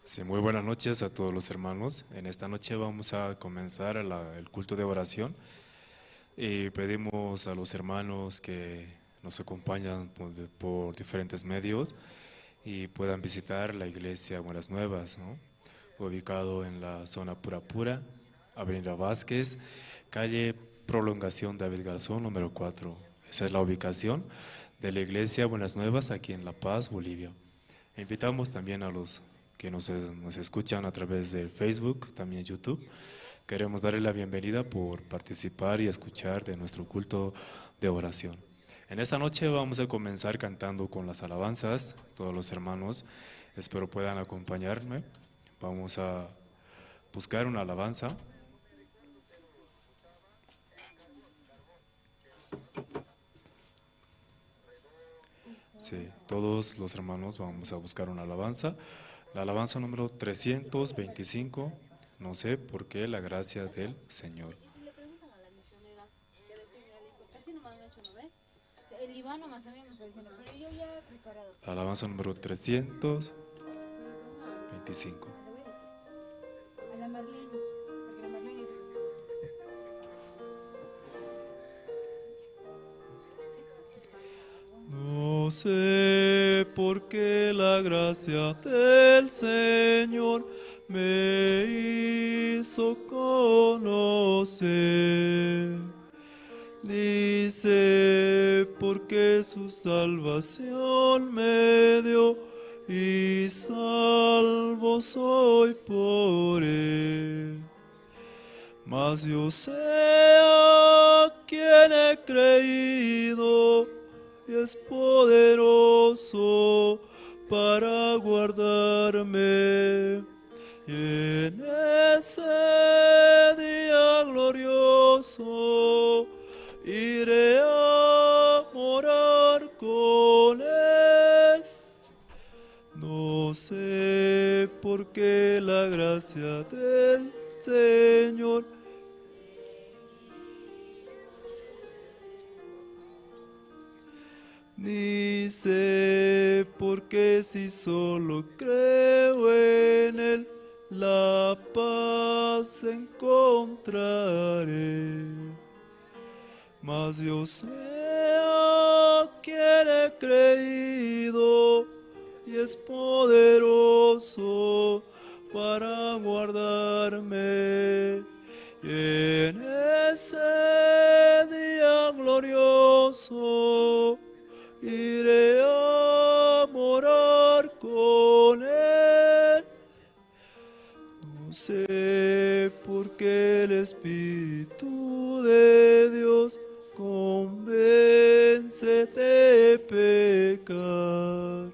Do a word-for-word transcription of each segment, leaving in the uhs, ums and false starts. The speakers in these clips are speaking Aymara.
Sí, muy buenas noches a todos los hermanos. En esta noche vamos a comenzar la- el culto de oración y pedimos a los hermanos que nos acompañan por, por diferentes medios y puedan visitar la iglesia Buenas Nuevas, ¿no? Ubicado en la zona Purapura, Avenida Vázquez, calle Prolongación David Garzón, número cuatro. Esa es la ubicación de la iglesia Buenas Nuevas aquí en La Paz, Bolivia. Invitamos también a los que nos, nos escuchan a través de Facebook, también YouTube. Queremos darle la bienvenida por participar y escuchar de nuestro culto de oración. En esta noche vamos a comenzar cantando con las alabanzas. Todos los hermanos, espero puedan acompañarme. Vamos a buscar una alabanza. Sí, todos los hermanos vamos a buscar una alabanza. La alabanza número trescientos veinticinco, no sé por qué la gracia del Señor. La alabanza número trescientos veinticinco. No sé por qué la gracia del Señor me hizo conocer. Dice, porque su salvación me dio y salvo soy por él. Mas yo sé a quien he creído y es poderoso para guardarme. Y en ese día glorioso iré a morar con él. No sé por qué la gracia del Señor ni sé por qué si solo creo en él, la paz encontraré. Mas yo sé a quien he creído y es poderoso para guardarme. En ese día glorioso iré a morar con él. No sé por qué el Espíritu de Dios convence de pecar.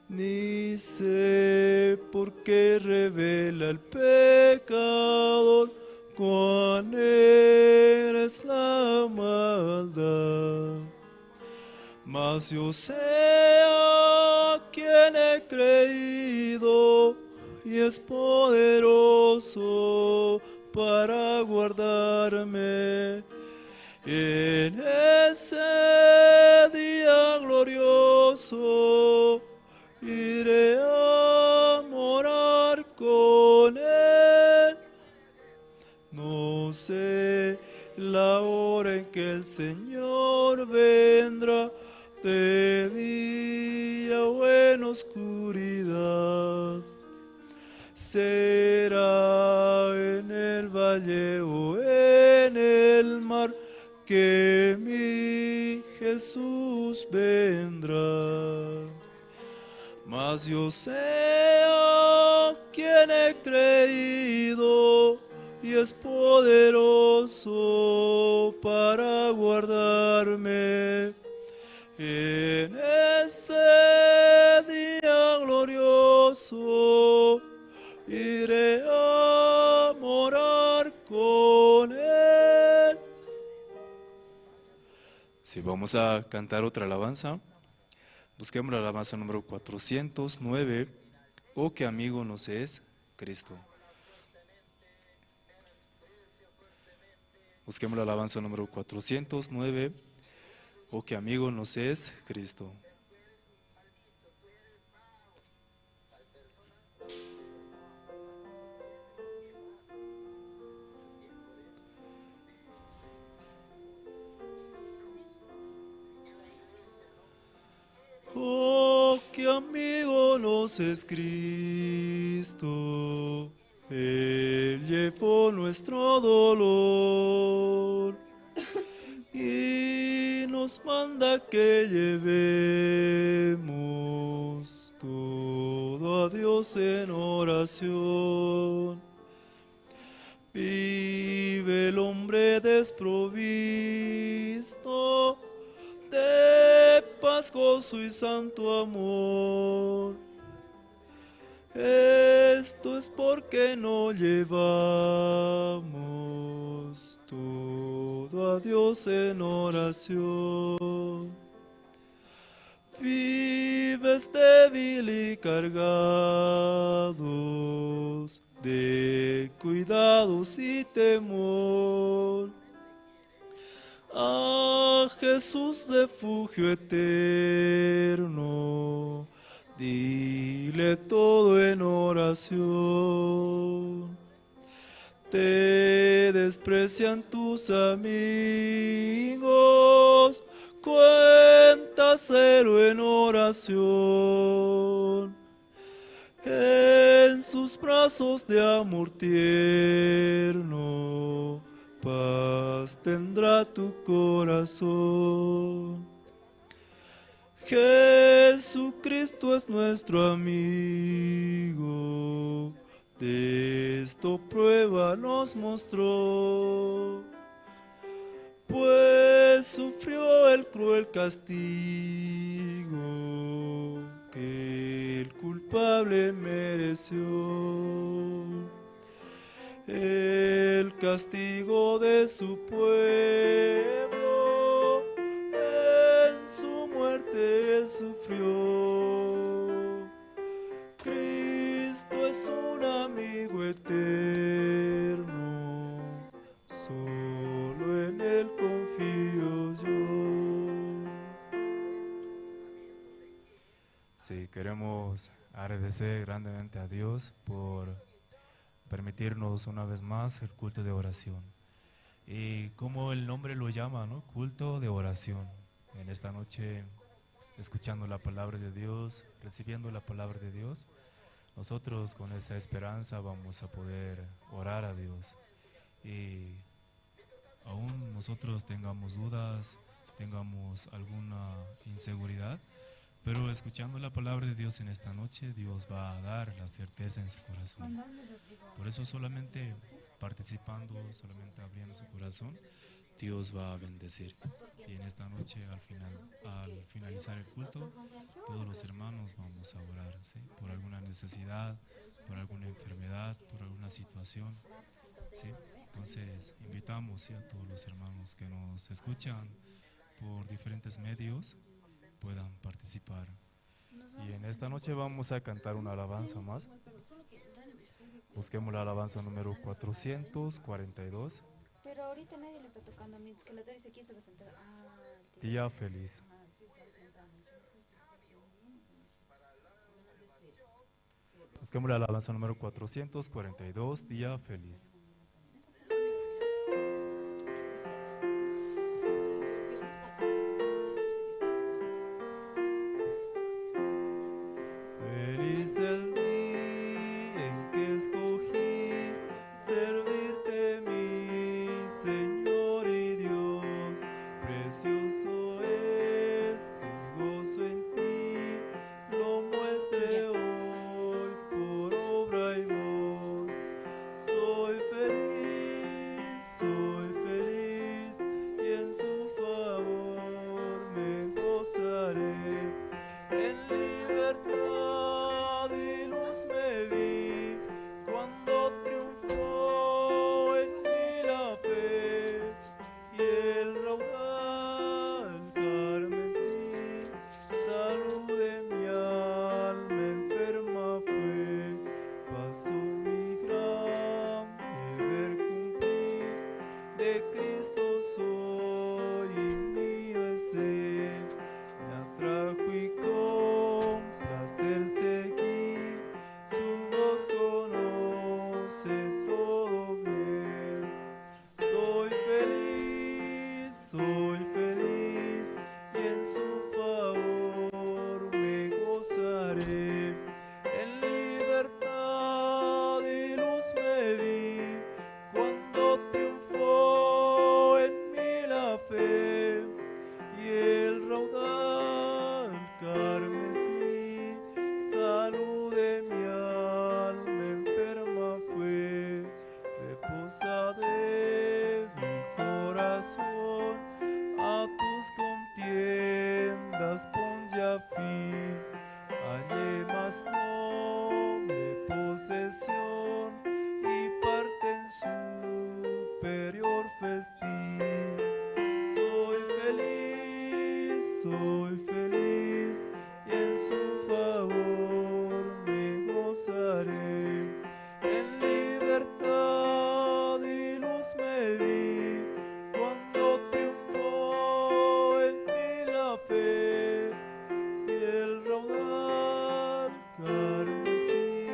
Ni sé por qué revela al pecador cuán negra es la maldad. Mas yo sé a quien he creído y es poderoso para guardarme. En ese día glorioso iré a morar con él. No sé la hora en que el Señor vendrá, de día o en oscuridad. Será en el valle o en el mar que mi Jesús vendrá. Mas yo sé a quien he creído y es poderoso para guardarme. En ese día glorioso iré a morar con él. Sí, vamos a cantar otra alabanza. Busquemos la alabanza número cuatrocientos nueve, "Oh, qué amigo nos es Cristo". Busquemos la alabanza número cuatrocientos nueve, "Oh, qué amigo nos es Cristo". es Cristo, Él llevó nuestro dolor y nos manda que llevemos todo a Dios en oración. Vive el hombre desprovisto de paz, gozo y santo amor. Esto es porque no llevamos todo a Dios en oración. Vives débil y cargados de cuidados y temor. A Jesús, refugio eterno, dile todo en oración. Te desprecian tus amigos, cuéntaselo en oración. En sus brazos de amor tierno, paz tendrá tu corazón. Jesucristo es nuestro amigo, de esto prueba nos mostró, pues sufrió el cruel castigo que el culpable mereció. El castigo de su pueblo en su muerte él sufrió. Cristo es un amigo eterno, solo en él confío yo. Sí, queremos agradecer grandemente a Dios por permitirnos una vez más el culto de oración. Y como el nombre lo llama, ¿no? Culto de oración. En esta noche, escuchando la palabra de Dios, recibiendo la palabra de Dios, nosotros con esa esperanza vamos a poder orar a Dios. Y aún nosotros tengamos dudas, tengamos alguna inseguridad, pero escuchando la palabra de Dios en esta noche, Dios va a dar la certeza en su corazón. Por eso solamente participando, solamente abriendo su corazón, Dios va a bendecir. Y en esta noche, al final, al finalizar el culto, todos los hermanos vamos a orar, ¿sí? Por alguna necesidad, por alguna enfermedad, por alguna situación, ¿sí? Entonces, invitamos, ¿sí?, a todos los hermanos que nos escuchan por diferentes medios puedan participar. Y en esta noche vamos a cantar una alabanza más. Busquemos la alabanza número cuatrocientos cuarenta y dos. Pero ahorita nadie lo está tocando, mientras que la Doris aquí se va a sentar. Ah, el tío. Día feliz. Ah, el tío se va a sentar. Busquemos la alabanza número cuatrocientos cuarenta y dos, Día feliz. Feliz el día en que escogí servirte, mi Señor y Dios. Precioso es el gozo en ti, lo muestre hoy por obra y voz. Soy feliz, soy feliz, y en su favor me gozaré. En libertad y luz me vi cuando triunfó en mí la fe y el raudal carmesí. Salud de mi alma enferma fue, pasó mi gran deber cumplir. De Cristo soy y mío es él, me atrajo y con placer fin. Hallé más nombre, posesión y parte en superior festín. Soy feliz, soy feliz, y en su favor me gozaré. En libertad y luz me vi, cuando triunfó en mí la fe, y el raudal carmesí,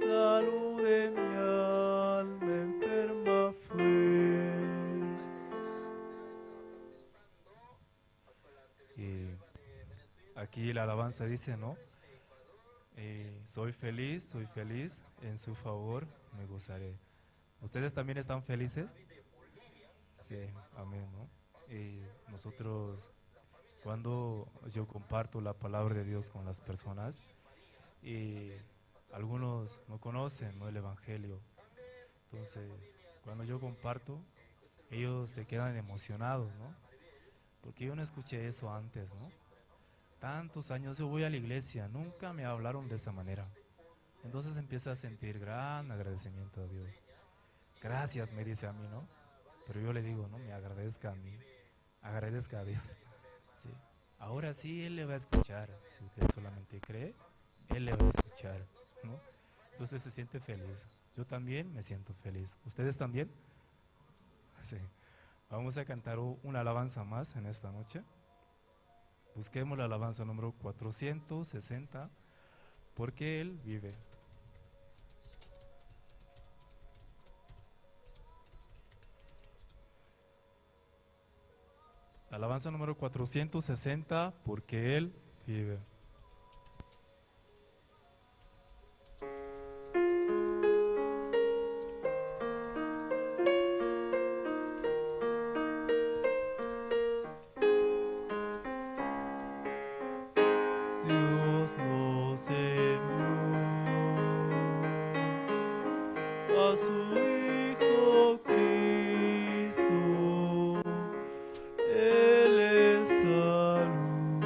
salud de mi alma enferma fue. Y aquí la alabanza dice, ¿no? Eh, soy feliz, soy feliz, en su favor me gozaré. ¿Ustedes también están felices? Sí, amén, ¿no? Y nosotros, cuando yo comparto la palabra de Dios con las personas, y algunos no conocen, ¿no?, el evangelio. Entonces, cuando yo comparto, ellos se quedan emocionados, ¿no? Porque yo no escuché eso antes, ¿no? Tantos años yo voy a la iglesia, nunca me hablaron de esa manera. Entonces empiezo a sentir gran agradecimiento a Dios. "Gracias", me dice a mí, ¿no? Pero yo le digo, "No me agradezca a mí, agradezca a Dios". Sí. Ahora sí, Él le va a escuchar. Si usted solamente cree, Él le va a escuchar, ¿no? Entonces se siente feliz. Yo también me siento feliz. ¿Ustedes también? Sí. Vamos a cantar u-, una alabanza más en esta noche. Busquemos la alabanza número cuatrocientos sesenta, porque Él vive. La alabanza número cuatrocientos sesenta, porque Él vive. Dios nos envió a su Hijo Cristo, Él es salud,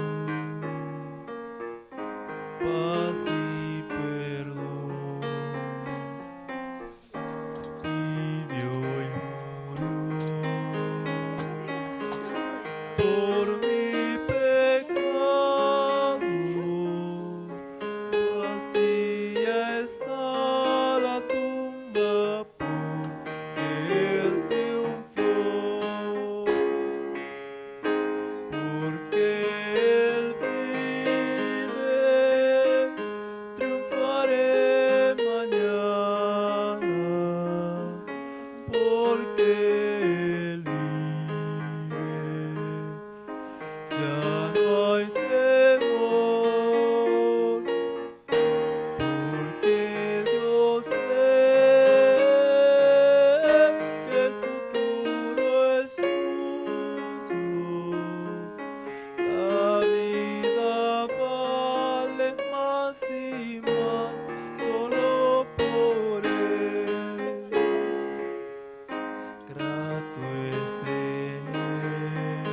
paz y perdón. Vivió y murió por mi pecado, vacía está la tumba, porque Él triunfó. Porque Él vive, triunfaré mañana. Porque Él vive, ya no hay temor. Porque yo sé que el futuro es suyo. La vida vale más y más solo por Él. Grato es tener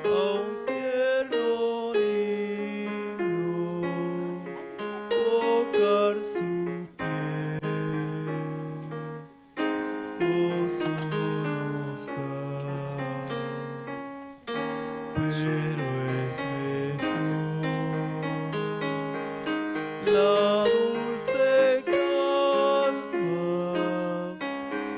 a un tierno niño, tocar su piel, gozo nos da. Pero es mejor la dulce calma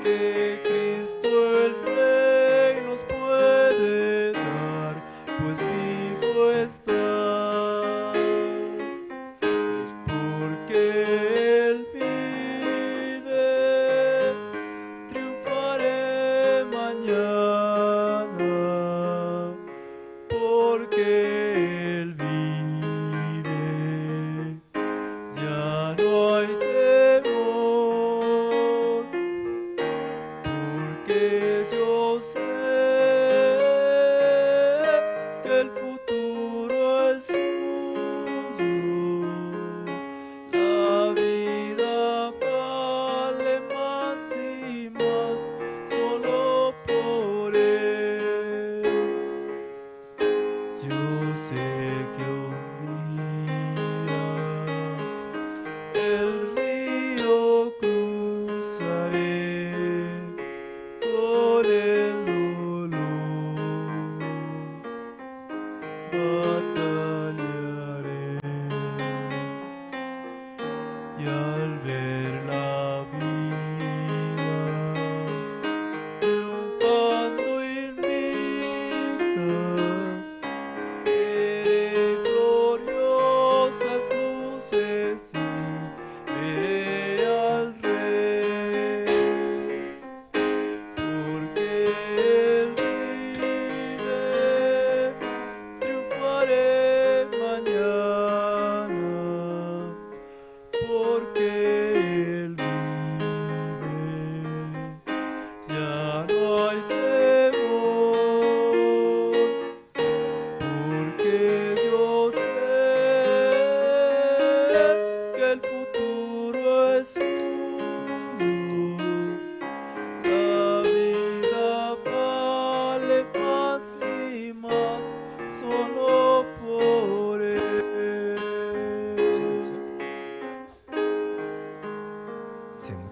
que Cristo el Rey nos puede dar, pues vivo está. Porque Él vive, triunfaré mañana, porque Él vive, ya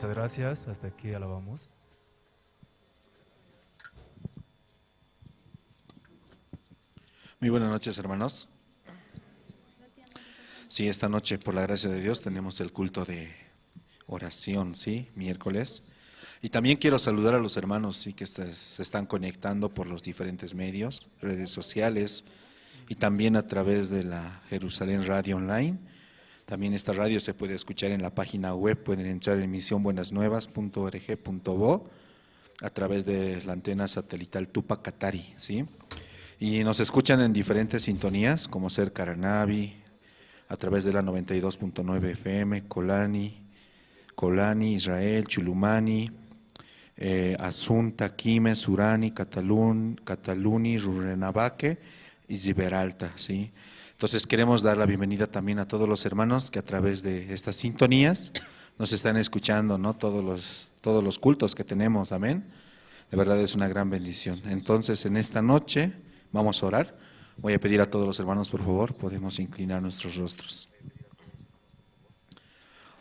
Muchas gracias, hasta aquí alabamos. Muy buenas noches, hermanos. Sí, esta noche, por la gracia de Dios, tenemos el culto de oración, ¿sí? Miércoles. Y también quiero saludar a los hermanos, ¿sí? Que se, se están conectando por los diferentes medios, redes sociales, y también a través de la Jerusalén Radio Online. También esta radio se puede escuchar en la página web, pueden entrar en misionbuenasnuevas punto org punto bo a través de la antena satelital Tupac Katari, ¿sí? Y nos escuchan en diferentes sintonías, como ser Caranavi, a través de la noventa y dos punto nueve F M, Colani, Colani, Israel, Chulumani, eh, Asunta, Quime, Surani, Catalun-, Cataluni, Rurrenabaque y Riberalta, ¿sí? Entonces queremos dar la bienvenida también a todos los hermanos que a través de estas sintonías nos están escuchando, ¿no? Todos los, todos los cultos que tenemos, amén. De verdad es una gran bendición. Entonces, en esta noche vamos a orar. Voy a pedir a todos los hermanos, por favor, podemos inclinar nuestros rostros.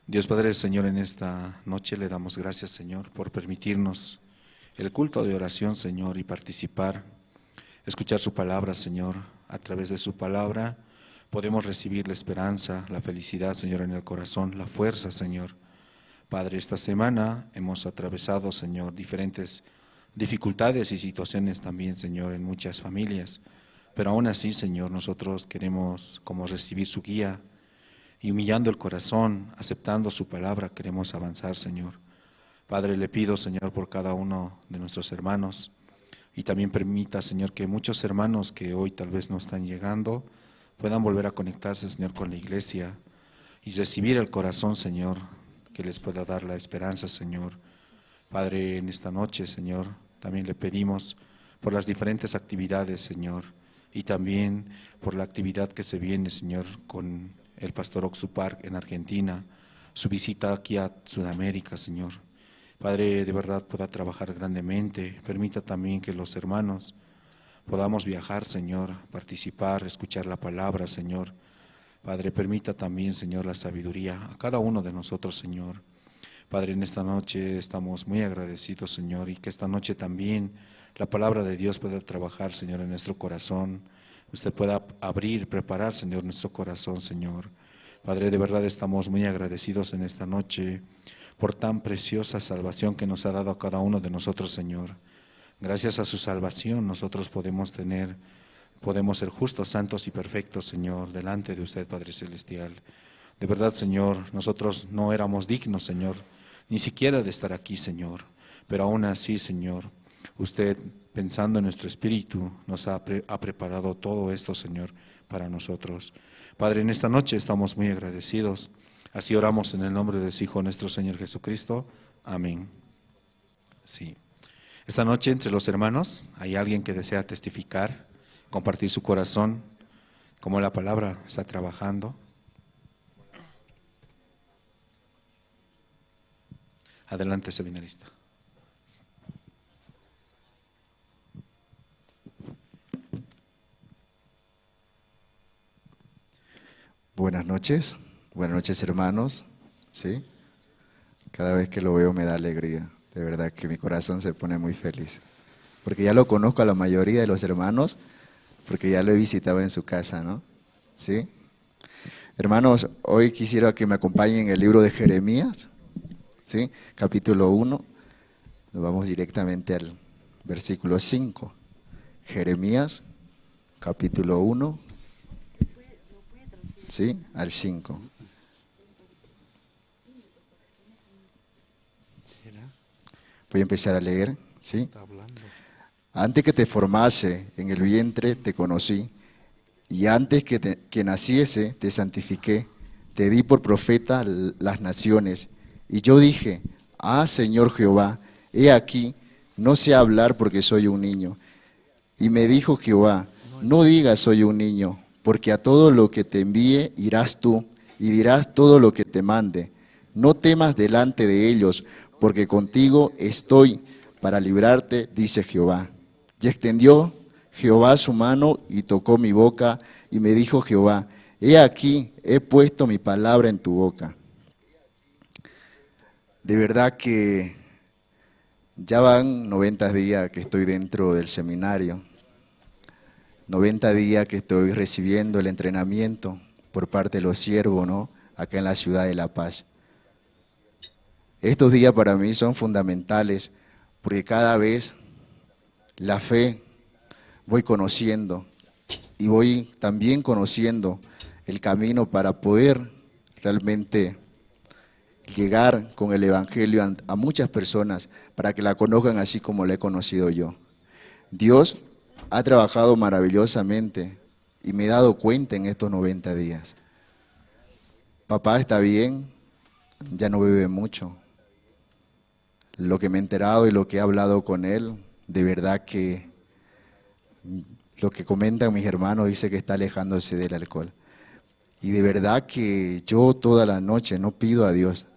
Dios Padre, Señor, en esta noche le damos gracias, Señor, por permitirnos el culto de oración, Señor, y participar, escuchar su palabra, Señor. A través de su palabra podemos recibir la esperanza, la felicidad, Señor, en el corazón, la fuerza, Señor. Padre, esta semana hemos atravesado, Señor, diferentes dificultades y situaciones también, Señor, en muchas familias. Pero aún así, Señor, nosotros queremos como recibir su guía y humillando el corazón, aceptando su palabra, queremos avanzar, Señor. Padre, le pido, Señor, por cada uno de nuestros hermanos y también permita, Señor, que muchos hermanos que hoy tal vez no están llegando puedan volver a conectarse, Señor, con la iglesia y recibir el corazón, Señor, que les pueda dar la esperanza, Señor. Padre, en esta noche, Señor, también le pedimos por las diferentes actividades, Señor, y también por la actividad que se viene, Señor, con el pastor Oxu Park en Argentina, su visita aquí a Sudamérica, Señor. Padre, de verdad pueda trabajar grandemente. Permita también que los hermanos podamos viajar, Señor, participar, escuchar la palabra, Señor. Padre, permita también, Señor, la sabiduría a cada uno de nosotros, Señor. Padre, en esta noche estamos muy agradecidos, Señor, y que esta noche también la palabra de Dios pueda trabajar, Señor, en nuestro corazón. Usted pueda ab-, abrir, preparar, Señor, nuestro corazón, Señor. Padre, de verdad estamos muy agradecidos en esta noche por tan preciosa salvación que nos ha dado a cada uno de nosotros, Señor. Gracias a su salvación nosotros podemos tener, podemos ser justos, santos y perfectos, Señor, delante de usted, Padre Celestial. De verdad, Señor, nosotros no éramos dignos, Señor, ni siquiera de estar aquí, Señor. Pero aún así, Señor, usted, pensando en nuestro espíritu, nos ha pre-, ha preparado todo esto, Señor, para nosotros. Padre, en esta noche estamos muy agradecidos. Así oramos en el nombre de su Hijo, nuestro Señor Jesucristo. Amén. Sí. Esta noche entre los hermanos hay alguien que desea testificar, compartir su corazón, cómo la palabra está trabajando. Adelante, seminarista. Buenas noches, buenas noches, hermanos. ¿Sí? Cada vez que lo veo me da alegría. De verdad que mi corazón se pone muy feliz. Porque ya lo conozco a la mayoría de los hermanos, porque ya lo he visitado en su casa, ¿no? ¿Sí? Hermanos, hoy quisiera que me acompañen en el libro de Jeremías, ¿sí? Capítulo uno. Nos vamos directamente al versículo cinco. Jeremías, capítulo uno, ¿sí? Al cinco. Voy a empezar a leer, ¿sí? Antes que te formase en el vientre te conocí, y antes que te, que naciese te santifiqué, te di por profeta l-, las naciones. Y yo dije: "Ah, Señor Jehová, he aquí, no sé hablar porque soy un niño". Y me dijo Jehová: "No digas soy un niño, porque a todo lo que te envíe irás tú, y dirás todo lo que te mande. No temas delante de ellos, porque contigo estoy para librarte", dice Jehová. Y extendió Jehová su mano y tocó mi boca, y me dijo Jehová: "He aquí, he puesto mi palabra en tu boca". De verdad que ya van noventa días que estoy dentro del seminario, noventa días que estoy recibiendo el entrenamiento por parte de los siervos, ¿no? Acá en la ciudad de La Paz. Estos días para mí son fundamentales porque cada vez la fe voy conociendo y voy también conociendo el camino para poder realmente llegar con el evangelio a, a muchas personas para que la conozcan así como la he conocido yo. Dios ha trabajado maravillosamente y me he dado cuenta en estos noventa días. Papá está bien, ya no bebe mucho. Lo que me he enterado y lo que he hablado con él, de verdad que lo que comentan mis hermanos dice que está alejándose del alcohol. Y de verdad que yo toda la noche no pido a Dios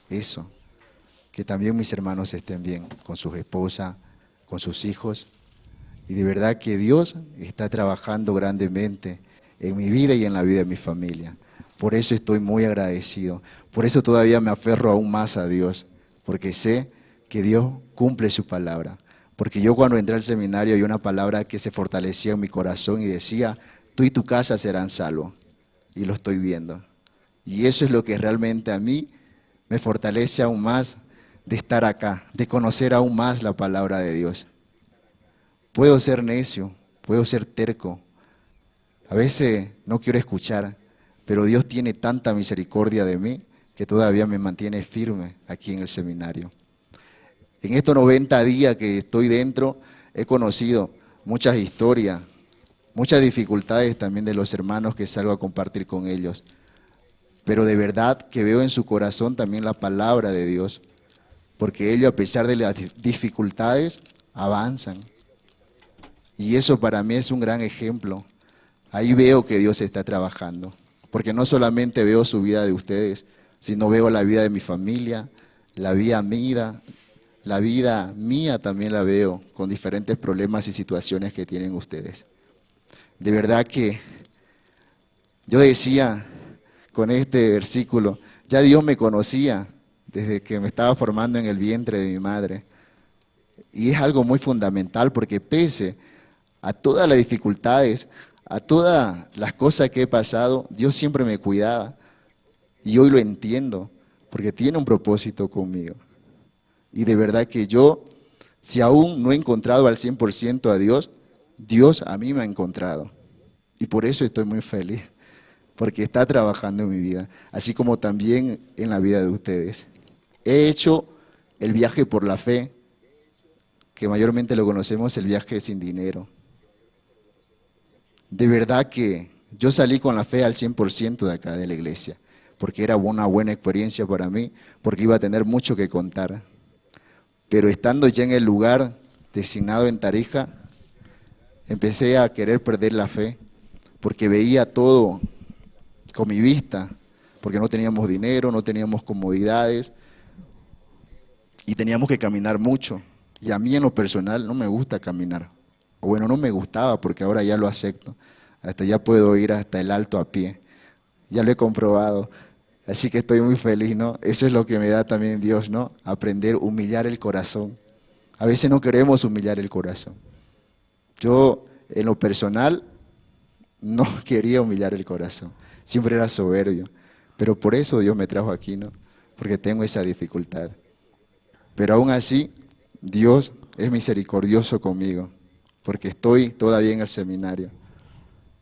eso, que también mis hermanos estén bien con sus esposas, con sus hijos. Y de verdad que Dios está trabajando grandemente en mi vida y en la vida de mi familia. Por eso estoy muy agradecido. Por eso todavía me aferro aún más a Dios, porque sé que Dios cumple su palabra. Porque yo cuando entré al seminario había una palabra que se fortalecía en mi corazón y decía: "Tú y tu casa serán salvos". Y lo estoy viendo. Y eso es lo que realmente a mí me fortalece aún más de estar acá, de conocer aún más la palabra de Dios. Puedo ser necio, puedo ser terco. A veces no quiero escuchar, pero Dios tiene tanta misericordia de mí que todavía me mantiene firme aquí en el seminario. En estos noventa días que estoy dentro, he conocido muchas historias, muchas dificultades también de los hermanos que salgo a compartir con ellos. Pero de verdad que veo en su corazón también la palabra de Dios, porque ellos, a pesar de las di-, dificultades, avanzan. Y eso para mí es un gran ejemplo. Ahí veo que Dios está trabajando, porque no solamente veo su vida de ustedes, sino veo la vida de mi familia, la vida mía, la vida mía también la veo con diferentes problemas y situaciones que tienen ustedes. De verdad que yo decía con este versículo, ya Dios me conocía desde que me estaba formando en el vientre de mi madre. Y es algo muy fundamental porque pese a todas las dificultades, a todas las cosas que he pasado, Dios siempre me cuidaba. Y hoy lo entiendo, porque tiene un propósito conmigo. Y de verdad que yo, si aún no he encontrado al cien por ciento a Dios, Dios a mí me ha encontrado. Y por eso estoy muy feliz, porque está trabajando en mi vida, así como también en la vida de ustedes. He hecho el viaje por la fe, que mayormente lo conocemos, el viaje sin dinero. De verdad que yo salí con la fe al cien por ciento de acá de la iglesia, porque era una buena experiencia para mí, porque iba a tener mucho que contar. Pero estando ya en el lugar designado en Tarija, empecé a querer perder la fe, porque veía todo con mi vista, porque no teníamos dinero, no teníamos comodidades, y teníamos que caminar mucho. Y a mí en lo personal no me gusta caminar. O bueno, no me gustaba, porque ahora ya lo acepto. Hasta ya puedo ir hasta el Alto a pie. Ya lo he comprobado. Así que estoy muy feliz, ¿no? Eso es lo que me da también Dios, ¿no? Aprender a humillar el corazón. A veces no queremos humillar el corazón. Yo, en lo personal, no quería humillar el corazón. Siempre era soberbio. Pero por eso Dios me trajo aquí, ¿no? Porque tengo esa dificultad. Pero aún así, Dios es misericordioso conmigo, porque estoy todavía en el seminario.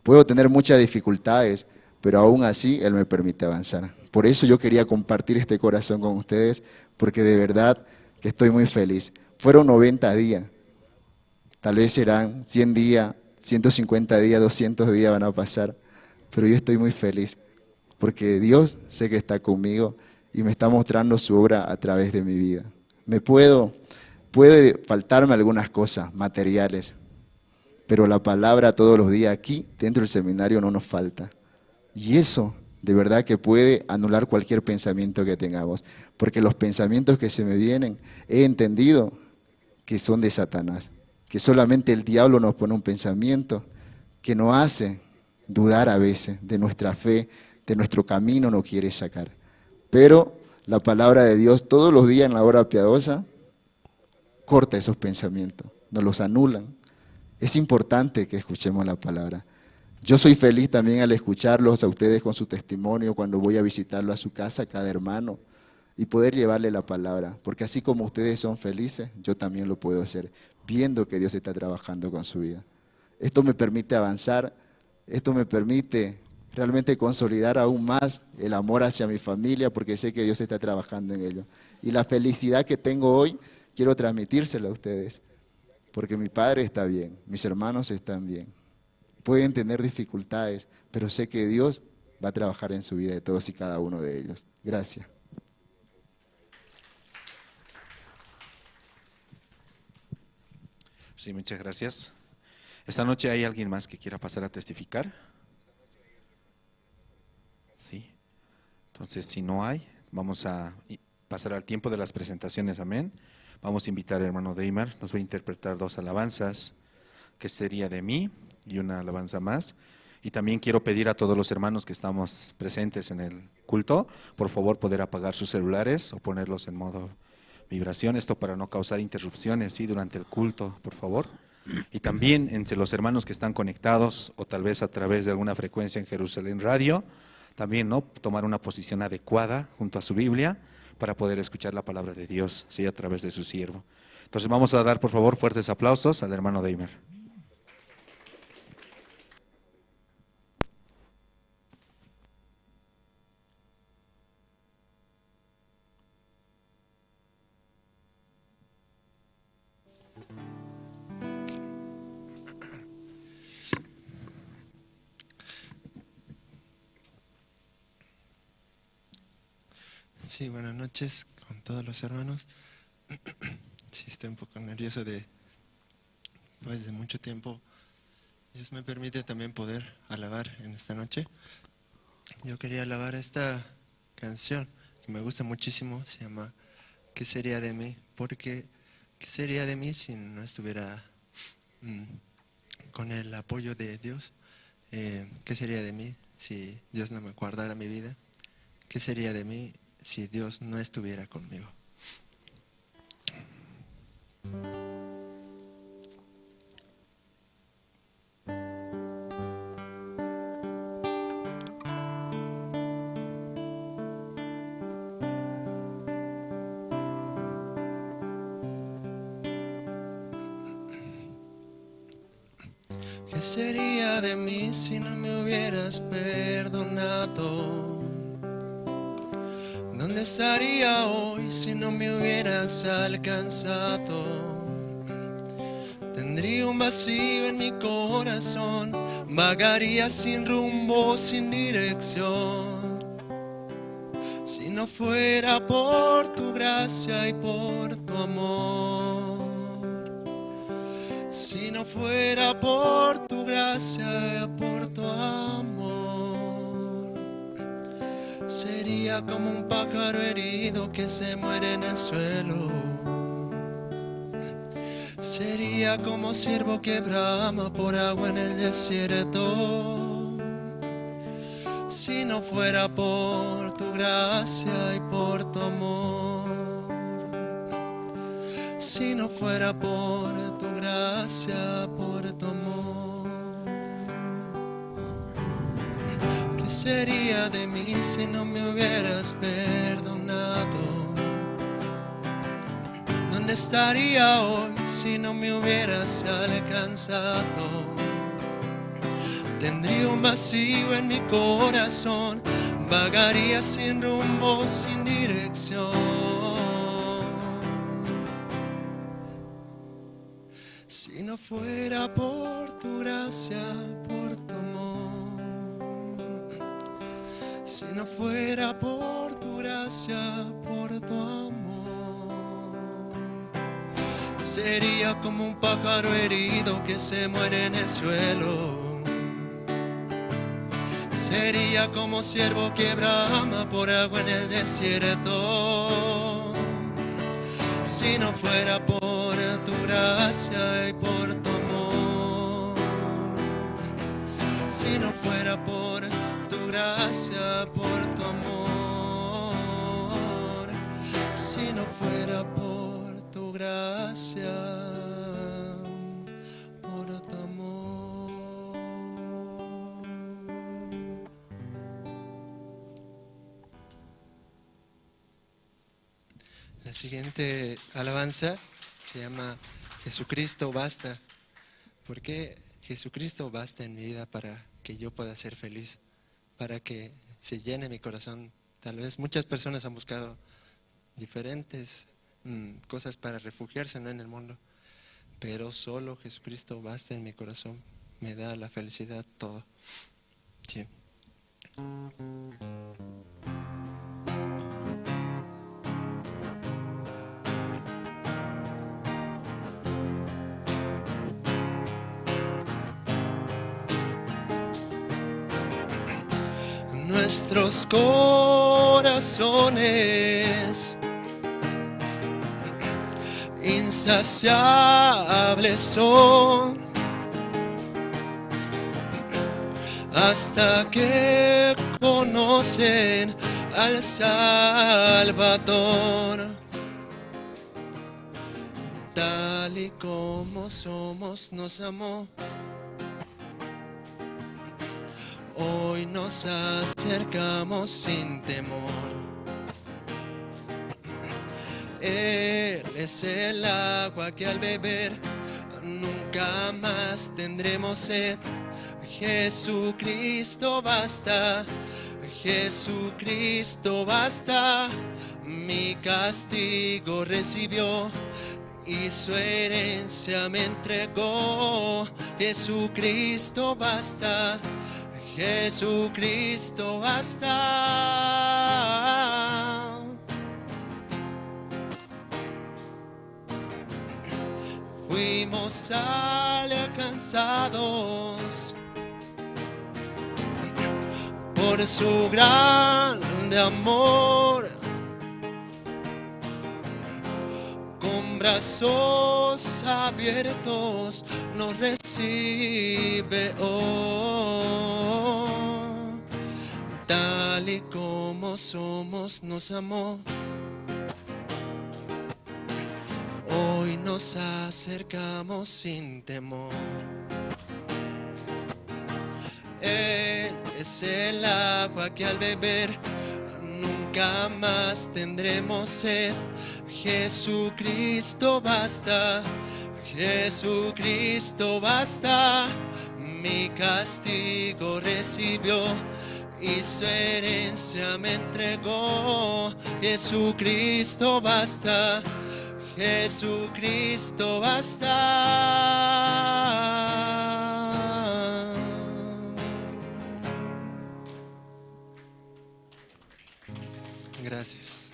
Puedo tener muchas dificultades, pero aún así Él me permite avanzar. Por eso yo quería compartir este corazón con ustedes, porque de verdad que estoy muy feliz. Fueron noventa días, tal vez serán cien días, ciento cincuenta días, doscientos días van a pasar, pero yo estoy muy feliz, porque Dios sé que está conmigo y me está mostrando su obra a través de mi vida. Me puedo, puede faltarme algunas cosas materiales, pero la palabra todos los días aquí, dentro del seminario, no nos falta. Y eso, de verdad que puede anular cualquier pensamiento que tengamos, porque los pensamientos que se me vienen, he entendido que son de Satanás, que solamente el diablo nos pone un pensamiento que nos hace dudar a veces de nuestra fe, de nuestro camino, no quiere sacar. Pero La palabra de Dios todos los días en la hora piadosa corta esos pensamientos, nos los anulan. Es importante que escuchemos la palabra. Yo soy feliz también al escucharlos a ustedes con su testimonio cuando voy a visitarlo a su casa, cada hermano, y poder llevarle la palabra, porque así como ustedes son felices, yo también lo puedo hacer, viendo que Dios está trabajando con su vida. Esto me permite avanzar, esto me permite realmente consolidar aún más el amor hacia mi familia, porque sé que Dios está trabajando en ello. Y la felicidad que tengo hoy, quiero transmitírsela a ustedes, porque mi padre está bien, mis hermanos están bien. Pueden tener dificultades, pero sé que Dios va a trabajar en su vida de todos y cada uno de ellos. Gracias. Sí, muchas gracias. Esta noche, ¿hay alguien más que quiera pasar a testificar? Sí. Entonces, si no hay, vamos a i-, pasar al tiempo de las presentaciones. Amén. Vamos a invitar al hermano Deimar. Nos va a interpretar dos alabanzas, que sería de mí, y una alabanza más. Y también quiero pedir a todos los hermanos que estamos presentes en el culto, por favor, poder apagar sus celulares o ponerlos en modo vibración. Esto para no causar interrupciones, ¿sí?, durante el culto, por favor. Y también entre los hermanos que están conectados o tal vez a través de alguna frecuencia en Jerusalén Radio, también, ¿no?, tomar una posición adecuada junto a su Biblia para poder escuchar la palabra de Dios, ¿sí?, a través de su siervo. Entonces vamos a dar, por favor, fuertes aplausos al hermano Deimer. Sí, buenas noches con todos los hermanos. Sí, estoy un poco nervioso de, pues, de mucho tiempo. Dios me permite también poder alabar en esta noche. Yo quería alabar esta canción que me gusta muchísimo, se llama ¿Qué sería de mí? Porque, ¿qué sería de mí si no estuviera, mm, con el apoyo de Dios? Eh, ¿qué sería de mí si Dios no me guardara mi vida? ¿Qué sería de mí si Dios no estuviera conmigo? ¿Qué sería de mí si no me hubieras perdonado? ¿Dónde estaría hoy si no me hubieras alcanzado? Tendría un vacío en mi corazón, vagaría sin rumbo, sin dirección. Si no fuera por tu gracia y por tu amor, si no fuera por tu gracia y por tu amor, sería como un pájaro herido que se muere en el suelo. Sería como ciervo que brama por agua en el desierto. Si no fuera por tu gracia y por tu amor, si no fuera por tu gracia, por tu amor, ¿qué sería de mí si no me hubieras perdonado? ¿Dónde estaría hoy si no me hubieras alcanzado? Tendría un vacío en mi corazón, vagaría sin rumbo, sin dirección. Si no fuera por tu gracia, por tu amor, si no fuera por tu gracia, por tu amor, sería como un pájaro herido que se muere en el suelo. Sería como ciervo que brama por agua en el desierto. Si no fuera por tu gracia y por tu amor, si no fuera por tu gracia, por tu amor, si no fuera por tu gracia, por tu amor. La siguiente alabanza se llama Jesucristo basta. ¿Por qué Jesucristo basta en mi vida para que yo pueda ser feliz, para que se llene mi corazón? Tal vez muchas personas han buscado diferentes, mm, cosas para refugiarse, ¿no?, en el mundo, pero solo Jesucristo basta en mi corazón, me da la felicidad, todo. Sí. Nuestros corazones insaciables son hasta que conocen al Salvador. Tal y como somos nos amó. Hoy nos acercamos sin temor. Él es el agua que al beber nunca más tendremos sed. Jesucristo basta, Jesucristo basta. Mi castigo recibió y su herencia me entregó. Jesucristo basta, Jesucristo basta. Fuimos alcanzados por su grande amor. Con brazos abiertos nos recibe, oh, tal y como somos nos amó. Hoy nos acercamos sin temor. Él es el agua que al beber nunca más tendremos sed. Jesucristo basta, Jesucristo basta. Mi castigo recibió y su herencia me entregó. Jesucristo basta, Jesucristo basta. Gracias.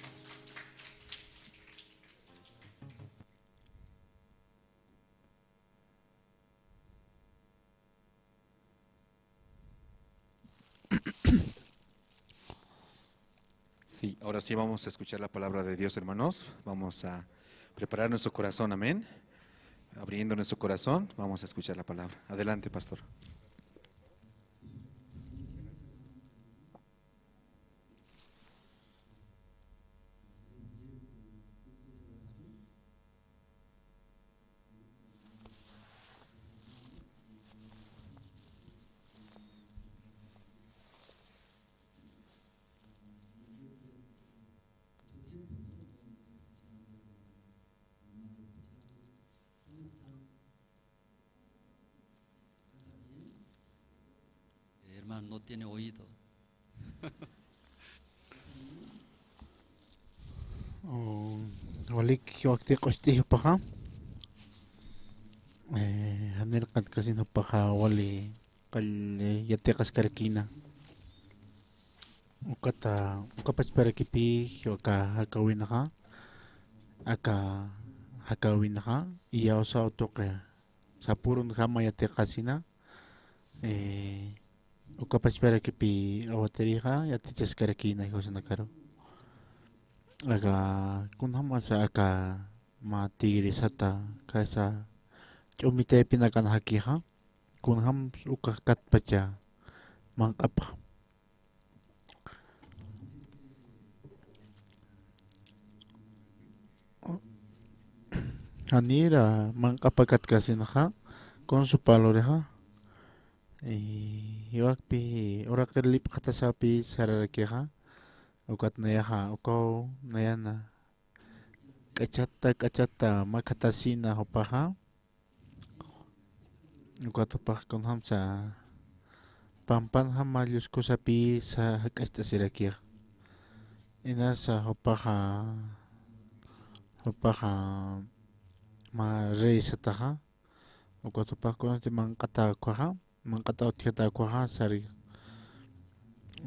Sí, ahora sí vamos a escuchar la palabra de Dios, hermanos. Vamos a preparar nuestro corazón, amén. Abriendo nuestro corazón, vamos a escuchar la palabra. Adelante, pastor. Hermano, no tiene oído. Oh, walik jiwakti q'ucht'ij jupaxa. Eh, janir qatkasin jupaxa wali qall, eh, yatiqaskarakïna. Ukata, uka pachparakipï jiwaka jakäwinaxa, aka jakäwinaxa, iyawsaw tuqi sapürunjama yatiqasina, eh, uka pachparakipï awatirixa yatichaskarakïna jiwasanakaru. Aka, kunjamasa aka mä tigre sata, kasa, ch'umi taypinakan jakixa, kunjam ukax katpacha manq'apxa. Janira manq'apa katkasinxa, con su palurixa. Y jiwakpi uraqir lipxatasapi sararakixa. Ukat nayaxa, ukaw nayana. K'achata, k'achata, makhatasina jupaxa. Ukat jupax kunjamsa pampan jama lluskusapï sa jak'acht'asirakixa. Inasa jupaxa, jupaxa mä rey sataxa. Ukat jupax kunasti manq'ata ukhaxa, manq'ata utjata ukhaxa sari.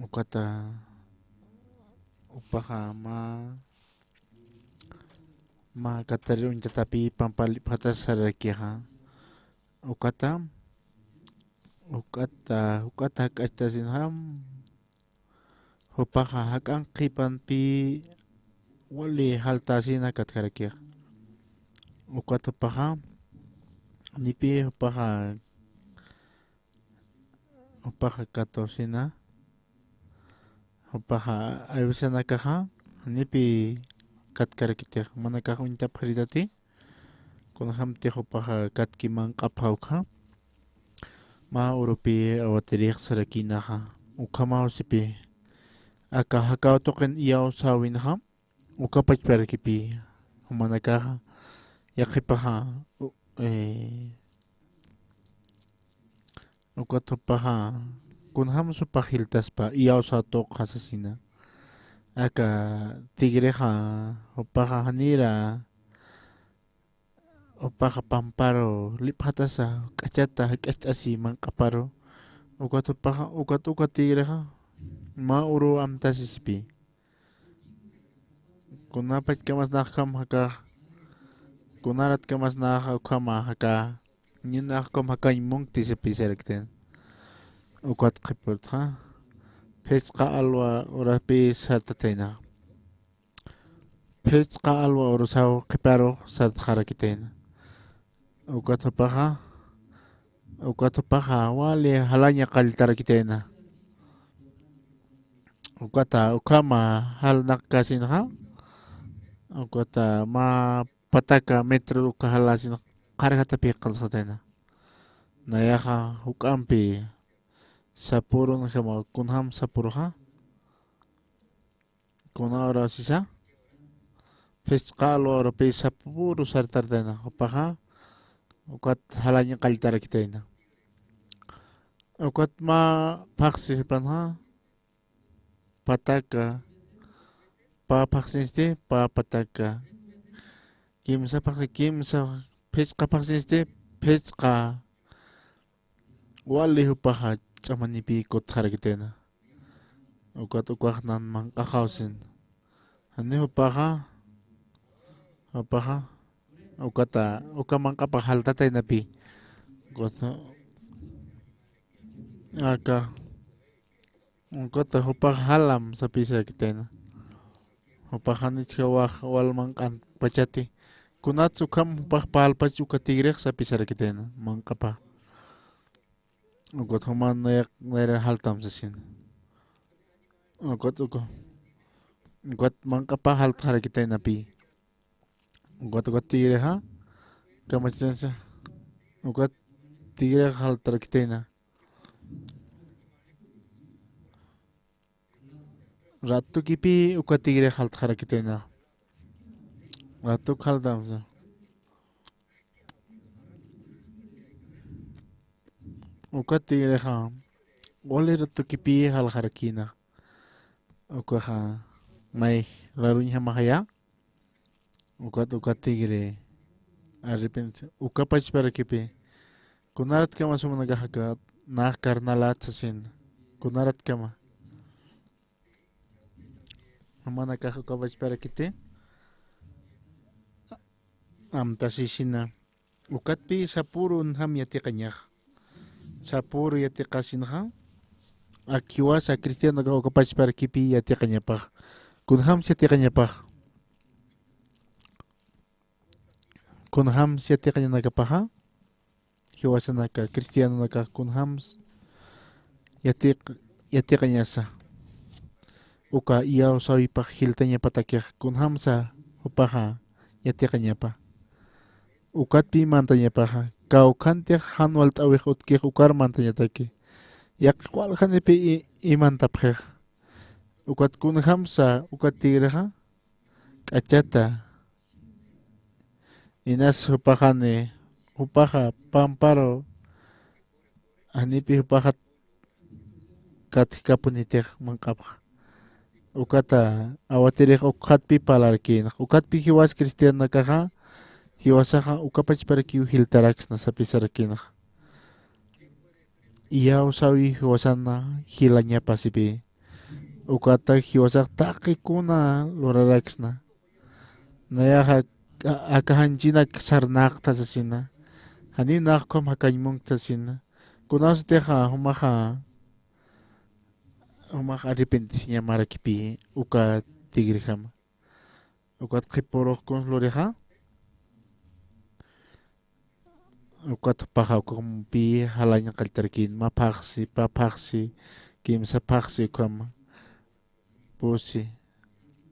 Ukata, jupaxa mä, mä katari uñtatapï pampa lipxatas sararakixa. Ukata, ukata, ukata jak'achtasinxa, jupaxa jak'an qhipanpï wali jaltasina katjarakixa. Ukat jupaxa, nipï jupaxa, jupaxa katusina, jupaxa aywisanakaxa, nipï katkarakitix, jumanakax uñtapxaritati, kunjamtix jupaxa katki manq'apxa ukxa. Mä urupï awatirix sarakïnaxa, ukhamaw sipï. Aka jakaw tuqin iyawsäwinxa, uka pachparakipï, jumanakaxa, yaqhipaxa, u-, eh, ukat jupaxa, kunjams jupax jiltaspa, iyawsäw tuqxa sasina. Aka tigrexa, jupaxa janira, jupaxa pamparu lipxatasa, k'achata, jak'acht'asi manq'aparu. Ukat jupaxa, ukat, uka tigrexa, mä uru amtasisipï. Kunapachkamas nax ukham jakax, kunaratkamas nax ukhama jakax, ni nax ukham jakañ munktisipï sarakitayna. Ukat qhipürtxa, phisqa alwa urapï sartatayna. Phisqa alwa urusaw qhiparux sartxarakitayna. Ukat jupaxa, ukat jupaxa wali jalaña qalltarakitayna. Ukata, ukhama jalnaqkasinxa, ukata mä pataka metro uka jalasin qharjatapï qallxatayna. Nayaxa juk'ampi sapurunjama, kunjam sapuruxa. Kuna ura sisa, phisqa alwa urapï sapuru sartartayna, jupaxa, ukat jalañ qalltarakitayna. Ukat mä phaxsi jipanxa, pataka, pä phaxsinsti, pä pataka. Kimsa phaxsi, kimsa, phisqa phaxsinsti, phisqa. Wali jupaxa ch'amanipï kutxarakitayna. Ukat ukax nan manq'axawsin. Jani jupaxa, jupaxa, ukata, uka manq'apax jaltataynapï. Ukata, aka, ukata jupax jalam sapï sarakitayna. Jupax janichjaw wal manq'an pachati. Kunats ukham jupax parlpach uka tigrix sapï sarakitayna, manq'apa. Ukat juman nayax, nayax jaltam sasin. Ukat uka, ukat manq'apa jaltxarakitaynapï. Ukat, ukat tigrixa, kamachansa, ukat tigrixa jaltarakitayna. Ratukipï uka tigrixa jaltxarakitayna. Ratuk jaltamsa. Uka tigrixa wali ratukipï jalxarakïna. Ukaxa may laruñjamaxaya. Ukat, uka tigri arrepent-, uka pachparakipï. Kunaratkama jumanakax aka nax carnalat sasin. Kunaratkama. Jumanakax uka pachparakiti. Amtasisina. Ukatpï sapürun jam yatiqañax. Sapüru yatiqasinxa. Ak jiwasa cristianokax uka pachparakipï yatiqañapax. Kunjams yatiqañapax. Kunjams yatiqañanakapaxa. Jiwasanaka cristianonakax kunjams yatiq-, yatiqañasa. Uka iyawsäwipax jiltañapatakixa kunjamsa jupaxa yatiqañapa. Ukatpï mantañapaxa, kawkhantix jan walt'äwix utkix ukar mantañataki. Yaqha waljanipi i-, imantapxix. Ukat kunjamsa ukat tigrixa, k'achata. Inas jupaxani, jupaxa pamparu, janipi jupaxa katjkapunitix manq'apxa. Ukata awatirix ukxatpï parlarkïnxa. Ukatpï jiwas cristianonakaxa, jiwasaxa uka pachparakiw jiltaraksna sapisarakïnxa. Iyawsäwi jiwasana jilañapa sipï. Ukata jiwasax taqi kuna luraraksna. Nayaxa aka janchinak sarnaqta sasina. Janiw nax ukham jakañ munkta sasina. Kunasatixa jumaxa, jumax arrepentisiñamarakipï uka tigrijama. Ukat qhipürux kuns lurixa. Ukat jupaxa ukampï jalañ qalltarkïn, mä phaxsi, pä phaxsi, kimsa phaxsi ukhama. Pusi.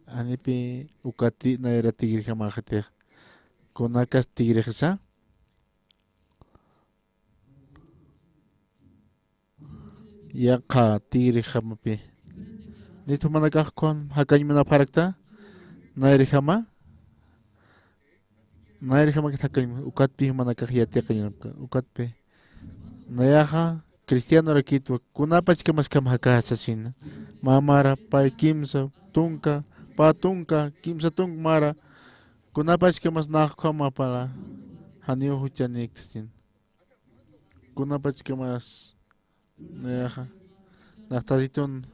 Janipï ukati nayra tigrijamaxitix. Kunakas tigrixisa. Yaqha tigrijamapi. Nit jumanakax ukham jakañ munapxarakta. Nayrijama. Nayrijamakit jakañ, ukatpï jumanakax yatiqañanapka, ukatpï. Nayaxa cristianorakitwa, kunapachkamas ukham jakaxa sasina. Mä mara, pä kimsa tunka, pä tunka, kimsa tunka mara. Kunapachkamas nax ukhamapara, janiw juchanikta sasina. Kunapachkamas nayaxa, nax Tatitun,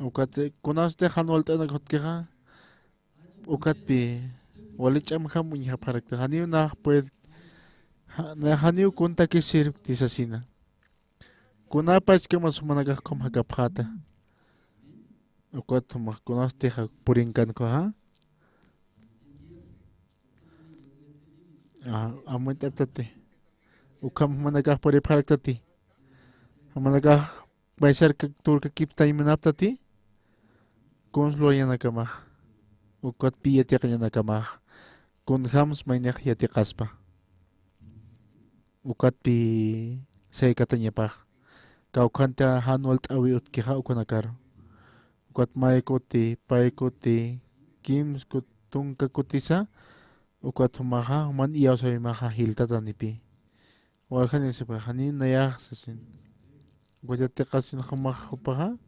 ukat kunasti jan walt'anak jutkixa, ukatpï wali ch'amjam uñjapxarakta, janiw nax puede, ja-, nax janiw kuntakis sirvkti sasina. Kunapachkamas jumanakax ukham jakapxäta. Ukat jumax kunasti ja-, purinkan ukhaxa. Ah, amuyt'aptati. Ukham jumanakax puripxaraktati. Jumanakax paysar ka-, turkakiptañ munaptati. Kuns lurañanakamax. Ukatpï yatiqañanakamax. Kunjams maynix yatiqaspa. Ukatpï saykatañapax. Kawkhanta jan walt'äwi utkixa ukanakaru. Ukat may kuti, pay kuti, kims kut-, tunka kutisa, ukat jumaxa, juman iyawsäwimaxa jiltatanipï. Waljanisipax, janiw nayax sasin. Ukat yatiqasin jumax jupaxa,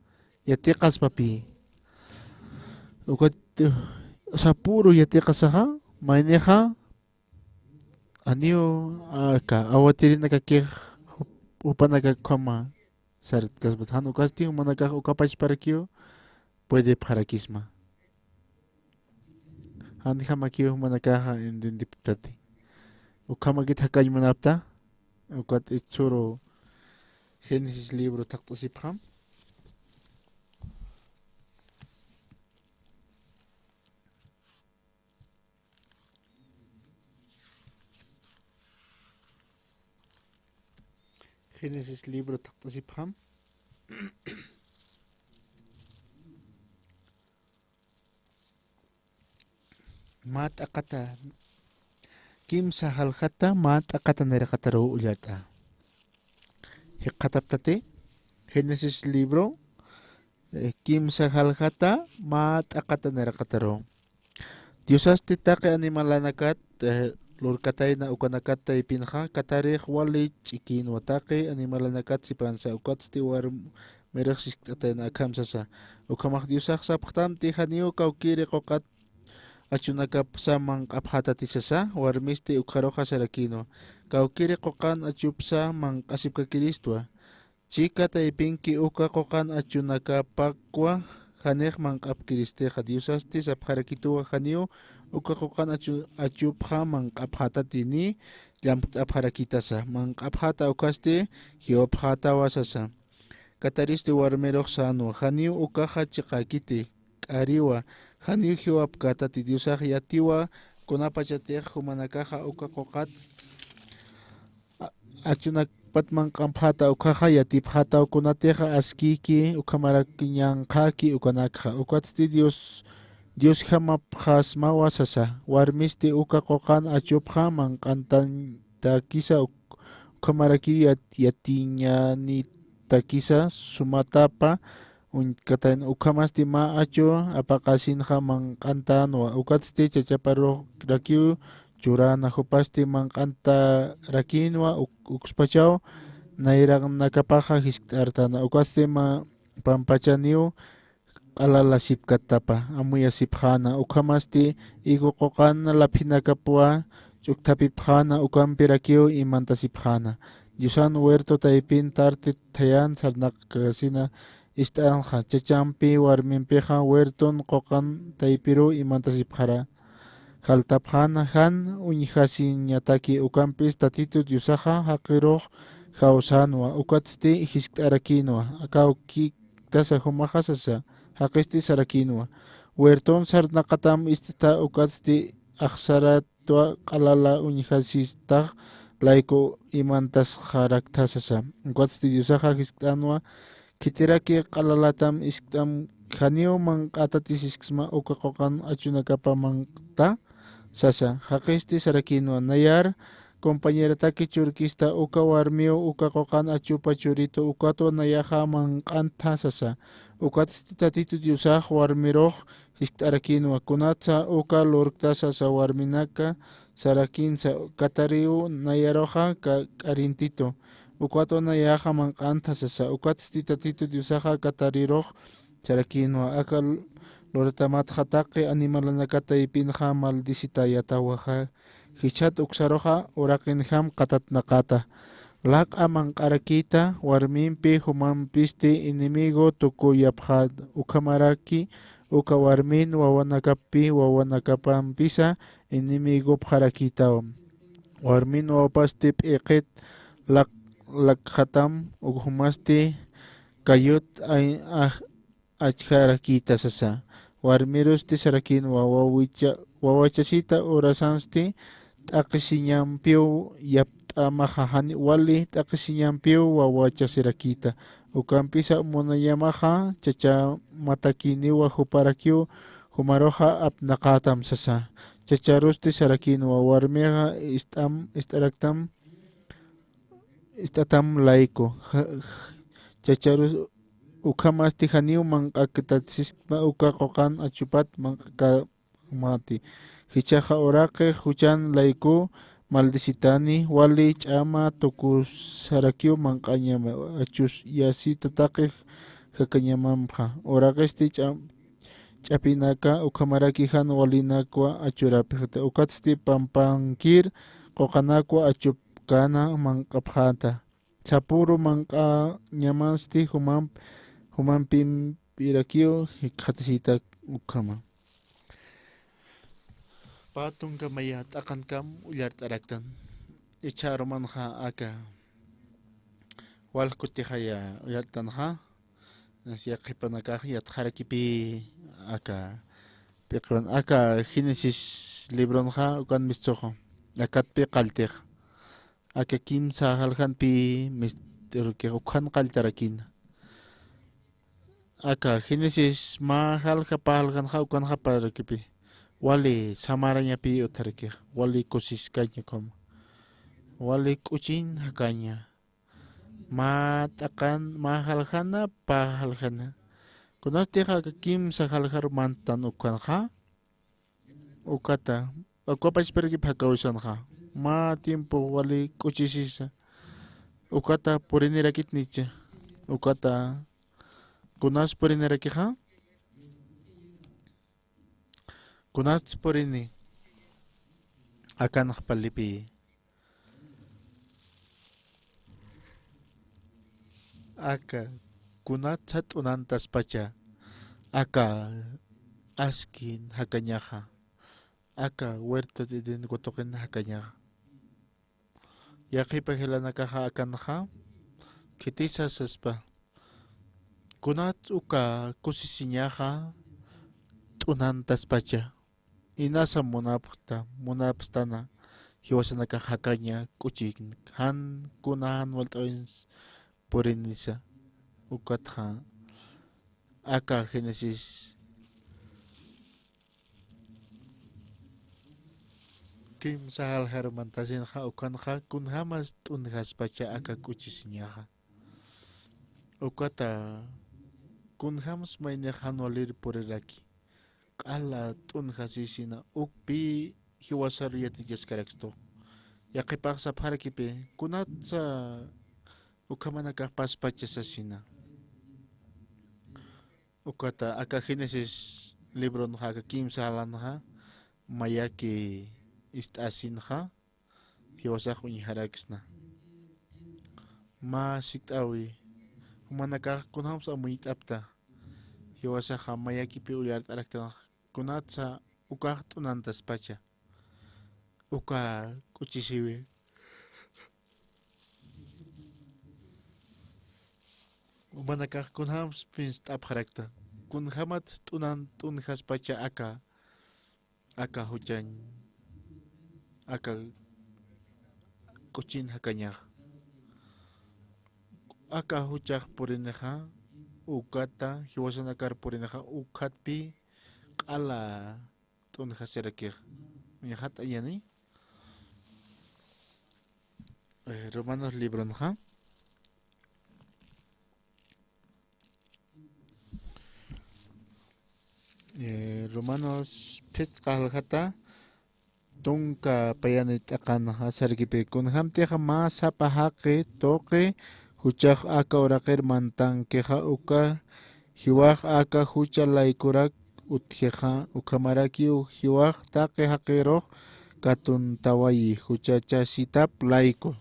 yatiqaspapï. Ukat, sapüru yatiqasaxa, maynixa, janiw, aka, awatirinakakix, jup-, jupanakax ukhama sartkaspat. Jan ukasti jumanakax uka pachparakiw puedipxarakisma. Janjamakiw jumanakaxa entiendipktati. Ukhamakit jakañ munapta, ukat Éxodo, Génesis libro thaqt'asipxam. Génesis libro thaqt'asipxam. Mä t'aqata, kimsa jaljata, mä t'aqata nirqataru ullart'a. Jikxataptati, Génesis libro, eh, kimsa jaljata, mä t'aqata nirqataru. Diosasti taqi animalanakat, eh, lurkatayna ukanakat taypinxa, katarix wali ch'ikïnwa taqi animalanakat sipansa, ukatsti warmirix siskt'atayna akham sasa. Ukhamax Diosax sapxtamti janiw kawkïri quqat achunakapsa manq'apxätati sasa, warmisti ukxaruxa sarakïnwa. Kawkïri quqan achupsa manq'asipkakiristwa. Chika taypinki uka quqan achunakapakwa janix manq'apkiristixa. Diosasti sapxarakituwa janiw uka quqan achu-, achupxa manq'apxätati ni llampt'apxarakitasa. Manq'apxäta ukasti jiwapxätawa sasa. Kataristi warmirux sänwa, janiw ukaxa chiqäkiti, k'ariwa, janiw jiwapkätati. Diosax yatiwa, kunapachatix jumanakaxa uka quqat a-, achunakpat manq'apxäta ukhaxa yatipxätaw, kunatixa askïki, ukhamarak ñanqhäki ukanakxa. Ukatsti Dios Diosjamapxasmawa sasa. Warmisti uka quqan achupxa manq'antañatakisa, uk-, ukhamarakiw yat-, yatiñanitakisa sumatapa uñkatan. Ukhamasti mä achu apaqasinxa manq'antänwa. Ukatsti chachaparurakiw churäna, jupasti manq'antarakïnwa, uk-, ukspachaw nayraqnakapaxa jiskt'artäna. Ukatsti mä pampachaniw q'alalasipkatapa, amuyasipxäna. Ukhamasti higo quqan laphinakapwa ch'ukthapipxäna, ukampirakiw imantasipxäna. Diosan huerto taypin tarti thayan sarnaqkasina ist'anxa. Chachampi warmimpixa huerton quqan taypiruw imantasipxara. Jaltapxäna jan uñjasiñataki, ukampis Tatitu Diosaxa jaqirux jawsänwa, ukatsti jiskt'arakïnwa. Kawkiktasa jumaxa sasa, jaqisti sarakïnwa. Huerton sarnaqatam ist'ta, ukatsti axsaratwa q'alala uñjasistax layku imantasxaraktha sasa. Ukatsti Diosaxa jiskt'anwa, khitiraki q'alalatam iskt'am, janiw manq'atatis isksma uka quqan achunakapa manq'ta sasa. Jaqisti sarakïnwa, nayar compañerataki churkista, uka warmiw uka quqan achupa churitu, ukatwa nayaxa manq'antha sasa. Ukatsti Tatitu Diosax warmirux jiskt'arakïnwa, kunatsa uka lurkta sasa warminaka sarakïnsa, katariw nayaruxa ka-, k'arintitu. Ukatwa nayaxa manq'antha sasa. Ukatsti Tatitu Diosaxa katarirux sarakïnwa, aka l-, luratamatxa taqi animalanaka taypinxa maldicitayatawa, jichhat uksaruxa uraqinjam qatatnaqata. Laq'a manq'arakïta warmimpi, jumampisti enemigo tukuyapxät, ukhamaraki uka warmin wawanakapi, wawanakapampisa enemigopxarakïtawa. Warmin wawapasti p'iqit laq-, lakxatam, jumasti kayut ay-, aj-, achjarakïta sasa. Warmirusti sarakïnwa, wawicha-, wawachasita urasansti t'aqhisiñampiw yapt'amaxa, jani wali t'aqhisiñampiw wawachasirakïta. Ukampisa munañamaxa chachamatakïniwa juparakiw, jumaruxa apnaqätam sasa. Chacharusti sarakïnwa, warmixa ist'am, ist'araktam, ist'atam layku. Ja-, chacharus ukhamasti janiw manq'aktatisisma uka quqan achupat manq'akamati. Jichhaxa uraqi juchan layku maldicitani, wali ch'ama tukusarakiw manq'añama, achus yasita taqi jakañamamxa. Uraqisti ch'am-, ch'apinaka ukhamaraki jan walinakwa achurapxta. Ukatsti pampankir quqanakwa achupkana manq'apxäta. Sapüru manq'añamansti jumamp-, jumampimpirakiw jikxatasita ukhama. Pä tunka maya t'aqankam ullart'araktan. Ichha arumanxa aka walj kutixaya ullart'anxa. Yaqhipanakax yatxarakipï aka p'iqiwan, aka Génesis libronxa ukan mistsuxa. Akatpï qalltix. Aka kimsa jaljanpï mist'irukix ukhan qalltarakïna. Aka Génesis mä jalja pä jaljanxa ukanxa parakipï. Wali samarañapï utjarakix, wali kusiskaña ukhama. Wali k'uchin jakaña. Mä t'aqan, mä jaljana, pä jaljana. Kunatix aka kimsa jaljaru mantan ukanxa. Ukata, ukapachparakipï jakawisanxa. Mä tiempo wali k'uchisisa. Ukata purinirakit nicha. Ukata, kunas purinirakixa? Kunats purini. Akanx parlipï. Aka, kunatsa t'unantaspacha, aka, askin jakañaxa, aka, huerto de Edén kutuqin jakañaxa. Yaqhipa jilanakaxa akanxa, khitisa saspa, kunats uka kusisiñaxa t'unantaspacha. Inasa munapxta, munapxtana, jiwasanakax jakaña k'uchik, jan kuna jan walt'awins purinisa, ukatxa, aka Génesis, Kimsa jaljaru mantasinxa, ukanxa kunjämas t'unjaspacha aka k'uchisiñaxa. Ukata kunjämsa maynix jan walir puriraki. Q'ala t'unjasisina, ukpï jiwasaru yatichaskarakstu. Yaqhipax sapxarakipï, kunatsa ukhamanakax paspacha sasina. Ukata aka Génesis libronxa aka kimsa jalanxa mayaki ist'asinxa jiwasax uñjaraksna. Mä sikt'äwi, jumanakax kunjämsa amuyt'apta, jiwasaxa mayakipï ullart'araktanxa, kunatsa ukax t'unantaspacha. Uka k'uchisiwi. Jumanakax kunjämsa phinst'apxarakta. Kunjämat t'unan t'unjaspacha aka, aka juchañ, aka k'uchin jakañax. Aka juchax purinixa, ukata, jiwasanakar purinixa, ukatpï q'ala t'unjasirakix. Uñjat'añäni. Eh, Romanos libronxa. Eh, Romanos phisqa jaljata tunka payani t'aqanxa sarkipï, kunjämtix mä sapa jaqi tuqi juchax aka uraqir mantankixa, uka jiwax aka jucha laykurak utjixa, ukhamarakiw jiwax taqi jaqirux katuntawayi, juchachasitap layku.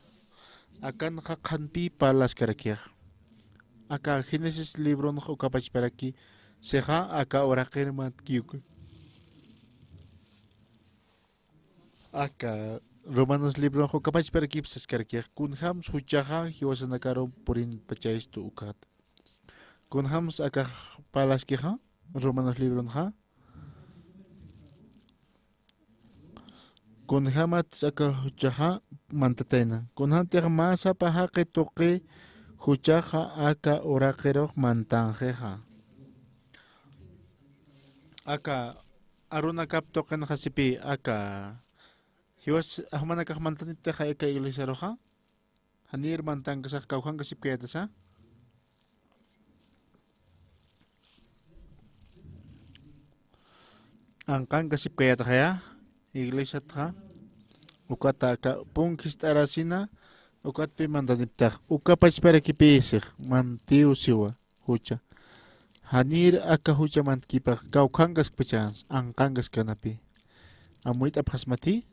Akanxa qhanpï parlaskarakix. Aka Génesis libronxa uka pachparaki sixa aka uraqir mantkiw. Aka Romanos libronxa uka pachparakip saskarakix, kunjämsa juchaxa jiwasanakaru purinpachayistu ukat. Kunjämsa akax parlaskixa, Romanos libronxa. Kunjämatsa aka juchaxa mantatayna. Kunjämtix mä sapa jaqi tuqi juchaxa aka uraqirux mantanxixa. Aka arunakap tuqinxasipï, aka jiwas jumanakax mantaniptixa aka iglesiaruxa. Janir mantankasax, kawkhankasipkayätasa. Anqankasipkayätxaya, iglesiatxa. Ukata aka punk jist'arasina, ukatpï mantaniptax. Uka pachparakipï six, mantiw siwa, jucha. Janir aka jucha mantkipax, kawkhankaskpachans, anqankaskänapï. Amuyt'apxasmati?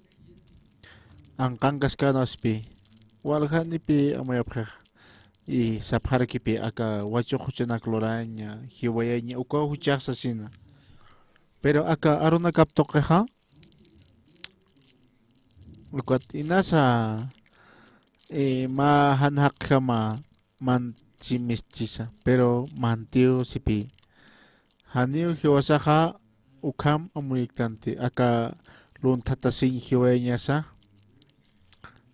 Anqankaskänasipï. Waljanipï amuyapxix. Y sapxarakipï aka wachuq juchanak luraña, jiwayaña, ukaw juchax sasina. Pero aka arunakap tuqixa, ukat inasa, eh, mä jan jaqjama manchi mischisa, pero mantiw sipï. Janiw jiwasaxa ukham amuyiktanti, aka lunthatasiñ jiwayañasa,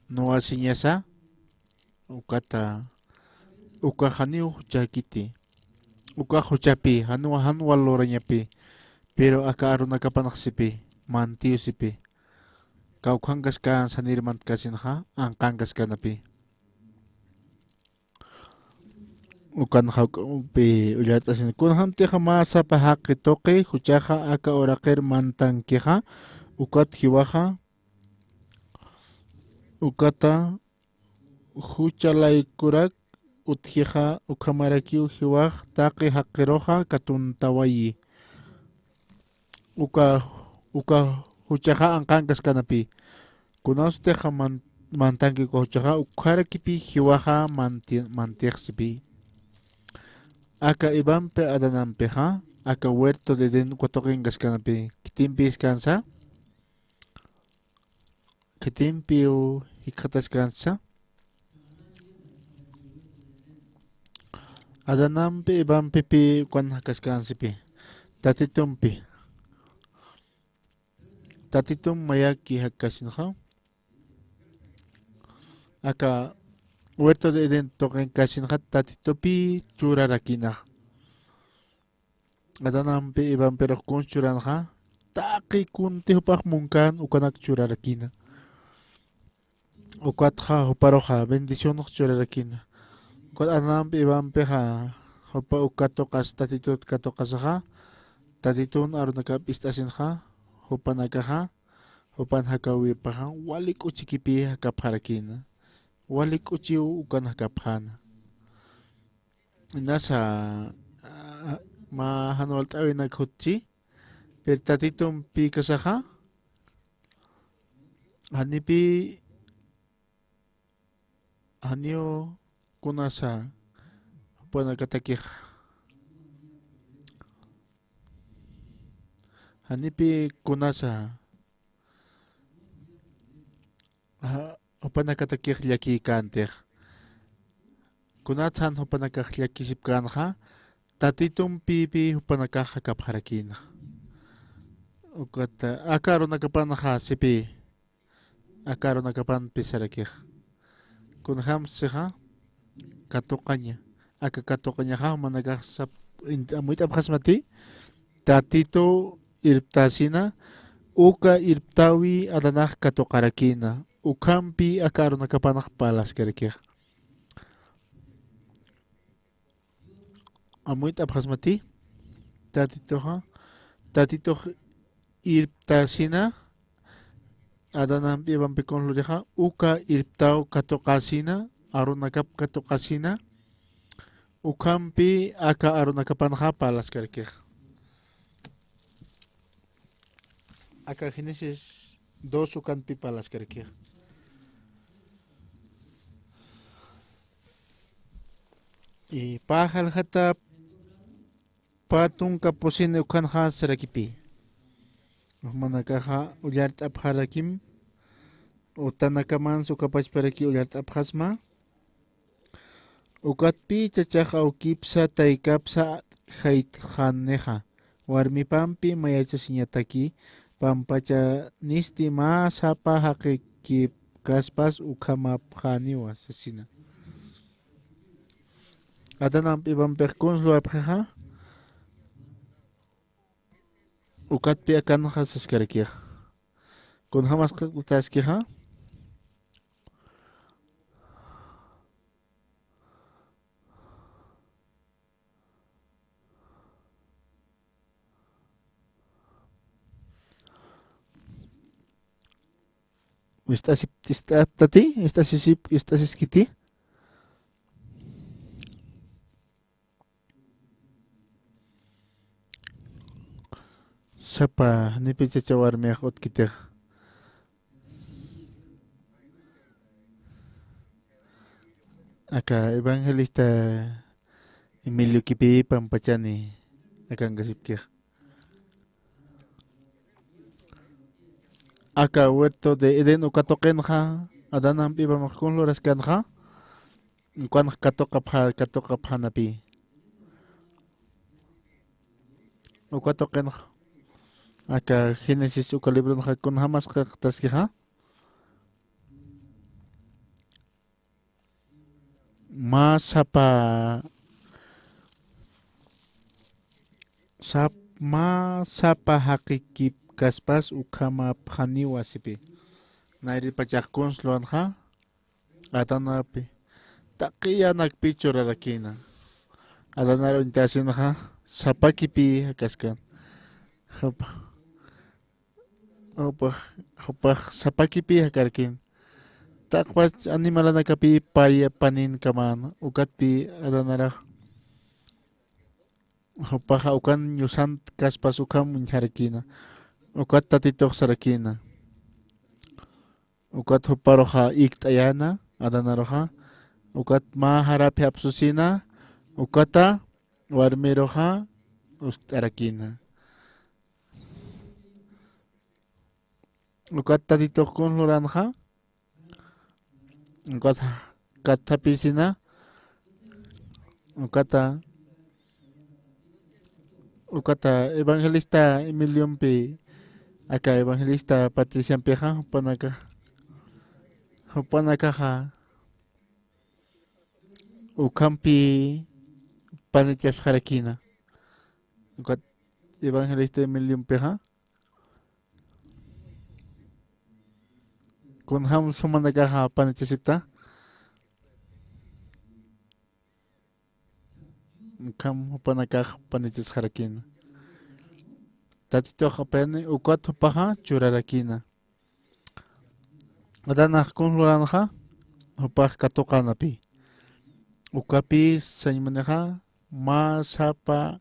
nuwasiñasa, ukata, uka janiw juchakiti, uka juchapï, jan wa-, jan wal lurañapï, pero aka arunakapanx sipï, mantiw sipï. Kawkhankaskän sanir mantkasinxa, anqankaskänapï. Ukan jawk'ampi ullart'asin. Kunjämtixa mä sapa jaqi tuqi juchaxa aka uraqir mantankixa, ukat jiwaxa, ukata jucha laykurak utjixa, ukhamarakiw jiwax taqi jaqiruxa katuntawayi. Uka, uka juchaxa anqankaskänapï. Kunasutixa man-, mantanki uka juchaxa, ukharakipï jiwaxa manti-, mantix sipï. Aka Evampi Adanampixa, aka huerto de Edén uka tuqinkaskänapï. Khitimpïskänsa, khitimpiw jikxataskänsa. Adanampi, Evampipï ukan jakaskän sipï. Tatitumpi. Tatitum mayaki jakasinxa. Aka huerto de Edén tuqinkasinxa Tatitupï churarakina. Adanampi, Evampirux kuns churanxa, taqi kunti jupax munkän ukanak churarakina. Ukatxa juparuxa bendicionx churarakina. Ukat Adanampi Evampixa jupa uk katuqas Tatitut katuqasaxa, Tatitun arunakap ist'asinxa, jupanakaxa, jupan jakawïpaxa, wali k'uchikipï jakapxarakina. Wali k'uchiw ukan jakapxäna. Inasa, a, mä jan walt'äwinak jutchi, pero Tatitumpi kasaxa, janipï, janiw kunasa jupanakatakixa. Janipï kunasa, a, jupanakatakix llakïkäntix. Kunatsa jan jupanakax llakisipkänxa, Tatitumpïpï jupanakax jakapxarakïna. Ukat, aka arunakapanxa sipï, aka arunakapanpi sarakix. Kunjams sixa, katuqaña. Aka katuqañaxa jumanakax sap, in-, amuyt'apxasmati, Tatitu irptasina, uka irptäwi Adanax katuqarakïna. Ukhampi aka arunakapanx parlaskarakix. Amuyt'apxasmati, Tatituxa, Tatitux irptasina, Adanampi Evampi kunsa lurixa, uka irptäw katuqasina, arunakap katuqasina, ukhampi aka arunakapanxa parlaskarakix. Aka Génesis dos ukanpi parlaskarakix. Y pä jaljata pä tunka pusini ukanxa sarakipï. Jumanakaxa ullart'apxarakim, utanakamansa uka pachparaki ullart'apxasma. Ukatpï chachax awkipsa taykapsa jaytxanixa, warmipampi mayachasiñataki, pampachanisti mä sapa jaqikipkaspas ukhamapxaniwa sasina. Adanampi Evampix kunsa luwapxixa, ukatpï akanxa saskarakixa. Kunjamas qillqt'ataskixa. Ist'asip-, ist'aptati, ist'asisip-, ist'asiskiti. Sapa, nipi chacha warmix utkitix. Aka evangelista Emilio kipï pampachani akankasipkix. Aka huerto de Edén uka tuqinxa, Adanampi Evamx kunsa luraskanxa, ukanx katuqapxa-, katuqapxanapï. Uka tuqinxa, aka Génesis uka libronxa kunjamas qillqtaskixa. Mä sapa, sap-, mä sapa jaqikipkaspas ukhamapxaniwa sipï. Nayri pachax kunsa luranxa, Adanapi. Taqi yanakpï churarakïna. Adanar uñtasinxa, sapakipï jakaskan. Jupa. Jupax, jupax sapakipï jakarakïn. Taqpach animalanakapï paya paninkaman, ukatpï Adanarax. Jupaxa ukan ñusant kaspas ukham uñjarakïna. Ukat Tatitux sarakïna. Ukat juparuxa ikt'ayäna, Adanaruxa. Ukat mä jarapxi apsusïna, ukata warmiruxa uskt'arakïna. Ukat Tatitux kunsa luranxa, ukat kathapïsina, ukata, ukata evangelista Emiliompi, aka evangelista Patriciampixa, jupanaka, jupanakaxa, ukhampi panichasxarakïna. Ukat evangelista Emiliompixa. Kunjam jumanakaxa panichasipta. Ukham jupanakax panichasxarakïna. Tatitux apayani ukat jupaxa churarakïna. Adanax kun luranxa, jupax katuqänapï. Ukapï sañ munixa, mä sapa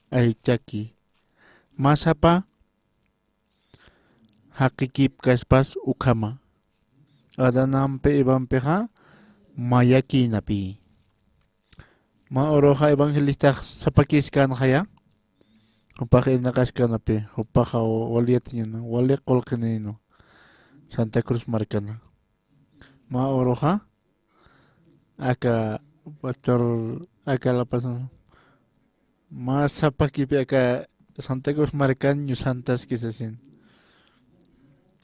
aychaki. Mä sapa jaqikipkaspas ukhama. Adanampi Evampixa mayakïnapï. Mä uruxa evangelistax sapakiskänxaya. Jupax irnaqaskänapï, jupaxa wali yatiñäni, wali qullqinïni. Santa Cruz markana. Mä uruxa, aka pastor, aka La Paz, mä sapakipï aka Santa Cruz markan ñusantaski sasin.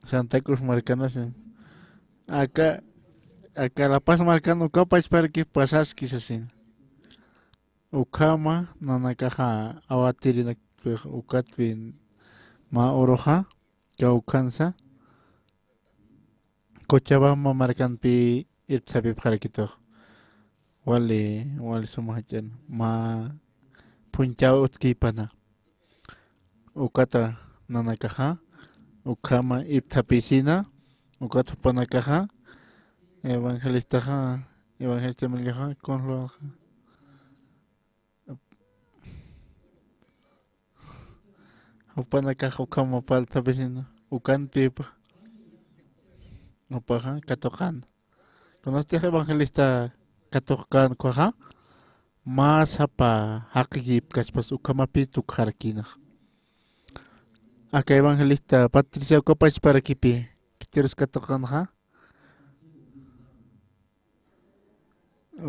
Santa Cruz markanasin. Aka, aka La Paz markan uka pachparakip pasaski sasin. Ukhama nanakaxa awatirinak ukatpï mä uruxa, kawkhansa. Cochabamba markanpï irpsapipxarakitux. Wali, wali suma jach'an. Mä phunchhaw utjkipana. Ukata nanakaxa, ukhama irpsapïsina, ukat jupanakaxa, evangelistaxa, evangelista Emilioxa, kunjluxa. Jupanakax ukhama parlthapisina, ukanpï jupa. Jupaxa katuqän. Kunatix evangelista katuqkän ukhaxa, mä sapa jaqikipkaspas ukhamapï tukxarakïnax. Aka evangelista Patricia uka pachparakipï, khitirus katuqkänxa.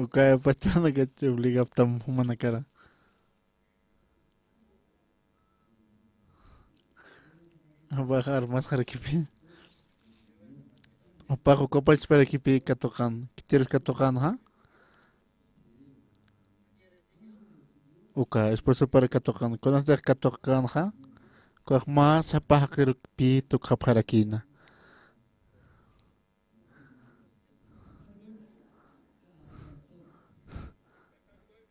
Uka pachanakach obligaptam jumanakara. Jupax armasxarakipï. Jupax uka pachparakipï katuqän, khitirus katuqänxa. Uka esposopar katuqän, kunatix katuqkänxa. Ukax mä sapa jaqirukpï tukxapxarakïna.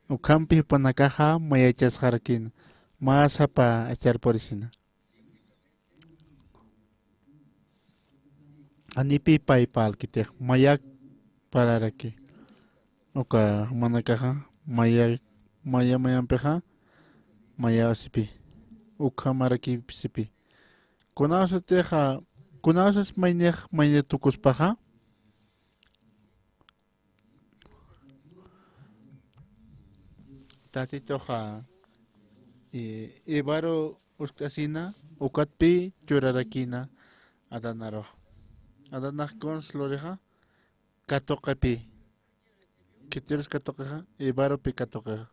Ukhampi jupanakaxa mayachasxarakïna, mä sapa achar purisina. Janipï pay parlkitix, mayak parlaraki. Uka jumanakaxa, maya, maya mayampixa, mayawsipï. Ukhamarakipsipï. Kunawsatixa, kunawsas maynix, maynix tukuspaxa. Tatituxa, e, Evaro usk'asina, ukatpï churarakïna, Adanarux. Adanax kuns lurixa, katuqipï. Khitirus katuqixa, Evaropï katuqixa.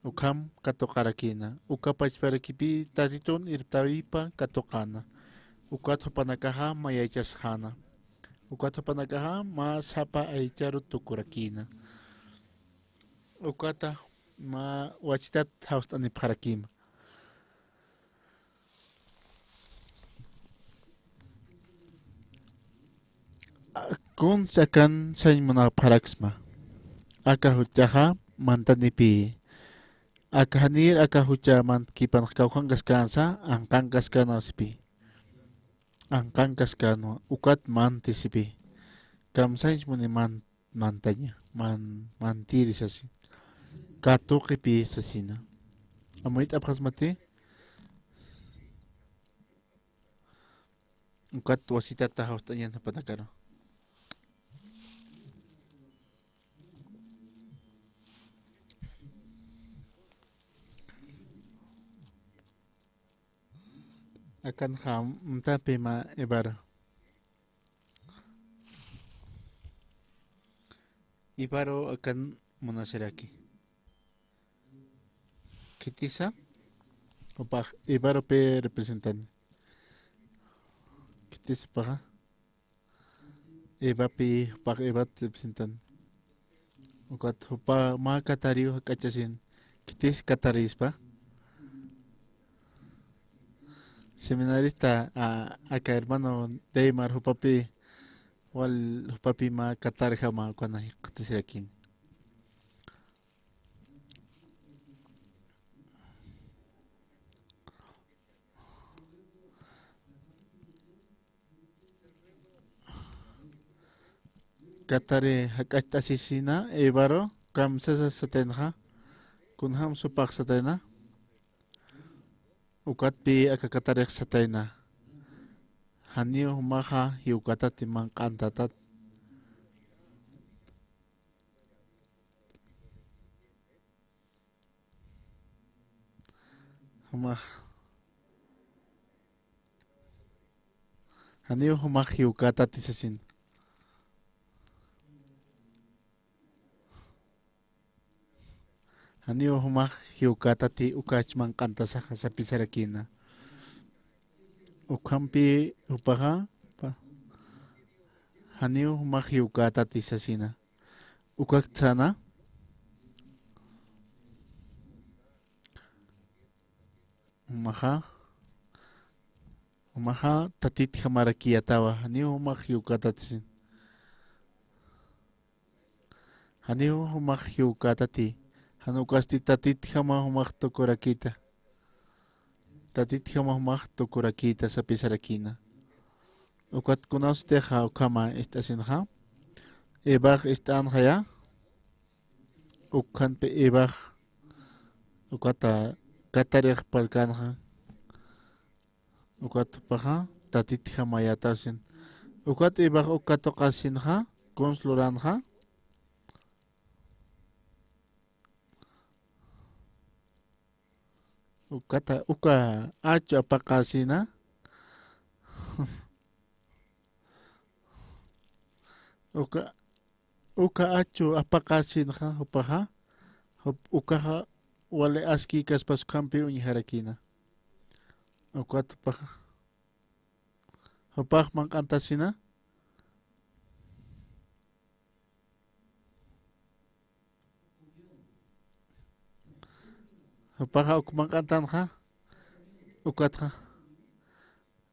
Ukham katuqarakïna. Uka pachparakipï Tatitun irptawipa katuqäna. Ukat jupanakaxa mayaychasxäna. Ukat jupanakaxa mä sapa aycharu tukurakïna. Ukata mä wasitat jawst'anipxarakïma. Kuns akan sañ munapxaraksma. Aka juchaxa mantanipï. Aka janir aka jucha mantkipanx kawkhankaskänsa, anqankaskänwa sipï. Anqankaskänwa, ukat manti sipï. Kamsañs muni man-, mantaña, man-, mantiri sasi. Katuqipï sasina. Amuyt'apxasmati. Ukat wasitata jawst'añan jupanakaru. Akanxa amtapï mä Evaro. Evaro akan munasiraki. Khitisa, jupax Evaropï representan. Khitis jupaxa. Evapï, jupax Evat representan. Ukat jupa mä katariw jak'achasin. Khitis katarispa. seminarista, a, aka hermano Deimar jupapi, wal jupapi mä katarjama ukana jikxatasirakini. Katari jak'acht'asisina, Evaro, kamsasa sataynaxa, kunjam supax satayna, ukatpï aka katarix satayna, janiw jumaxa jiwkatati manq'antatat. Jumax. Janiw jumax jiwkätati sasin. Janiw jumax jiwkätati ukach manq'antasaxa sapisarakïna. Ukhampi jupaxa, pa-, janiw jumax jiwkätati sasina. Ukaktsana. Jumaxa, jumaxa tatitjamarakiyatawa, janiw jumax jiwkätati sin. Janiw jumax jiwkätati, jan ukasti tatitjama jumax tukurakïta. Tatitjama jumax tukurakïta sapisarakïna. Ukat kunasutixa ukhama ist'asinxa. Evax ist'änxaya. Ukhampi Evax. Ukata katarix parlkänxa. Ukat jupaxa tatitjamayätaw sin. Ukat Evax uk katuqasinxa, kuns luränxa. Ukata, uka achu apaqasina. Uka, uka achu apaqasinxa, jupaxa. Jup-, ukaxa wali aski kaspas ukhampi uñjarakïna. Ukat jupaxa. Jupax manq'antasina. Jupaxa uk manq'antanxa. Ukatxa.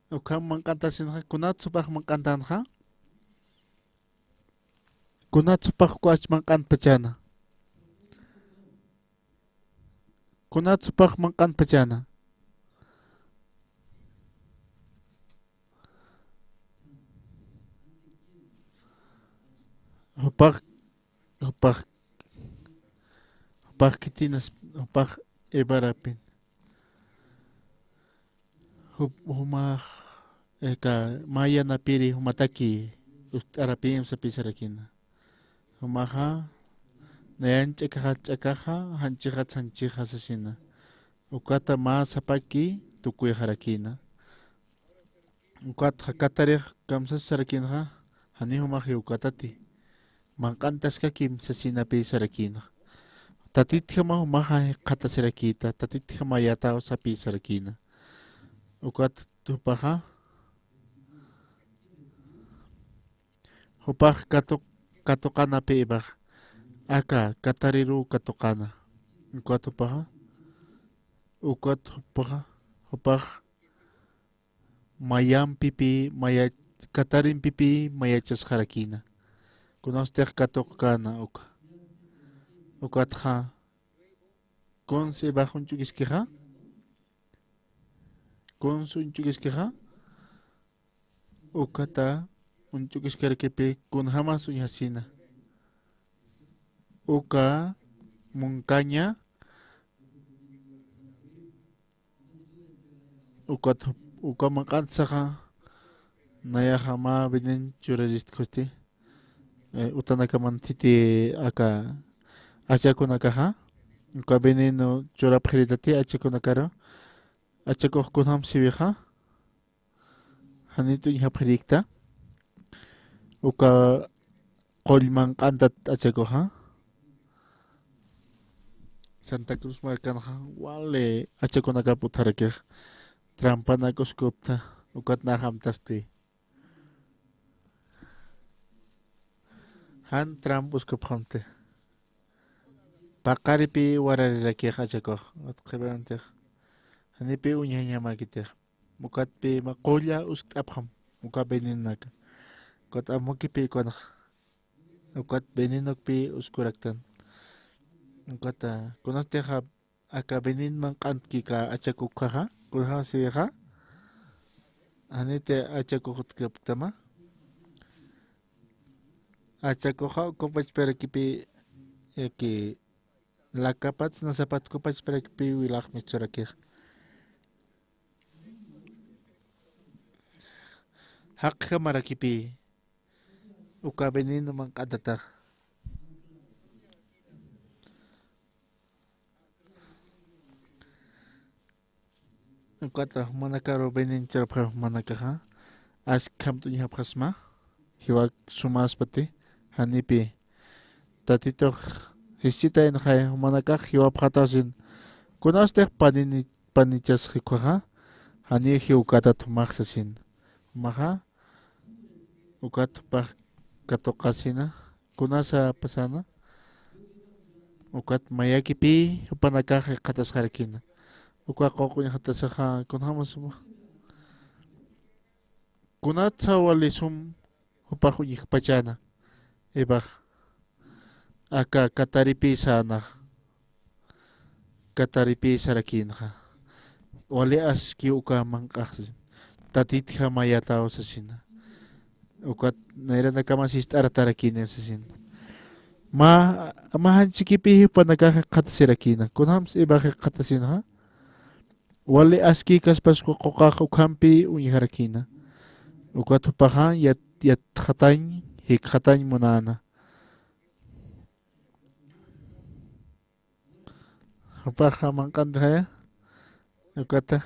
Ukham manq'antasinxa. Kunats jupax manq'antanxa. Kunats jupax uka ach manq'antpachäna. Kunats jupax manq'antpachäna. Jupax, jupax, jupax khitinas, jupax Evarapin. Jup-, jumax, aka mä yanapiri jumataki ust'arapïm sapisarakïna. Jumaxa, nayan ch'akaxa ch'akaxa, janchixat janchixa sasina. Ukata mä sapaki tukuyxarakïna. Ukatxa katarix kamsasarakïnxa, janiw jumax jiwkätati. Manq'antaskakim sasinapï sarakïna. Tatitjama jumaxa jikxatasirakïta, tatitjamayätaw sapï sarakïna. Ukat jupaxa, jupax katuq-, katuqanapï Evax, aka katariruw katuqana. Ukat jupaxa, ukat jupaxa, jupax mayampipï, maya-, katarimpipï mayachasxarakïna. Kunasutix katuqkäna uka. Ukatxa, kuns Evax uñch'ukiskixa. Kuns uñch'ukiskixa. Ukata uñch'ukiskarakipï kunjamas uñjasina. Uka munkaña, ukat, uka manq'antsaxa, nayaxa mä veneno churaristkusti, eh, utanakaman thiti aka achakunakaxa, uka veneno churapxiritati achakunakaru, achakux kunjam siwixa, janit uñjapxirïkta, uka qull manq'antat achakuxa. Santa Cruz markanxa wali achakunakap utjarakix, trampanak uskupta, ukat nax amtasti. Jan trampa uskupxamti. Paqaripï wararirakix achakux, utqhipï amtix. Janipï uñjañjamäkitix. Ukatpï mä qulla uskt'apxam uka venenonaka. Ukat amukipi ukanxa. Ukat venenokpi uskuraktan. Ukat, a, kunatixa aka veneno manq'antki aka achakukjaxa, kunjamasixa, janiti achakux utjkapktama. Achakuxa uka pachparakipi, yaqha lakapat, nasapat uka pachparakipi wilax misturakix. Jaqjamarakipi uka veneno manq'antatax. Ukata jumanakaru veneno churapxam jumanakaxa, askham t'uñjapxasma, jiwak sumaspati, janipi. Tatitux jisitaynxay jumanakax jiwapxataw sin, kunastix panini-, panichasxi ukhaxa, janiw jiwkatat jumax sasin. Jumaxa, ukat jupax katuqasina, kunasa pasana, ukat mayakipï jupanakax jikxatasxarakïna. Uka quq uñjatasaxa, kunjamas suma. Kunatsa wali sum jupax uñjkpachäna, Evax. Aka kataripï säna. Kataripï sarakïnxa. Wali askiw uka manq'ax sasin. Tatitjam mayataw sasina. Ukat nayranakama sist'aratarakïniw sasina. Mä, mä janchikipï jupanakax jikxatasirakïna. Kunjams Evax jikxatasinxa. Wali askïkaspas uka quqax ukhampï uñjarakïna. Ukat jupaxa yat-, yatxatañ, jikxatañ munäna. Jupaxa manq'antxaya, ukata.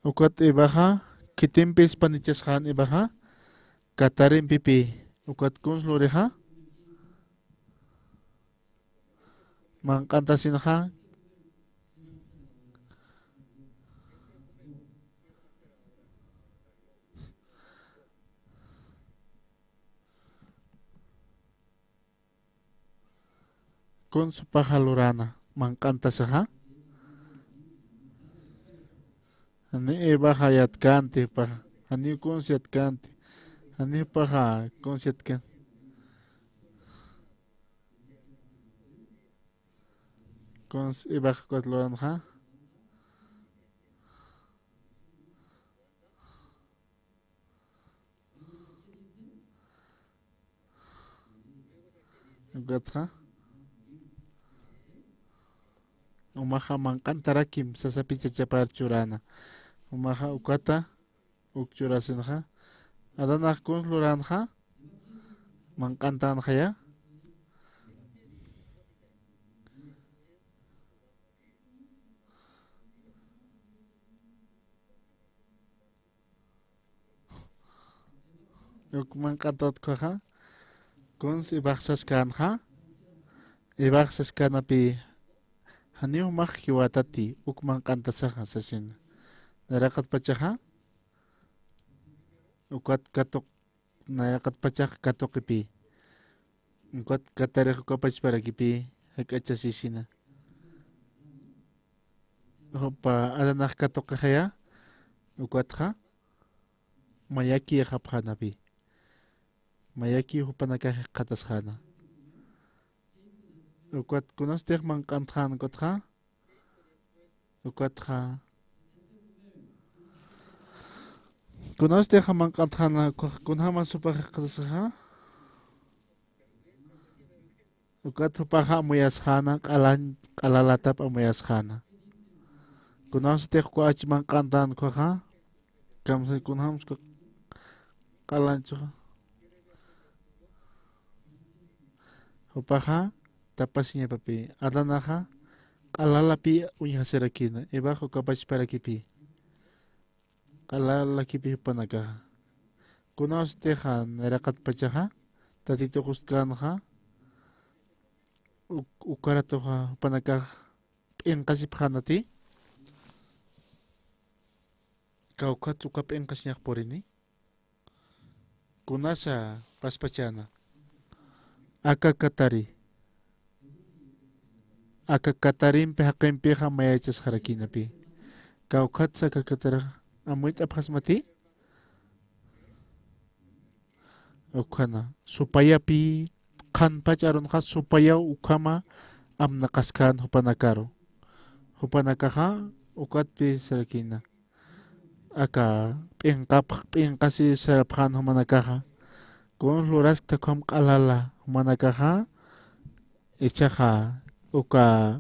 Ukat Evaxa, khitimpis panichasxän Evaxa, katarimpipi, ukat kuns lurixa, manq'antasinxa, kuns jupaxa luräna, manq'antasaxa. Jani Evaxa yatkänti jupaxa, janiw kuns yatkänti, jani jupaxa kuns yatkänti. Kuns Evax ukat luranxa. Ukatxa. Umaxa manq'antarakim sasapi chachapar churäna. Umaxa ukata uk churasinxa. Adanax kuns luranxa. Manq'antanxaya. Uk manq'antat ukhaxa, kuns Evax saskänxa, Evax saskänapï, janiw jumax jiwatati, uk manq'antasaxa sasina. Nayraqatpachaxa, ukat katuq, nayraqatpachax katuqipï. Ukat katarix uka pachparakipï jak'achasisina. Jupa Adanax katuqixaya, ukatxa, mayaki yaqhapxänapï. Mayaki jupanakax jikxatasxäna. Ukat kunastix manq'antxän ukatxa, Ukatxa. Kunastix manq'antxäna, ukax kunjamas jupax jikxatasaxa. Ukat jupaxa amuyasxäna, q'alan, q'alalatap amuyasxäna. Kunastix uka ach manq'antän ukaxa. Kamsa kunjams uka q'alanchuxa. Jupaxa tapasiñapapï, Adanaxa q'alalapï uñjasirakïna, Evax uka pachparakipï. Q'alalakipï jupanakaxa. Kunawsatixa nayraqatpachaxa, Tatitux ustkänxa, uk-, ukaratuxa jupanakax p'inqasipxänati. Kawkhat uka p'inqasiñax purini. Kunasa paspachäna. Aka katari. aka katarimpi jaqimpixa mayachasxarakïnapi. Kawkhatsa aka kataraxa amuyt'apxasmati. Ukhana, supayapi qhanpach arunxa supayaw ukhama amnaqaskän jupanakaru. Jupanakaxa ukatpi sarakïna. Aka p'inqapx-, p'inqasi sarapxän jumanakaxa. Kun luraskta ukham q'alala jumanakaxa. Ichaxa uka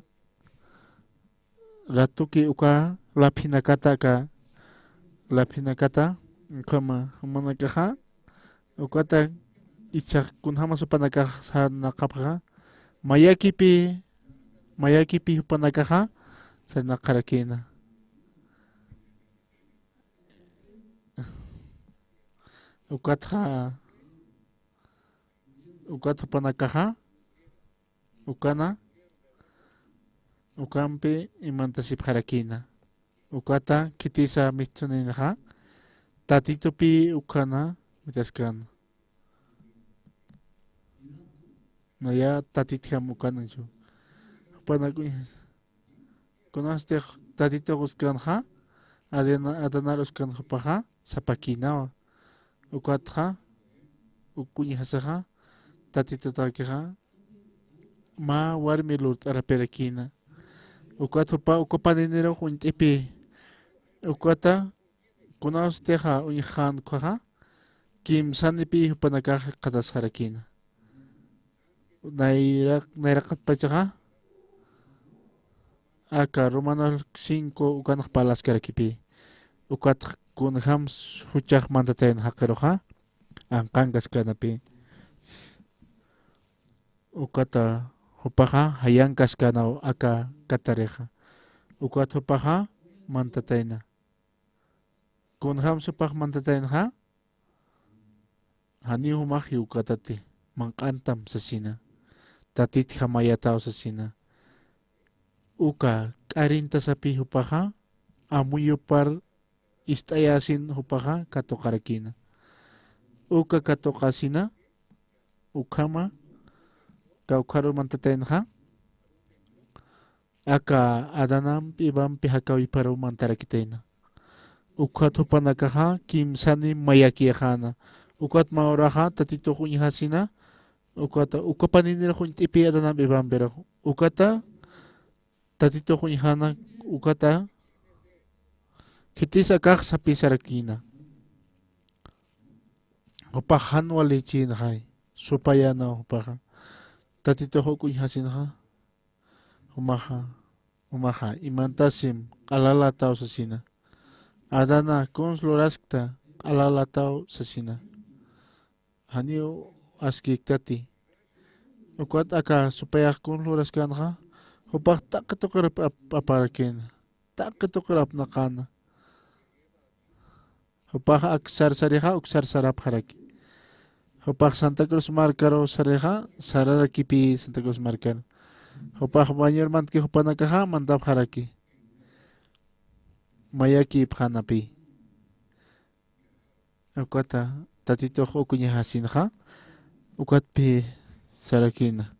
ratuki uka laphinakata aka, laphinakata, ukhama, jumanakaxa, ukata ichax kunjämas jupanakax sarnaqapxä, mayakipi, mayakipi jupanakaxa, sarnaqarakïna. Ukatxa, ukat jupanakaxa, ukana, ukampi imantasipxarakïna. Ukata khitisa mistsuninxa, Tatitupi ukhana, mitaskäna. Naya Tatitjam ukananchu. Jupanak uñja. Kunasti Tatitux uskänxa, Adana-, Adanar uskän jupaxa, sapakïnawa. Ukatxa, uk uñjasaxa, Tatitutakixa, mä warmi lurt'arapirakïna. Ukat jupa, uka paninirux uñt'ipi. Ukata, kunawstixa uñjxän ukkhaxa, kimsanipï jupanakax jikxatasxarakïna. Nayraq-, nayraqatpachaxa, aka Romanos cinco ukanx parlaskarakipï. Ukat kunjämsa juchax mantatayna jaqiruxa, anqankaskänapï. Ukata jupaxa jayankaskänwa aka katarixa. Ukat jupaxa mantatayna. Kunjämsa jupax mantataynaxa, janiw jumax jiwkatati, manq'antam sasina. Tatitjam mayataw sasina. Uka k'arintasapï jupaxa, amuyupar ist'ayäsin jupaxa katuqarakïna. Uka katuqasina, ukhama, kawkharu mantataynaxa, aka Adanamp Evampi jakawipar mantarakitayna. Ukat jupanakaxa kimsani mayakïxäna. Ukat mä uraxa Tatitux uñjasina, ukata, uka paninirux uñt'ipï Adanamp Evampirux. Ukata, Tatitux uñjäna, ukata, khitis akax sapï sarakïna. Jupax jan walichïnxay, supayäna jupaxa. Tatitux uk uñjasinxa, jumaxa, jumaxa, imantasim q'alalataw sasina. Adana, kuns luraskta q'alalataw sasina. Janiw askiktati. Ukat aka supayax kun luraskänxa, jupax taqi tuqir ap-, ap-, aparakïna. Taqi tuqir apnaqäna. Jupax ak sar sarixa, uk sar sarapxaraki. Jupax Santa Cruz markaru sarixa, sararakipï Santa Cruz markaru. Jupax bañur mantki jupanakaxa, mantapxaraki. Mayakïpxänapï. Ukata Tatitux uk uñjasinxa, ukatpï sarakïna.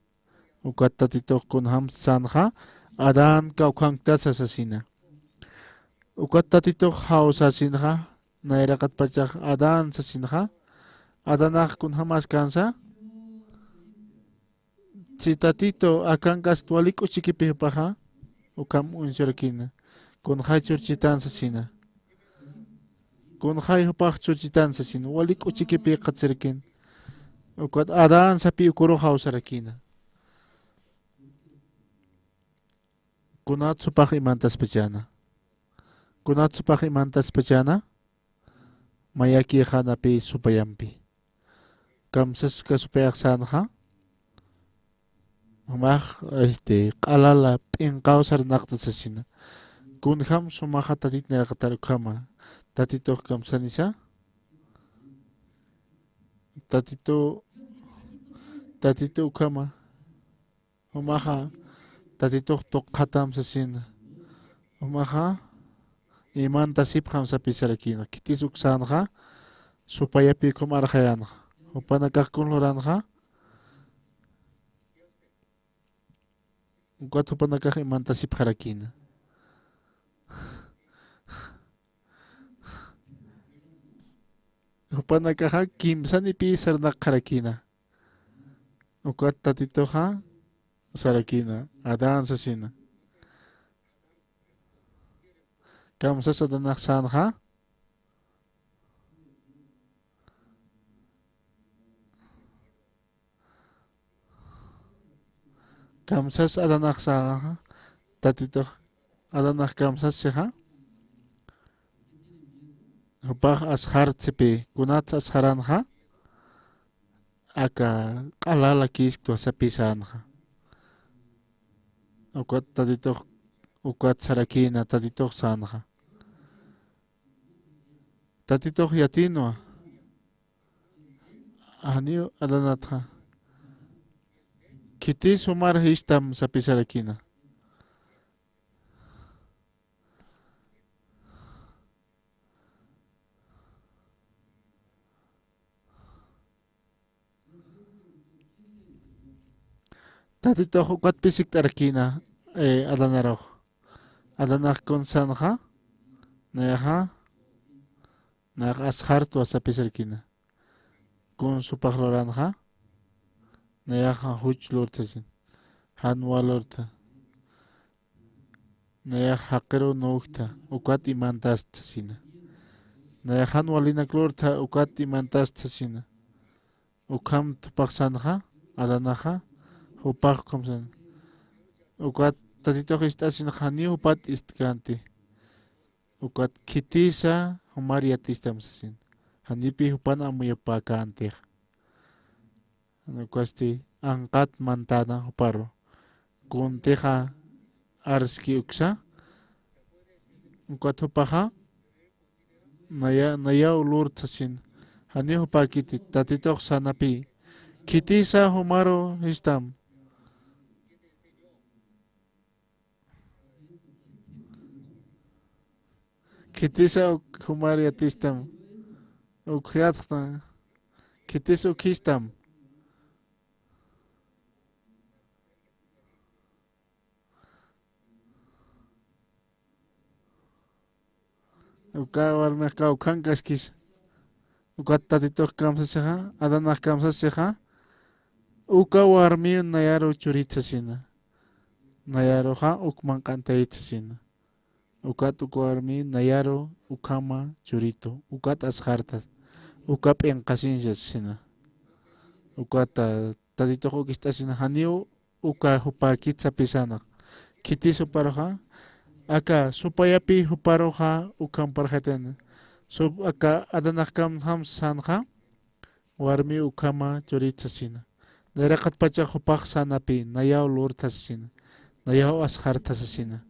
Ukat Tatitux kunjämsa sänxa, Adán kawkhanktasa sasina. Ukat Tatitux jawsasinxa, nayraqatpachax Adán sasinxa, Adanax kunjämäskänsa, si Tatitu akankast wali k'uchikipï jupaxa, ukham uñsurakïna. Kunxay churchitan sasina. Kunxay jupax churchitan sasina. Wali k'uchikipï qhatsirakïna. Ukat Adán sapï ukurux jawsarakïna. Kunat supax imantaspachäna. Kunat supax imantaspachäna. Mayakïxänapï supayampi. Kamsaska supayax sänxa, jumax, este, q'alala p'inqaw sarnaqta sasina. Kunjämsa jumaxa Tatit nayraqatar ukhama. Tatitux kamsanisa. Tatitu, Tatitu ukhama. Jumaxa, Tatitux tuqxatam sasina. Jumaxa, imantasipxam sapï sarakïna. Khitis uk sänxa, supayapï ukham arxayänxa. Jupanakax kun luranxa, Ukat jupanakax imantasipxarakïna. Jupanakaxa kimsanipï sarnaqxarakïna. Ukat Tatituxa sarakïna, Adán sasina. Kamsas Adanax sänxa. Kamsas Adanax sänxa, Tatitux Adanax kamsasixa. Jupax asxartsipï, kunats asxaranxa, aka q'alala kisktwa sapï sänxa. Ukat Tatitux, ukat sarakïna, Tatitux sänxa. Tatitux yatïnwa. Janiw Adanatxa. Khitis jumar sistam sapï sarakïna. Tatitux ukat pisikt'arakïna, eh, Adanarux. Adanax kun sänxa, nayaxa, nayax asxartwa sapï sarakïna. Kun supax luranxa, nayaxa juch lurtha sasin. Jan wal lurtha. Nayax jaqiruw nuwjtha, ukat imantast sasina. Nayax jan walinak lurtha, ukat imantast sasina. Ukham jupax sänxa, Adanaxa, jupax ukham sän. Ukat Tatitux ist'asinxa, janiw jupat ist'känti. Ukat khitisa jumar yatistam sasin. Janipï jupan amuyapäkäntixa. Ukasti anqat mantäna juparu. Kuntixa arski uksa. Ukat jupaxa naya, nayaw lurtha sasin. Janiw jupäkiti, Tatitux sänapï. Khitisa jumaru sistam. Khitisa uk jumar yatistam. Uk jayatxta. Khitis uk sistam. Uka warmix kawkhankaskis. Ukat Tatitux kamsasixa, Adanax kamsasixa. Uka warmiw nayaru churit sasina. Nayaruxa uk manq'antayit sasina. Ukat uka warmi nayaru ukhama churitu, ukat asxarta, uka p'inqasinsa sasina. Ukat, ah, Tatitux uk ist'asina, janiw uka jupäkit sapï sänxa. Khitis juparuxa, aka supayapï juparuxa ukham parxatayna. Sup aka Adanax kamsam sänxa, warmi ukhama churit sasina. Nayraqatpachax jupax sänapï, nayaw lurtha sasina. Nayaw asxartha sasina.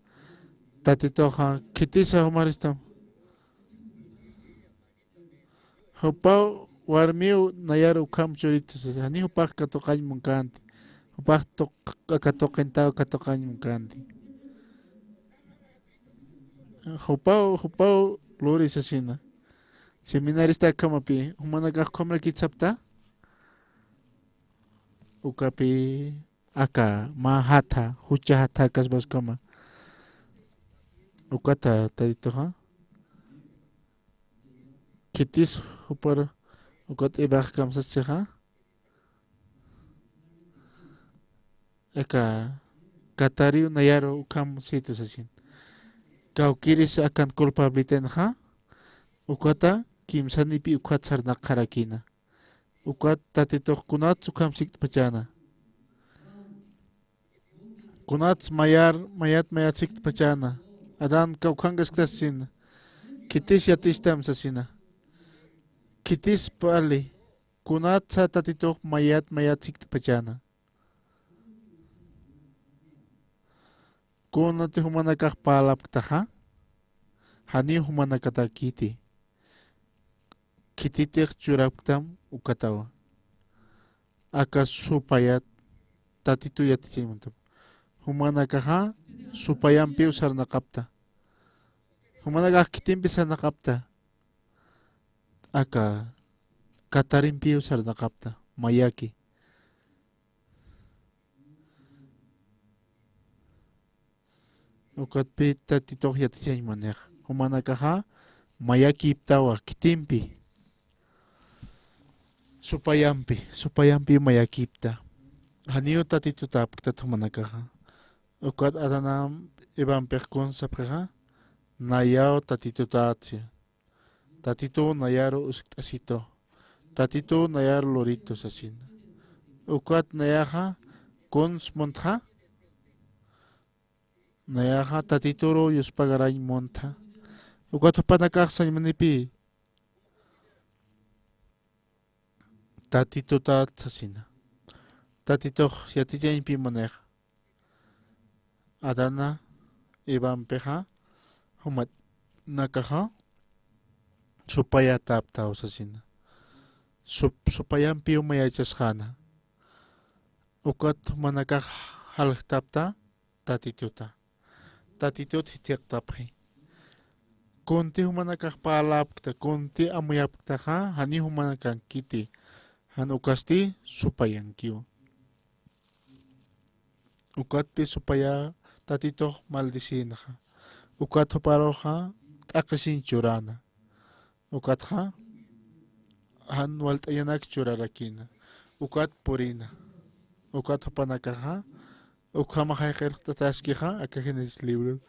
Tatituxa, khitisa jumar sistam. Jupaw warmiw nayaru ukham churit sasina. Janiw jupax katuqañ munkänti. Jupax tuq-, katuqintaw katuqañ munkänti. Jupaw, jupaw luri sasina. Seminarista akhamapï, jumanakax ukhamrakit sapta. Ukapï aka mä jatha, jucha jatha kaspas ukhama. Ukata Tatituxa. Khitis jupar ukat Evax kamsasixa. Aka katariw nayaru ukham siti sasin. Kawkïris akan culpabilitaynxa, ukata kimsanipï ukat sarnaqxarakïna. Ukat Tatitux kunats ukham sikt'pachäna. Kunats mayar, mayat, mayat sikt'pachäna. Adán kawkhankaskta sasina. Khitis yatistam sasina. Khitis parli. Kunatsa Tatitux mayat, mayat sikt'pachäna. Kunati jumanakax parlapktaxa, janiw jumanakatakiti. Khititix churapktam ukatawa. Aka supayat, Tatitu yatichaymantam. Jumanakaxa supayampiw sarnaqapta. Jumanakax khitimpi sarnaqapta. Aka katarimpiw sarnaqapta. Mayaki. Ukatpï Tatitux yatichañ munix. Jumanakaxa mayakiptawa khitimpi. Supayampi, supayampi mayakipta. Janiw Tatitutäpktat jumanakaxa. Ukat Adán Evampix kun sapxixa, nayaw Tatitutätsi. Tatituw nayaru uskt'asitu. Tatituw nayaru luritu sasina. Ukat nayaxa kuns muntxa. Nayaxa Tatituru yuspagarañ muntxa. Ukat jupanakax sañ munipï. Tatitutat sasina. Tatitux yatichañpi munix. Adana Evampixa, jumanakaxa supayatäptaw sasina. Sup-, supayampiw mayachasxäna. Ukat jumanakax jaljtapta Tatituta. Tatitut jithiqtapxi. Kunti jumanakax parläpkta, kunti amuyapktaxa, jani jumanakankiti, jan ukasti supayankiwa. Ukatpï supayä Tatitux maldicïnxa. Ukat juparuxa t'aqhisiñ churäna. Ukatxa, jan walt'añanak churarakïna. Ukat purïna. Ukat jupanakaxa, ukhamaxay qillqt'ataskixa, aka Génesis libro.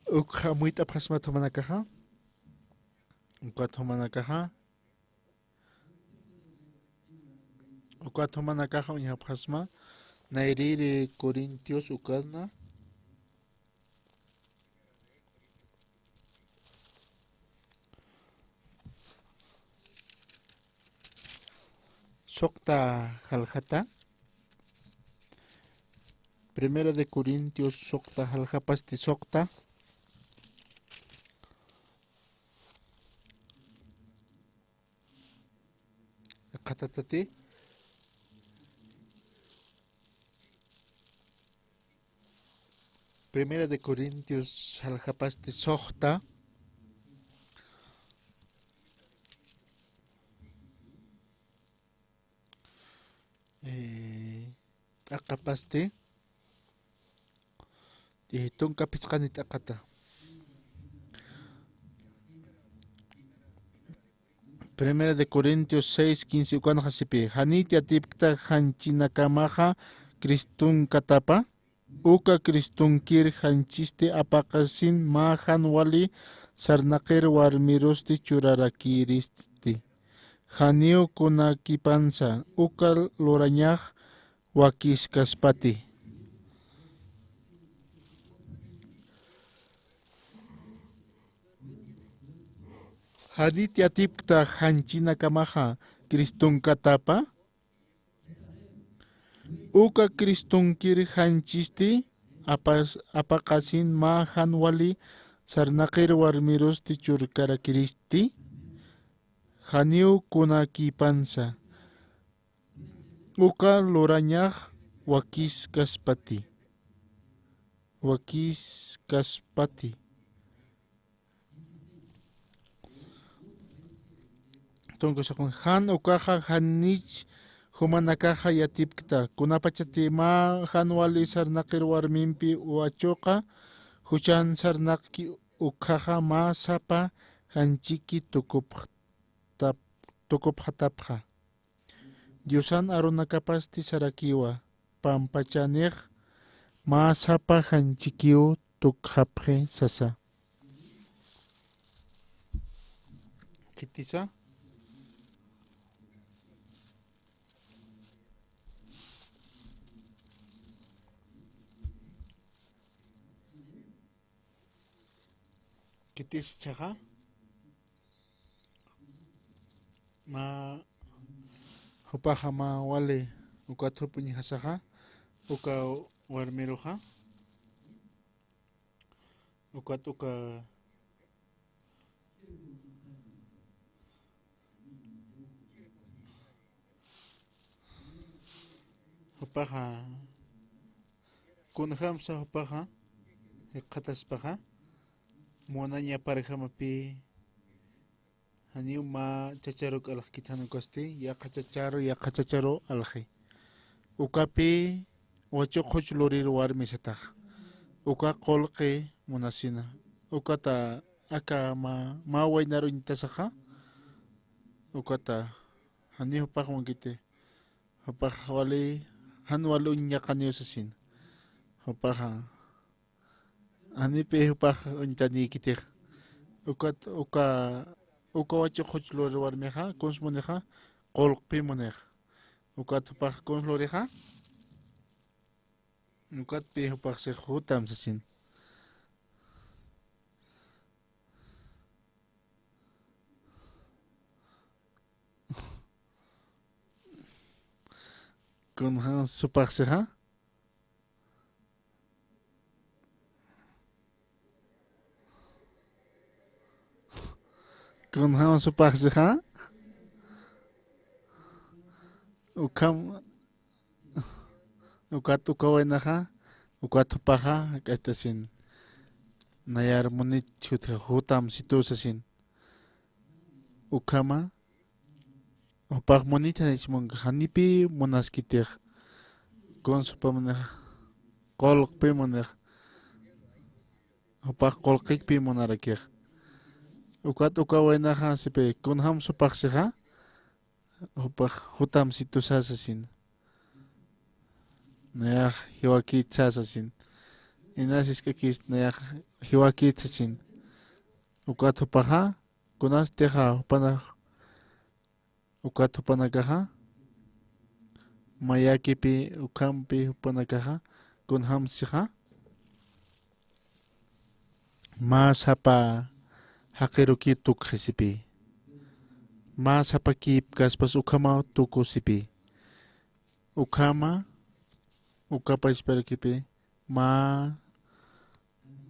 Ukxa amuyt'apxasmat jumanakaxa. Ukat jumanakaxa. Ukat jumanakaxa uñjapxasma, nayrïri Corintios ukana. Suxta jaljata. Primera de Corintios suxta jaljapasti suxta. Qhatatati. Primera de Corintios jaljapasti suxta. Eh, t'aqapasti. Eh, tunka phisqani t'aqata. Primera de Corintios seis quince, ukanxa sipï. Janiti atipkta janchinakamaxa Cristunkatapa. Uka Cristunkir janchisti apaqasin mä jan wali sarnaqir warmirusti churarakïristi. Janiw kunakipansa, uka lurañax wakiskaspati. Janiti atipkta janchinakamaxa Cristunkatapa. Uka Cristunkir janchisti apas-, apaqasin mä jan wali sarnaqir warmirusti churkarakiristi. Janiw kunakipansa. Uka lurañax wakiskaspati. Wakiskaspati. Tunka suxta, jan ukaxa janich jumanakaxa yatipkta. Kunapachati mä jan wali sarnaqir warmimpi wachuqa, juchan sarnaqki ukhaxa mä sapa janchiki tukupxtap-, tukupxatapxa. Diosan arunakapasti sarakiwa, pampachanix mä sapa janchikiw tukxapxi sasa. Khitisa. Khitis ichhaxa. Mä jupaxa mä wali ukat jup uñjasaxa, uka warmiruxa, ukat uka jupaxa, kunjamsa jupaxa, jikxataspaxa, munaña parjamapï, janiw mä chacharuk alxkit jan ukasti, yaqha chacharu, yaqha chacharu alxi. Ukapï, wachuqhuch lurir warmi sataxa. Uka qullqi munasina. Ukata aka mä, mä waynar uñtasaxa. Ukata janiw jupax wankiti. Jupax wali, jan wali uññaqaniw sasin. Jupaxa, janipï jupax uñtanïkitix. Ukat, uka, uka wachuqhuch lurir warmixa, kuns munixa, qullqpï munixa. Ukat jupax kuns lurixa, ukatpï jupax six jutam sasin. Kunjam jupax sixa. Kunjam jupax sixa. Ukham, ukat uka waynaxa, ukat jupaxa, jak'astasin. Nayar munit jutxa jutam situ sasin. Ukhama, jupax munit janich munka, janipï munaskitix. Kuns jupa munixa, qullqpï munixa. Jupax qullqikpï munarakix. Ukat uka waynaxa sipï, kunjam jupax sixa, jupax jutam situsa sasin. Nayax jiwakïtsa sasin. Inas jisk'akist nayax jiwakït sasin. Ukat jupaxa, kunatixa jupana, ukat jupanakaxa, mayakipï ukhampï jupanakaxa, kunjam sixa. Mä sapa jaqiruki tukxisipï. Mä sapakïpkaspas ukhama tukusipï. Ukhama, uka pachparakipï, mä,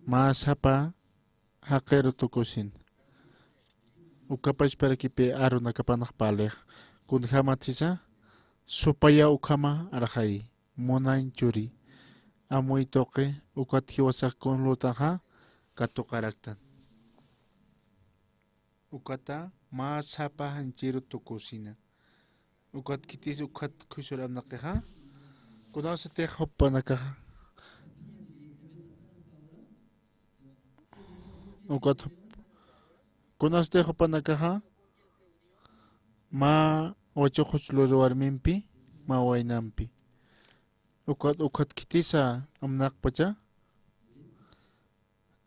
mä sapa jaqiru tukusin. Uka pachparakipï arunakapanax parlix. Kunjämat sisa, supaya ukhama arxay. Munañ churi, amuy tuqi, ukat jiwasax kuns lurtanxa katuqaraktan. Ukata mä sapa janchiru tukusina. Ukat khitis ukat khuysurapnaqixa. Kunasatix jupanakaxa. Ukat jup-, kunasatix jupanakaxa. Mä wachuqhuch luri warmimpi, mä waynampi. Ukat, ukat khitisa amnaqpacha.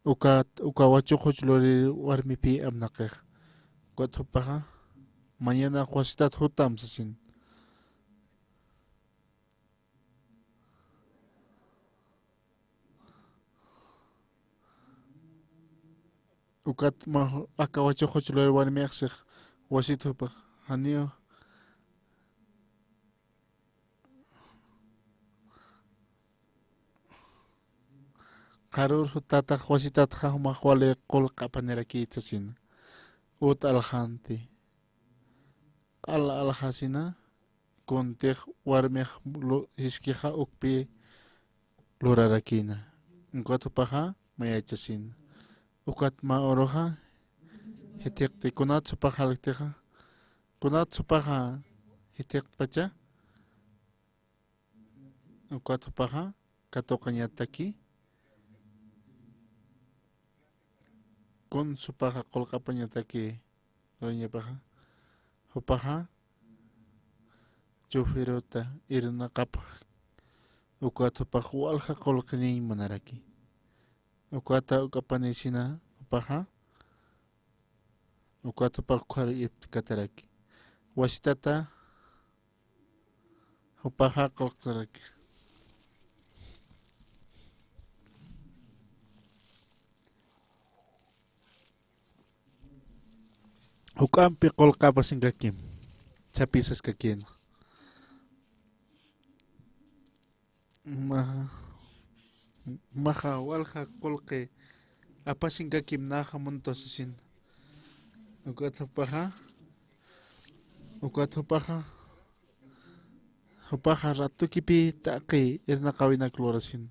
Ukat, uka wachuqhuch luri warmipï amnaqix. Ukat jupaxa, mañana wasitat jutam sasin. Ukat mä, aka wachuqhuch luri warmix six, wasit jupax, janiw. Qharür jutatax wasitatxa jumax wali qullqi apanirakït sasina. Ut alxanti. Q'al alxasina, kuntix warmix lu-, jiskixa ukpï lurarakïna. Ukat jupaxa mayachasina. Ukat mä uruxa jithiqti, kunat jupax jalktixa. Kunat jupaxa jithiqtpacha. Ukat jupaxa katuqañataki. Kuns jupaxa qullqi apañataki lurañapaxa. Jupaxa chufiruta irnaqapx. Ukat jupax walja qullqiniñ munaraki. Ukata uk apanisina jupaxa. Ukat jupax ukharu iptkataraki. Wasitata jupaxa qullqtaraki. Juk'ampi qullqi apasinkakim. Chapisaskakin. Maxa, maxa walja qullqi apasinkakim naxa muntusasin. Ukat jupaxa, ukat jupaxa, jupaxa ratukipï taqi irnaqawinak lurasin.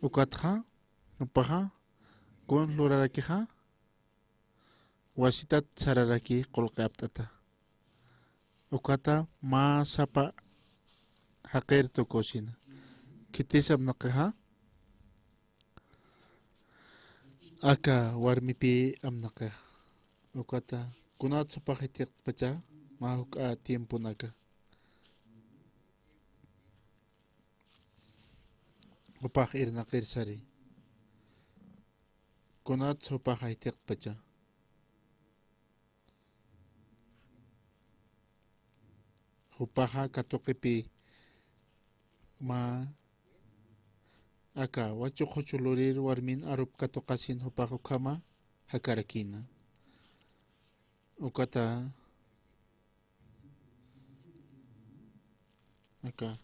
Ukatxa, jupaxa, kuns lurarakixa, wasitat sararaki qullqi apt'ata. Ukata mä sapa jaqir tukusina. Khitis apnaqixa. Aka warmipï apnaqixa. Ukata, kunat jupax jithiqtpacha, mä juk'a tiemponaka. Jupax irnaqir sari. Kunat jupax jithiqtpacha. Jupaxa katuqipï mä aka wachuq juch lurir warmin arup katuqasin jupax ukhama jakarakïna. Ukata aka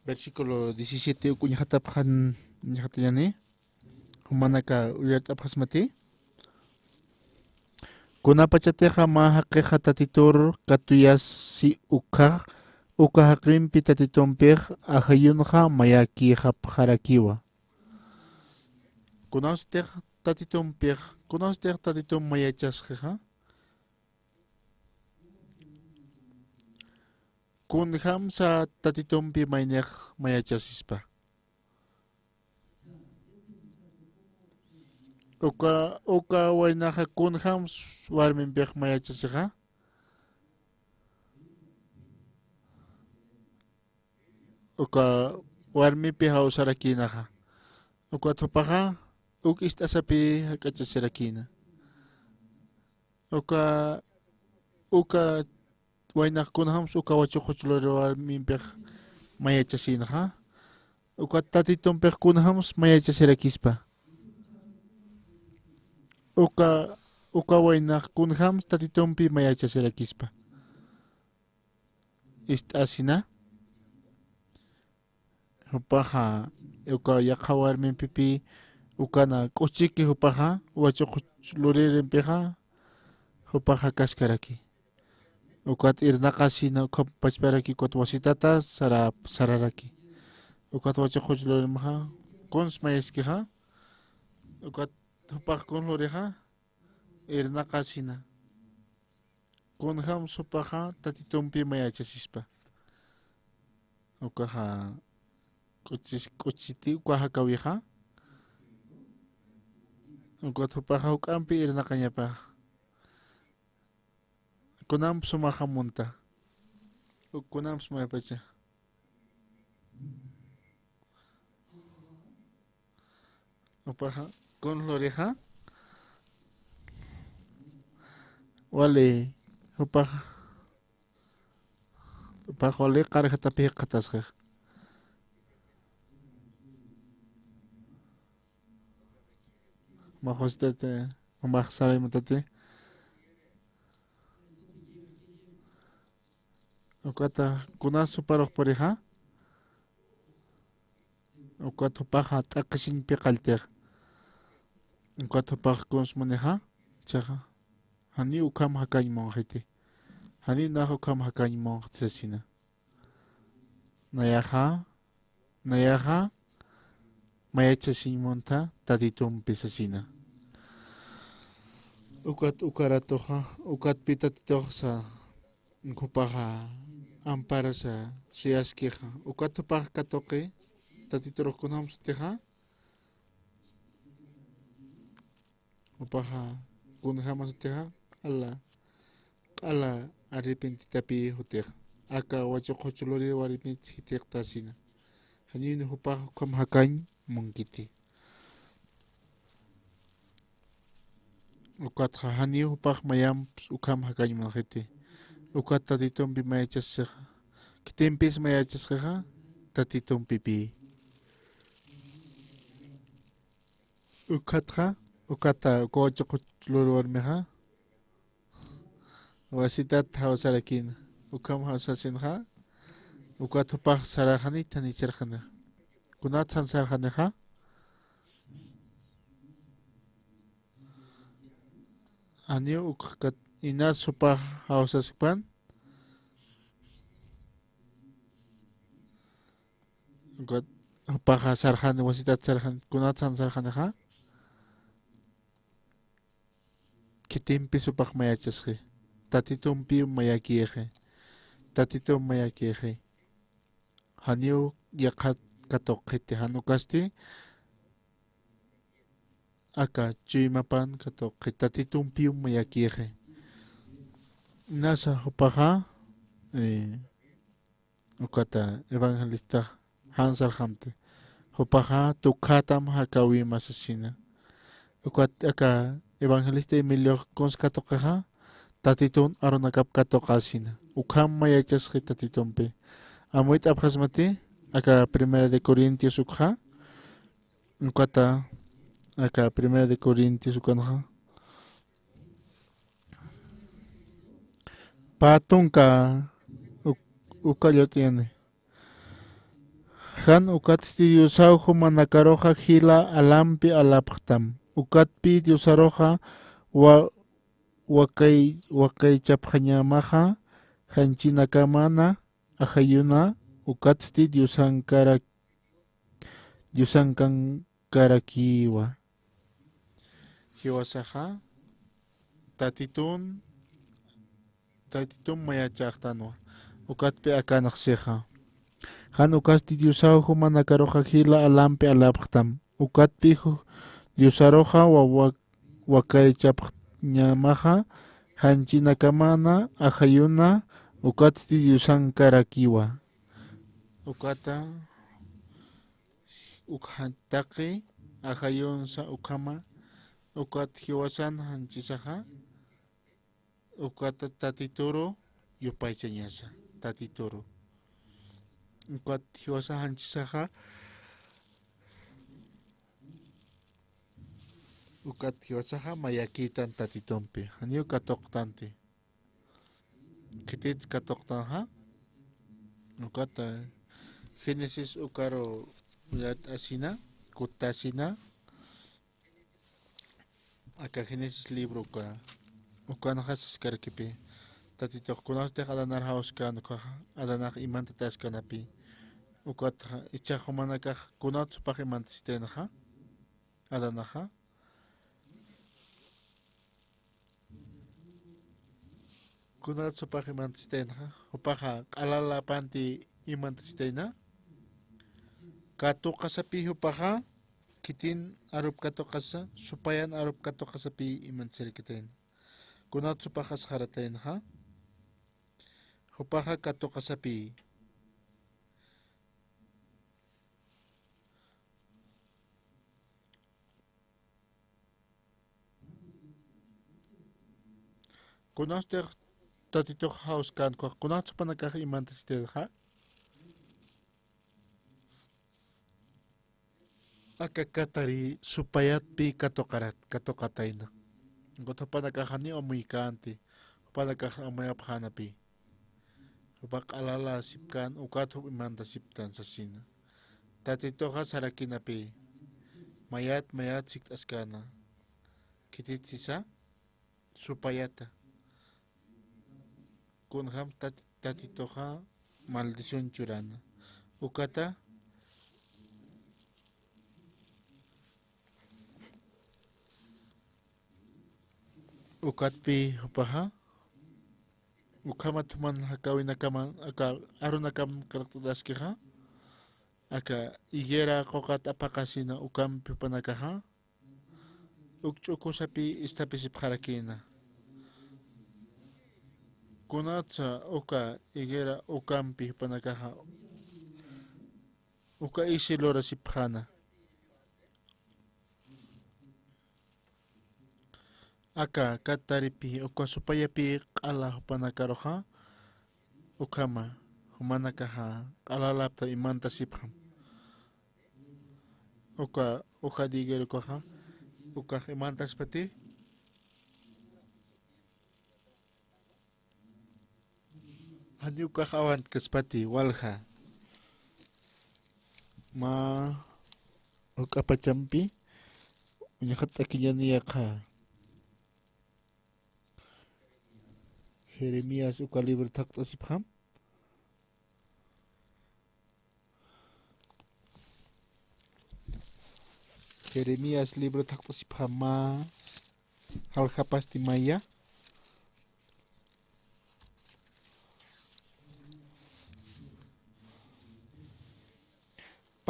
versículo diecisiete uk uñjatapxan, uñjatañäni. Jumanaka uyart'apxasmati. Kunapachatixa mä jaqixa Tatitur katuyasi ukxa, uka jaqimpi Tatitumpix ajayunxa mayakïxapxarakiwa. Kunastix Tatitumpix, kunastix Tatitump mayachasxixa. Kunjamsa Tatitumpi maynix mayachasispa. Uka, uka waynaxa kunjams warmimpix mayachasixa. Uka warmipi jawsarakïnaxa. Ukat jupaxa uk ist'asapï jak'achasirakïna. Uka, uka waynax kunjams uka wachuq juch lurir warmimpix mayachasïnxa. Ukat Tatitumpix kunjams mayachasirakispa. Uka, uka waynax kunjams Tatitumpi mayachasirakispa. Ist'asina. Jupaxa, uka yaqha warmimpipï, ukana k'uchiki jupaxa, wachuq lurirmpixa, jupaxa kaskaraki. Ukat irnaqasina, ukham pachparaki, ukat wasitata sara-, sararaki. Ukat wachuq juch lurirmxa, kuns mayaskixa, ukat jupax kun lurixa, irnaqasina. Kunjams jupaxa Tatitumpi mayachasispa. Ukaxa k'uchis-, k'uchiti uka jakawixa. Ukat jupaxa juk'ampi irnaqañapa. Kunamp sumaxa munta. Uk kunamp sumapacha. Jupaxa, kun lurixa. Wali, jupaxa. Jupax wali qarjatapi jikxatasxix. Maxusitati, max saraymatati. Ukata kunas juparux purixa. Ukat jupaxa t'aqhisiñpi qalltix. Ukat jupax kuns munixa. Chaxa. Janiw ukham jakañ munxiti. Janiw nax ukham jakañ munxti sasina. Nayaxa. Nayaxa. Mayachasiñ munta Tatitumpi sasina. Ukat uka ratuxa. Ukatpï Tatituxa. Jupaxa amparasa suyaskixa. Ukat jupax katuqi, Tatiturux kunjams sutixa. Jupaxa kunjams sutixa, q'ala, q'ala arrepentitapï jutix. Aka wachuq juch lurir warmit jithiqtasina. Janiw jupax ukham jakañ munkiti. Ukatxa janiw jupax mayamps ukham jakañ munxiti. Ukat Tatitumpi mayachasxixa. Khitimpis mayachasxixa, Tatitumpipï. Ukatxa, ukata, uka wachuq juch lurir warmixa. Wasitat jawsarakïna. Ukham jawsasinxa. Ukat jupax saraxani, thani sarxani. Kunatsan sarxanixa. Janiw ukxakat inas jupax jawsaskpan. Ukat jupaxa sarxani, wasitat sarxani, kunatsan sarxanixa. Khitimpis jupax mayachasxi. Tatitumpiw mayakïxi. Tatitump mayakïxi. Janiw yaqhat katuqxiti, jan ukasti aka chuymapan katuqxi, Tatitumpiw mayakïxi. Inasa jupaxa, eh, ukata evangelista jan sarxamti. Jupaxa tukjatam jakawima sasina. Ukat aka evangelista Emiliox kuns katuqixa, Tatitun arunakap katuqasina. Ukham mayachasxi Tatitumpi. Amuyt'apxasmati, aka Primera de Corintios ukxa, ukata, aka Primera de Corintios ukanxa, pä tunka uk-, uka llut'iyani. Jan ukatsti Diosaw jumanakaruxa jila alampi alapxtam. Ukatpï Diosaruxa wa-, wakay-, wakaychapxañamaxa, janchinakamana ajayuna, ukatsti Diosankarak-, Diosankankarakiwa. Jiwasaxa, Tatitun, Tatitun mayachaxtanwa. Ukatpï akanxsixa. Jan ukasti Diosaw jumanakaruxa jila alampi alapxtam. Ukatpï ju-, Diosaruxa wa-, wa-, wakaychapxañamaxa, janchinakamana ajayuna, ukatsti Diosankarakiwa. Ukata, ukxa taqi ajayunsa ukhama, ukat jiwasan janchisaxa, ukata Tatituru yupaychañasa, Tatituru. Ukat jiwasan janchisaxa, ukat jiwasaxa mayakïtan Tatitumpi. Janiw katuqtanti. Khitit katuqtanxa. Ukata Génesis ukaru yat'asina, kutasina. Aka Génesis libro uka, ukanxa siskarakipï. Tatitux kunatsti Adanar jawskän, ukaxa Adanax imantatäskänapï. Ukatxa, ichhax jumanakax kunat jupax imantasitaynxa, Adanaxa. Kunat jupax imantasitaynxa, jupaxa q'alalapanti imantasitayna. Katuqasapï jupaxa, khitin arup katuqasa, supayan arup katuqasapï imantasirikitayna. Kunat jupax asxarataynxa, jupaxa katuqasapï. Kunatsti Tatitux jawskän, kunat jupanakax imantasitayxa. Aka katari supayatpï katuqarat, katuqatayna. Ukat jupanakax janiw amuykänti, jupanakax amuyapxänapï. Jupax q'alalasipkän, ukat jup imantasiptan sasina. Tatituxa sarakinapï. Mayat, mayat sikt'askäna. Khitit sisa, supayata. Kunjam tat-, Tatituxa maldición churana. Ukata, ukatpï jupaxa, ukhamat juman jakäwinakaman, aka arunakam qillqt'ataskixa, aka higuera quqat apaqasina ukampi jupanakaxa, uk ch'ukusapï isthapisipxarakïna. Kunatsa uka higuera ukampi jupanakaxa, uka isi lurasipxäna. Aka kataripï, uka supayapï q'ala jupanakaruxa, ukhama, jumanakaxa q'alalapta imantasipxam. Uka, uka higuera ukaxa, ukax imantaspati. Janiw ukax awantkaspati, walja. Mä juk'a pachampi, uñjat'akiñäni yaqha. Jeremías uka libro thaqt'asipxam. Jeremías libro thaqt'asipxam mä jaljapasti maya.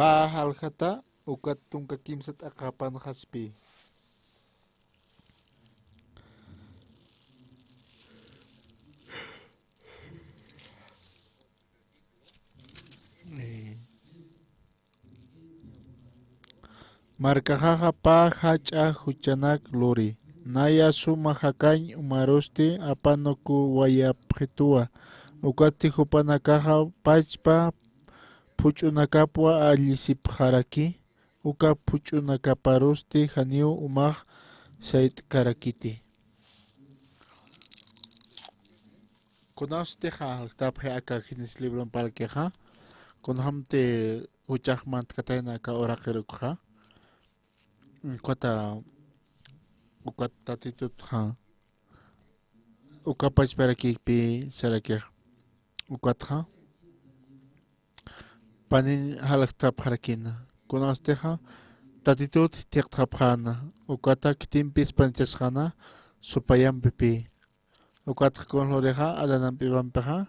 Pä jaljata, ukat tunka kimsa t'aqapanxaspi. Eh. Markaxaxa pä jach'a juchanak luri. Naya suma jakañ umarusti apanukuwayapxituwa. Ukatsti jupanakaxa pachpa phuch'unakapwa allisipxaraki. Uka phuch'unakaparusti janiw umax sayt'karakiti. Kunapsti jaljtapxi aka Génesis libron parlkixa, kunjamti juchax mantkatayna aka uraqir ukxa. Ukata, ukat Tatitutxa, uka pachparakipï sarakix, ukatxa, panin jaljtapxarakïna. Kunapstixa, Tatitut jithiqtxapxäna, ukata khitimpis panichasxäna, supayampipï. Ukatxa kun lurixa, Adán amp Evampixa,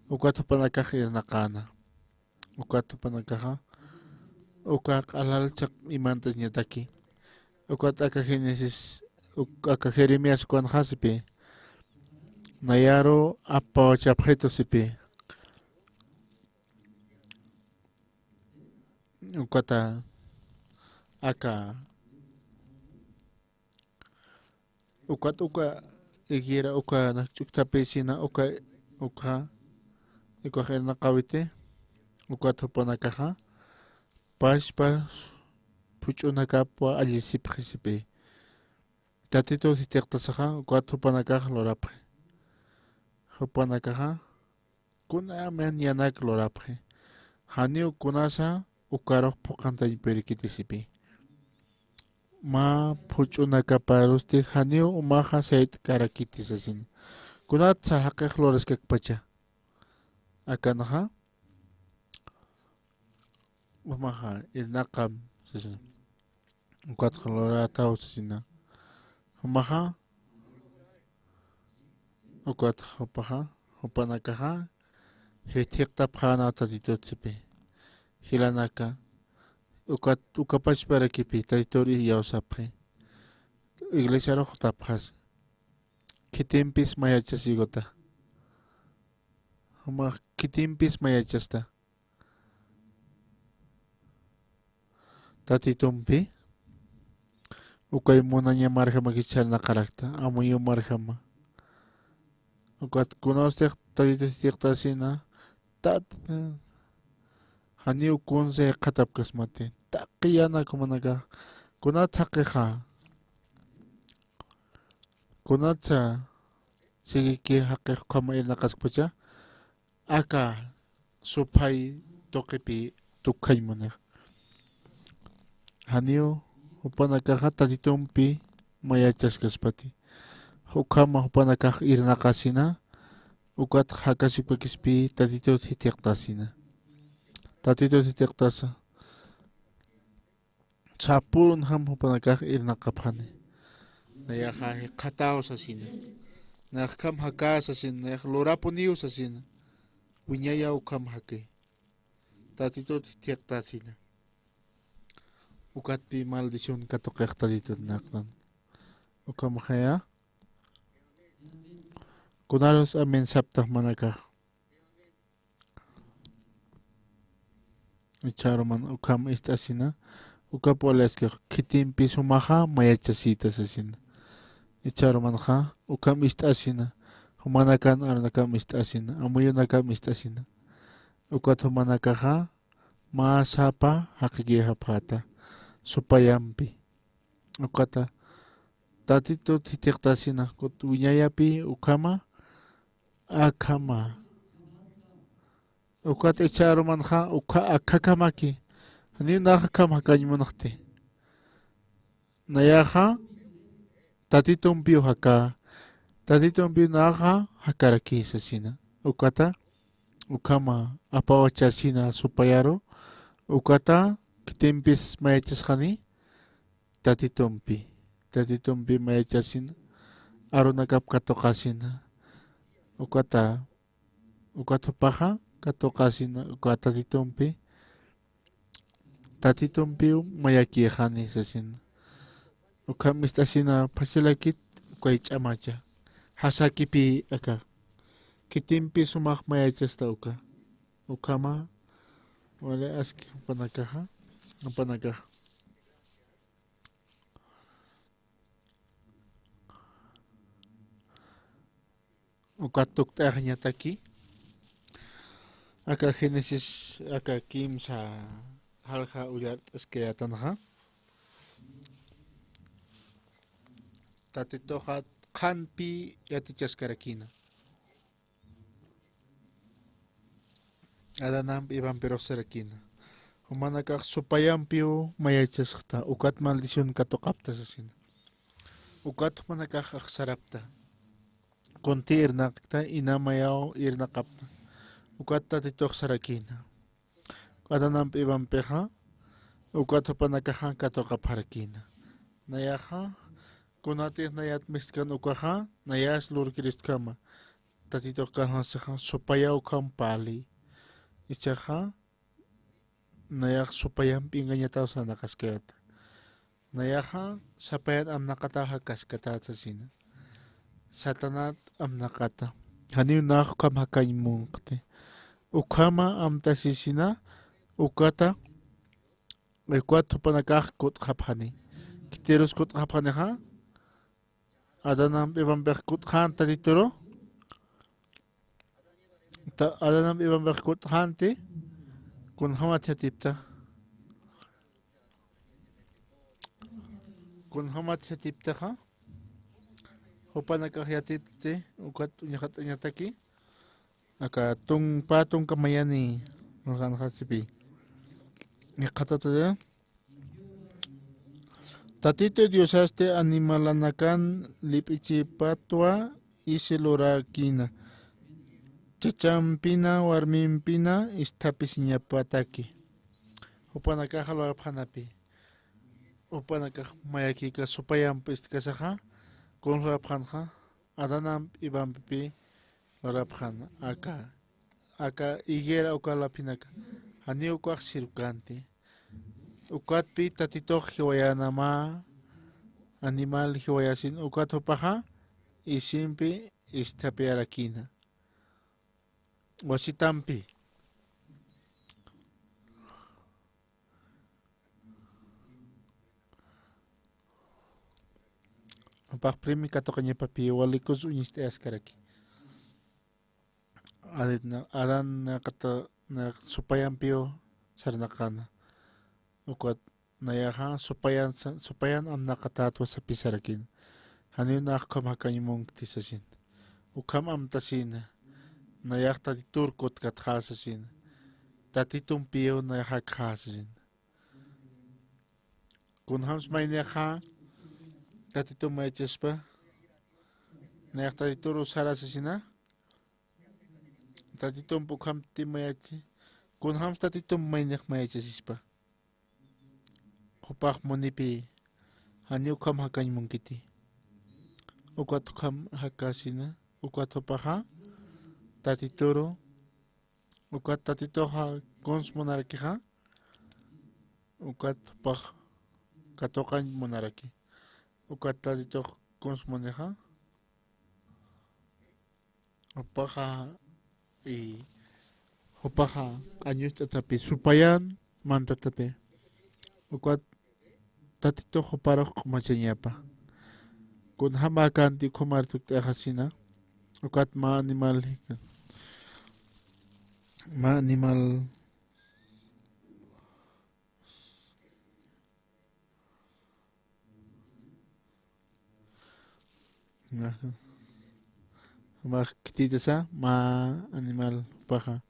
ukat jupanakax irnaqäna. Ukat jupanakaxa, uka q'alal chhaq imantañataki. Ukat aka Génesis, uk-, aka Jeremías ukanxasipï. Nayaru apawachapxitu sipï. Ukata, aka Ukat uka higuera uka nak ch'uktapïsina uka, uka, ukax irnaqawiti, ukat jupanakaxa, pachpa phuch'unakapwa allisipxi sipï. Tatitut jithiqtasaxa, ukat jupanakax lurapxi. Jupanakaxa, kuna amaniyanak lurapxi. Janiw kunasa ukarux phuqantañ purikiti sipï. Mä phuch'unakaparusti janiw umaxa sayt'karakiti sasina. Kunatsa jaqix luraskakpacha. Akanxa, umaxa irnaqam sasina. Ukatxa lurataw sasina. Jumaxa, ukat jupaxa, jupanakaxa, jithiqtapxäna Tatitut sipï. Jilanaka, ukat, uka pachparakipï, Tatitur iyawsapxi. Iglesiarux jutapxasa. Khitimpis mayachasi ukata. Jumax khitimpis mayachasta. Tatitumpi, ukay munaña marjamakis chharnaqarakta, amuyu marjama. Ukat kunapstix Tatitut jithiqtasina, tat-, janiw kunsa jikxatapkasmati, taqi yänak jumanakax, kunatsa jaqixa, kunatsa siki jaqix ukhama irnaqaskpacha, aka supay tuqipï tukjañ munix. Janiw jupanakaxa Tatitumpi mayachaskaspati. Ukhama jupanakax irnaqasina, ukat jakasipkakispï Tatitut jithiqtasina. Tatitut jithiqtasa. Sapürunjam jupanakax irnaqapxani. Nayaxa jikxataw sasina. Nayax ukham jakä sasina. Nayax lurapuniw sasina. Wiñayaw ukham jaki. Tatitut jithiqtasina. Ukatpï maldición katuqix Tatitut naqnan. Ukhamxaya. Kunarus amén saptax jumanakax. Ichharuman ukham ist'asina, ukap wali askix khitimpis jumaxa mayachasïta sasina. Ichharumanxa ukham ist'asina, jumanakan arunakam ist'asina, amuyunakam ist'asina. Ukat jumanakaxa mä sapa jaqikïxapxäta, supayampi. Ukata Tatitut jithiqtasina, kut wiñayapï ukhama, akhama. Ukat ichharumanxa, ukha akhakamaki. Janiw nax akham jakañ munxti. Nayaxa, Tatitumpiw jakä. Tatitumpiw naxa jakaraki sasina. Ukata, ukhama apawachasina supayaru. Ukata, khitimpis mayachasxani. Tatitumpi. Tatitumpi mayachasina. Arunakap katuqasina. Ukata, ukat jupaxa, katuqasina, uka Tatitumpi. Tatitumpiw mayakïxani sasina. Ukham ist'asina, phasilakit ukay ch'amacha. Jasakipï aka. Khitimpi sumax mayachasta uka. Ukhama, wali aski jupanakaxa, jupanakaxa. Ukat tukt'ayañataki. Aka Génesis, aka kimsa jalja ullart'askayätanxa. Tatituxa qhanpi yatichaskarakïna. Adanamp Evampirux sarakïna. Jumanakax supayampiw mayachasxta, ukat maldición katuqapta sasina. Ukat jumanakax axsarapta. Kunti irnaqta, ina mayaw irnaqapta. Ukat Tatitux sarakïna. Adanamp Evampixa, ukat jupanakaxa katuqapxarakïna. Nayaxa, kunatix nayat mistkan ukaxa, nayas lurkiristkhama. Tatitux kawkhasixa, supaya ukham parli. Ichaxa, nayax supayamp engañataw sarnaqaskayäta. Nayaxa sapayan amnaqataw jakaskatät sasina. Satanat amnaqata. Janiw nax ukham jakañ munqti. Ukhama amtasisina, ukata, ukat jupanakax kut'xapxani. Khitirus kut'xapxanixa, Adanamp Evampix kut'xän Tatituru. Ta-, Adanamp Evampix kut'xänti, kunjamat yatipta. Kunjamat yatiptaxa. Jupanakax yatipti, ukat uñjat'añataki. Aka tun-, pä tunka mayani, nurjanxasipi. Iqhatataya. Tatitu Diosasti animalanakan lip'ichipatwa isi lurakïna. Chachampina, warmimpina, isthapisiñapataki. Jupanakaxa lurapxanapï. Jupanakax mayakïka supayamp istkasaxa, kun lurapxanxa, Adanamp Evampipï lurapxan aka, aka higuera uka laphinaka, janiw ukax sirvkanti. Ukatpï Tatitux jiwayänama, animal jiwayasin ukat jupaxa, isimpi isthapiyarakïna. Wasitampi. Jupax primi katuqañapapï walikus uñist'ayaskaraki. Adán, Adán naqata, naq supayampiw sarnaqäna. Ukat nayaxa supayan sa-, supayan amnaqatätwa sapisarakïna. Janiw nax ukham jakañ munkti sasin. Ukham amtasïna. Nayax Tatitur kutkatxa sasina. Tatitumpiw nayax jakxa sasina. Kunjams maynixa Tatitum mayachaspa. Nayax Tatituru sara sasina. Tatitump ukhamti mayachi. Kunjams Tatitum maynix mayachasispa. Jupax munipï, janiw ukham jakañ munkiti. Ukat ukham jakasina, ukat jupaxa, Tatituru, ukat Tatituxa kuns munarakixa, ukat jupax katuqañ munaraki. Ukat Tatitux kuns munixa, jupaxa, i, jupaxa q'añust'atapi, supayan mantatapi. Ukat Tatitux juparux q'umachañapa. Kunjama kanti ukhamar tukt'axasina. Ukat mä animal, mä animal Max, max khititasa, mä animal jupaxa.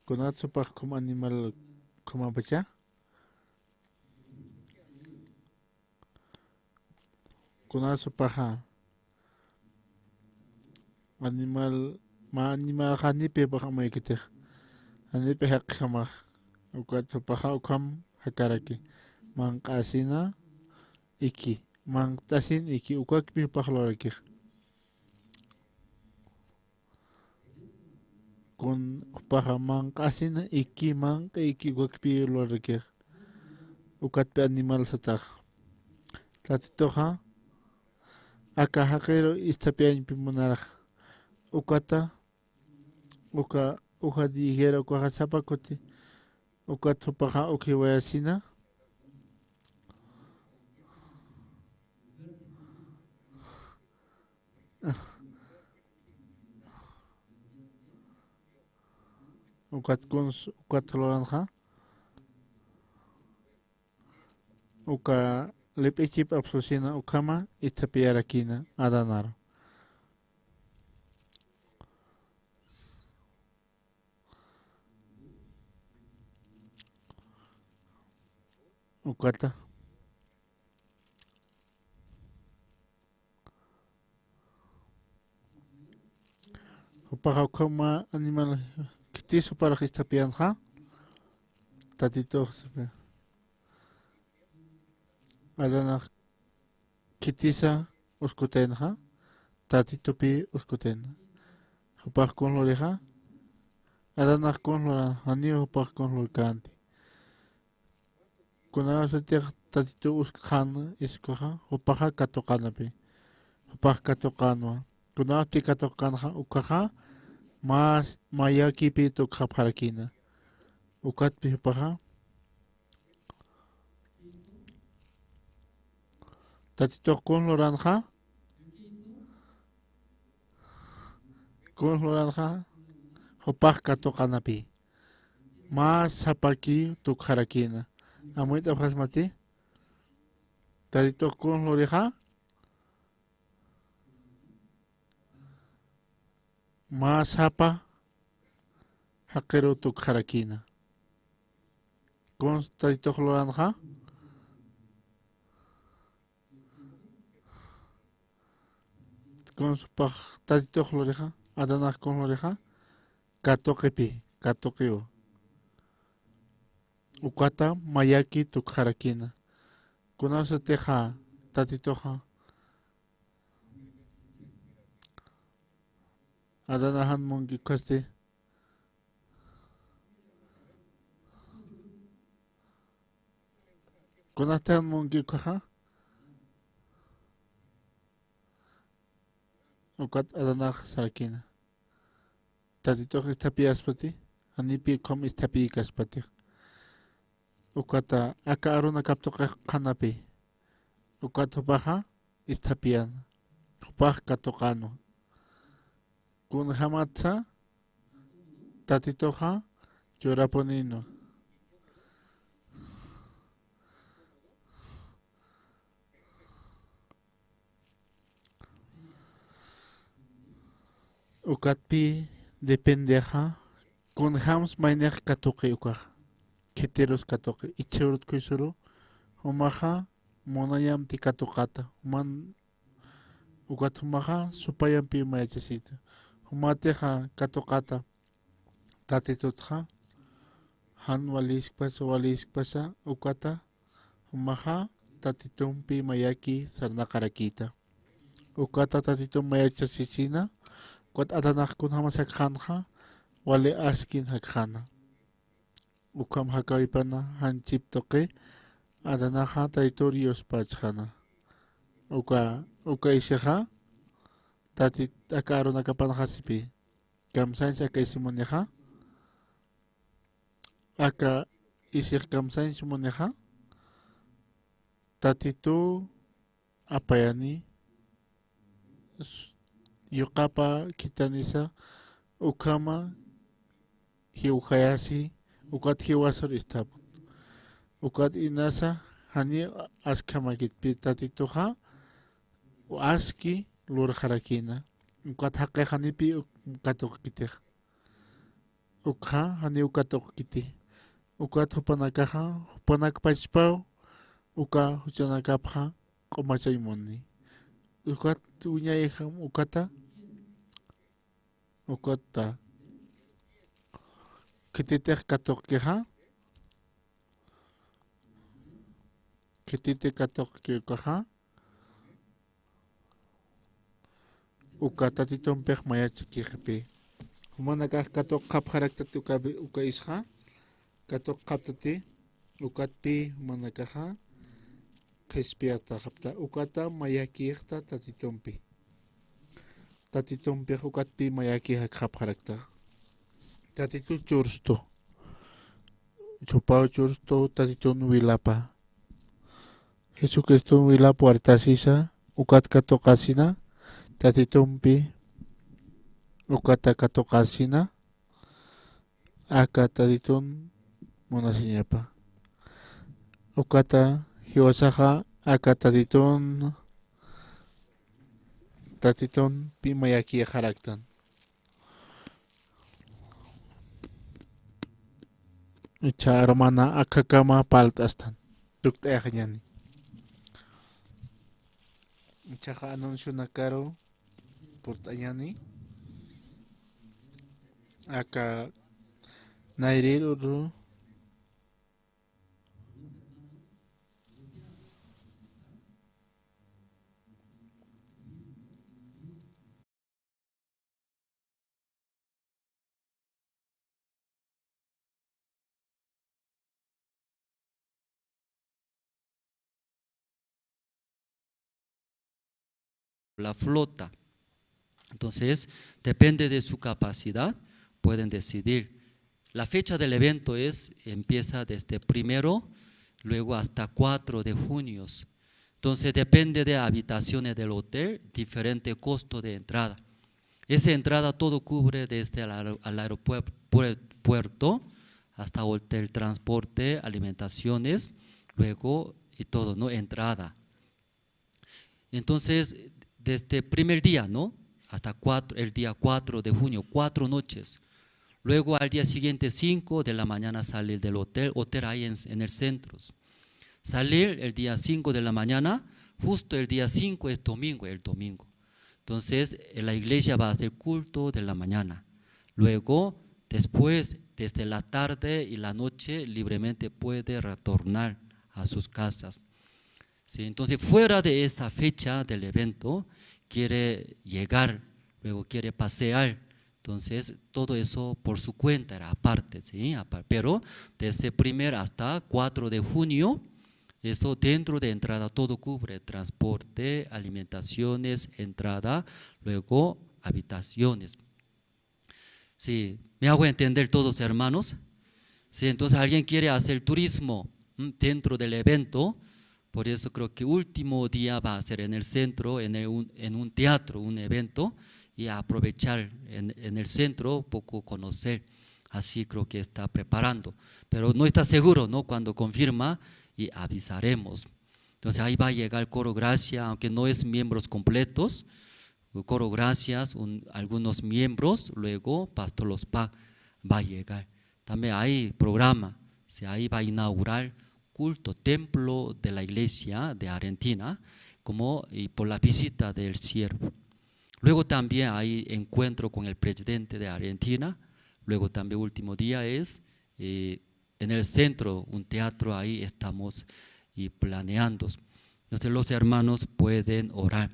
Kunat jupax ukham animal ukhamäpacha. Kunat jupaxa. Animal, mä animal janipi jupax amuykitix. Janipi jaqjamax. Ukat jupaxa ukham jakaraki. Manq'asina iki. Manq'asin iki. Ukakpi jupax lurakix. Kun jupaxa manq'asina, iki manq'i, iki ukakpi lurarakix. Ukatpi animal satax. Tatituxa, aka jaqiru isthapiyañpi munarax. Ukata, uka, uka dijera, ukaxa sapa kuti, ukat jupaxa ukhiwayasina. Ukat kuns, ukat luranxa. Uka lip'ichip apsusina ukhama isthapiyarakïna Adanaru. Ukata. Jupaxa ukhama animal khitis juparax isthapiyänxa. Tatitux sapa. Adanax khitisa uskutaynxa. Tatitupi uskutayna. Jupax kun lurixa. Adanax kun lura, janiw jupax kun lurkänti. Kunasatix Tatitu uskxän ukaxa, jupaxa katuqänapi. Jupax katuqänwa. Kunasti katuqkänxa, ukaxa mä, mä yakipi tukxapxarakïna. Ukatpi jupaxa. Tatitux kun luranxa. Kun luranxa, jupax katuqänapi. Mä sapaki tukxarakïna. Amuyt'apxasmati. Tatitux kun lurixa. Mä sapa jaqiru tukxarakïna. Kun Tatitux luranxa. Kun jupax Tatitux lurixa, Adanax kun lurixa, katuqipi, katuqiw. Ukata mä yaki tukxarakïna. Kunasatixa Tatituxa. Adanax jan munki ukhasti. Kunasti jan munki ukaxa. Ukat Adanax sarakïna. Tatitux isthapiyäspati, janipï ukham isthapiykaspatix. Ukata aka arunakap tuqix qhanapi. Ukat jupaxa isthapiyäna. Jupax katuqänwa. Kunjamatsa Tatituxa churapunïnwa. Ukatpi dependexa, kunjams maynix katuqi ukaxa. Khitirus katuqi, ichhürut khuysuru, jumaxa munayamti katuqata, juman ukat jumaxa supayampiw mayachasita. Jumatixa katuqata, Tatitutxa, jan waliskpasa, waliskpasa, ukata, jumaxa, Tatitumpi mayaki sarnaqarakïta. Ukata Tatitum mayachasisina, ukat Adanax kunjamas jakxänxa, wali askin jakxäna. Ukham jakäwipana, jan chip tuqi, Adanaxa Tatitur yuspachxäna. Uka, uka isixa, Tatit, aka arunakapanxasipi. Kamsañs aka isi munixa. Aka isix kamsañs munixa. Tatitu apayani, s-, yuqapa khitanisa, ukhama jiwjayasi, ukat jiwasur isthapun. Ukat inasa, jani askhamakitpi Tatituxa, aski lurxarakïna. Ukat jaqix janipï uk-, katuqkitix. Ukxa, janiw katuqkiti. Ukat jupanakaxa, jupanakpachpaw, uka juchanakapxa, q'umachañ muni. Ukat wiñayjam ukata, ukata. Khititix katuqkixa, khititi katuqki ukaxa, uka Tatitumpix mayachakixpi. Jumanakax katuqxapxaraktati uka, uka isxa, katuqxaptati, ukatpï jumanakaxa qhispiyataxapta, ukata mayakïxta Tatitumpi. Tatitumpix ukatpï mayakïxapxarakta. Tatitu churstu, chupaw churstu Tatitun wilapa. Jesucristun wilap wartasisa, ukat katuqasina, Tatitumpi ukata katuqasina, aka Tatitun munasiñapa. Ukata jiwasaxa aka Tatitun, Tatitumpi mayakïxaraktan. Icha hermana akhakama parlt'astan. Tukt'ayaxañäni. Ichaxa anuncionakaru purt'añäni. Aka nayrir uru la flota. Entonces, depende de su capacidad, pueden decidir. La fecha del evento es, empieza desde primero, luego hasta cuatro de junio. Entonces, depende de habitaciones del hotel, diferente costo de entrada. Esa entrada todo cubre desde el aer-, al aeropuer-, puer-, puerto hasta hotel, transporte, alimentaciones, luego y todo, ¿no? Entrada. Entonces, desde primer día, ¿no? Hasta cuatro, el día cuatro de junio, cuatro noches. Luego al día siguiente, cinco de la mañana, salir del hotel, hotel ahí en, en el centro. Salir el día cinco de la mañana, justo el día cinco es domingo, el domingo. Entonces, en la iglesia va a hacer culto de la mañana. Luego, después, desde la tarde y la noche, libremente puede retornar a sus casas. ¿Sí? Entonces, fuera de esa fecha del evento, quiere llegar, luego quiere pasear. Entonces, todo eso por su cuenta, era aparte, ¿sí? Apa-, pero desde primer hasta cuatro de junio, eso dentro de entrada todo cubre, transporte, alimentaciones, entrada, luego habitaciones. Sí, me hago entender todos, hermanos. Sí, entonces alguien quiere hacer turismo, mm, dentro del evento, por eso creo que último día va a ser en el centro, en el un, en un teatro, un evento, y aprovechar en, en el centro, poco conocer. Así creo que está preparando. Pero no está seguro, ¿no? Cuando confirma y avisaremos. Entonces ahí va a llegar el coro Gracia, aunque no es miembros completos, coro Gracias, un, algunos miembros, luego Pastor Lospa va a llegar. También hay programa, si ahí va a inaugurar culto, templo de la iglesia de Argentina, como y por la visita del siervo. Luego también hay encuentro con el presidente de Argentina. Luego también último día es, eh, en el centro, un teatro, ahí estamos y planeando. Entonces los hermanos pueden orar.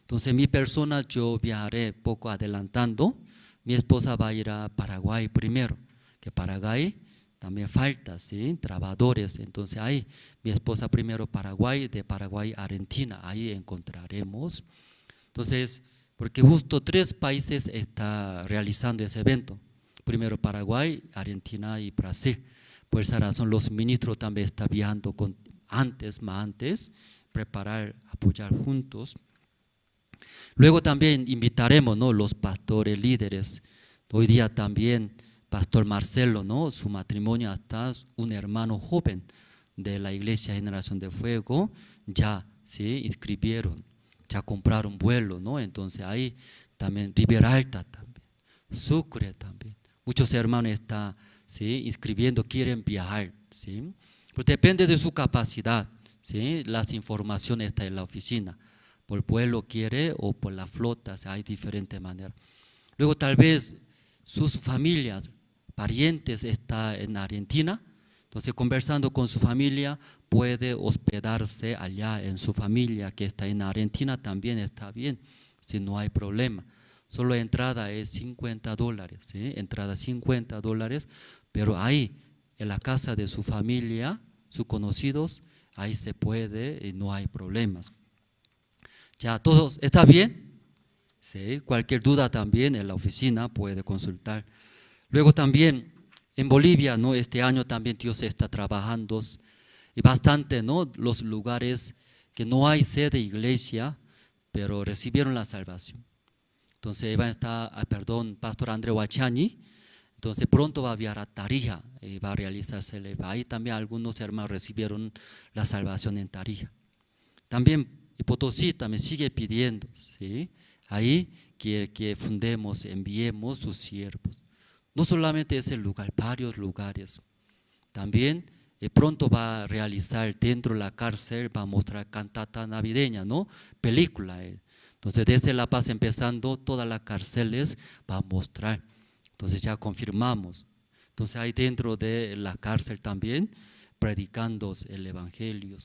Entonces, mi persona, yo viajaré poco adelantando. Mi esposa va a ir a Paraguay primero, que Paraguay también falta, ¿sí? Trabajadores. Entonces, ahí, mi esposa primero Paraguay, de Paraguay Argentina, ahí encontraremos. Entonces, porque justo tres países está realizando ese evento. Primero Paraguay, Argentina y Brasil. Por esa razón, los ministros también están viajando con, antes, más antes, preparar, apoyar juntos. Luego también invitaremos, ¿no? Los pastores, líderes. Hoy día también, Pastor Marcelo, ¿no? Su matrimonio, hasta un hermano joven de la Iglesia Generación de Fuego, ya se inscribieron, ya compraron vuelo, ¿no? Entonces ahí también, Riberalta también, Sucre también. Muchos hermanos están, ¿sí? Inscribiendo, quieren viajar, ¿sí? Pues depende de su capacidad, ¿sí? Las informaciones están en la oficina. Por el pueblo quiere o por la flota, o sea, hay diferentes maneras. Luego, tal vez sus familias, parientes está en Argentina. Entonces, conversando con su familia, puede hospedarse allá en su familia que está en Argentina, también está bien, si no hay problema. Solo entrada es cincuenta dólares, ¿sí? Entrada cincuenta dólares, pero ahí, en la casa de su familia, sus conocidos, ahí se puede y no hay problemas. Ya, todos, ¿está bien? Sí, cualquier duda también en la oficina puede consultar. Luego también en Bolivia, ¿no? Este año también Dios está trabajando y bastante, ¿no? Los lugares que no hay sede iglesia, pero recibieron la salvación. Entonces, va a estar, ah, perdón, Pastor André Huachani. Entonces, pronto va a viajar a Tarija, eh, va a realizarse el, ahí también algunos hermanos recibieron la salvación en Tarija. También, eh, Potosí también sigue pidiendo, ¿sí? Ahí quiere que fundemos, enviemos sus siervos. No solamente ese lugar, varios lugares. También, eh, pronto va a realizar dentro de la cárcel, va a mostrar cantata navideña, ¿no? Película, eh. Entonces, desde La Paz empezando, todas las cárceles va a mostrar. Entonces, ya confirmamos. Entonces, ahí dentro de la cárcel también, predicando el evangelio.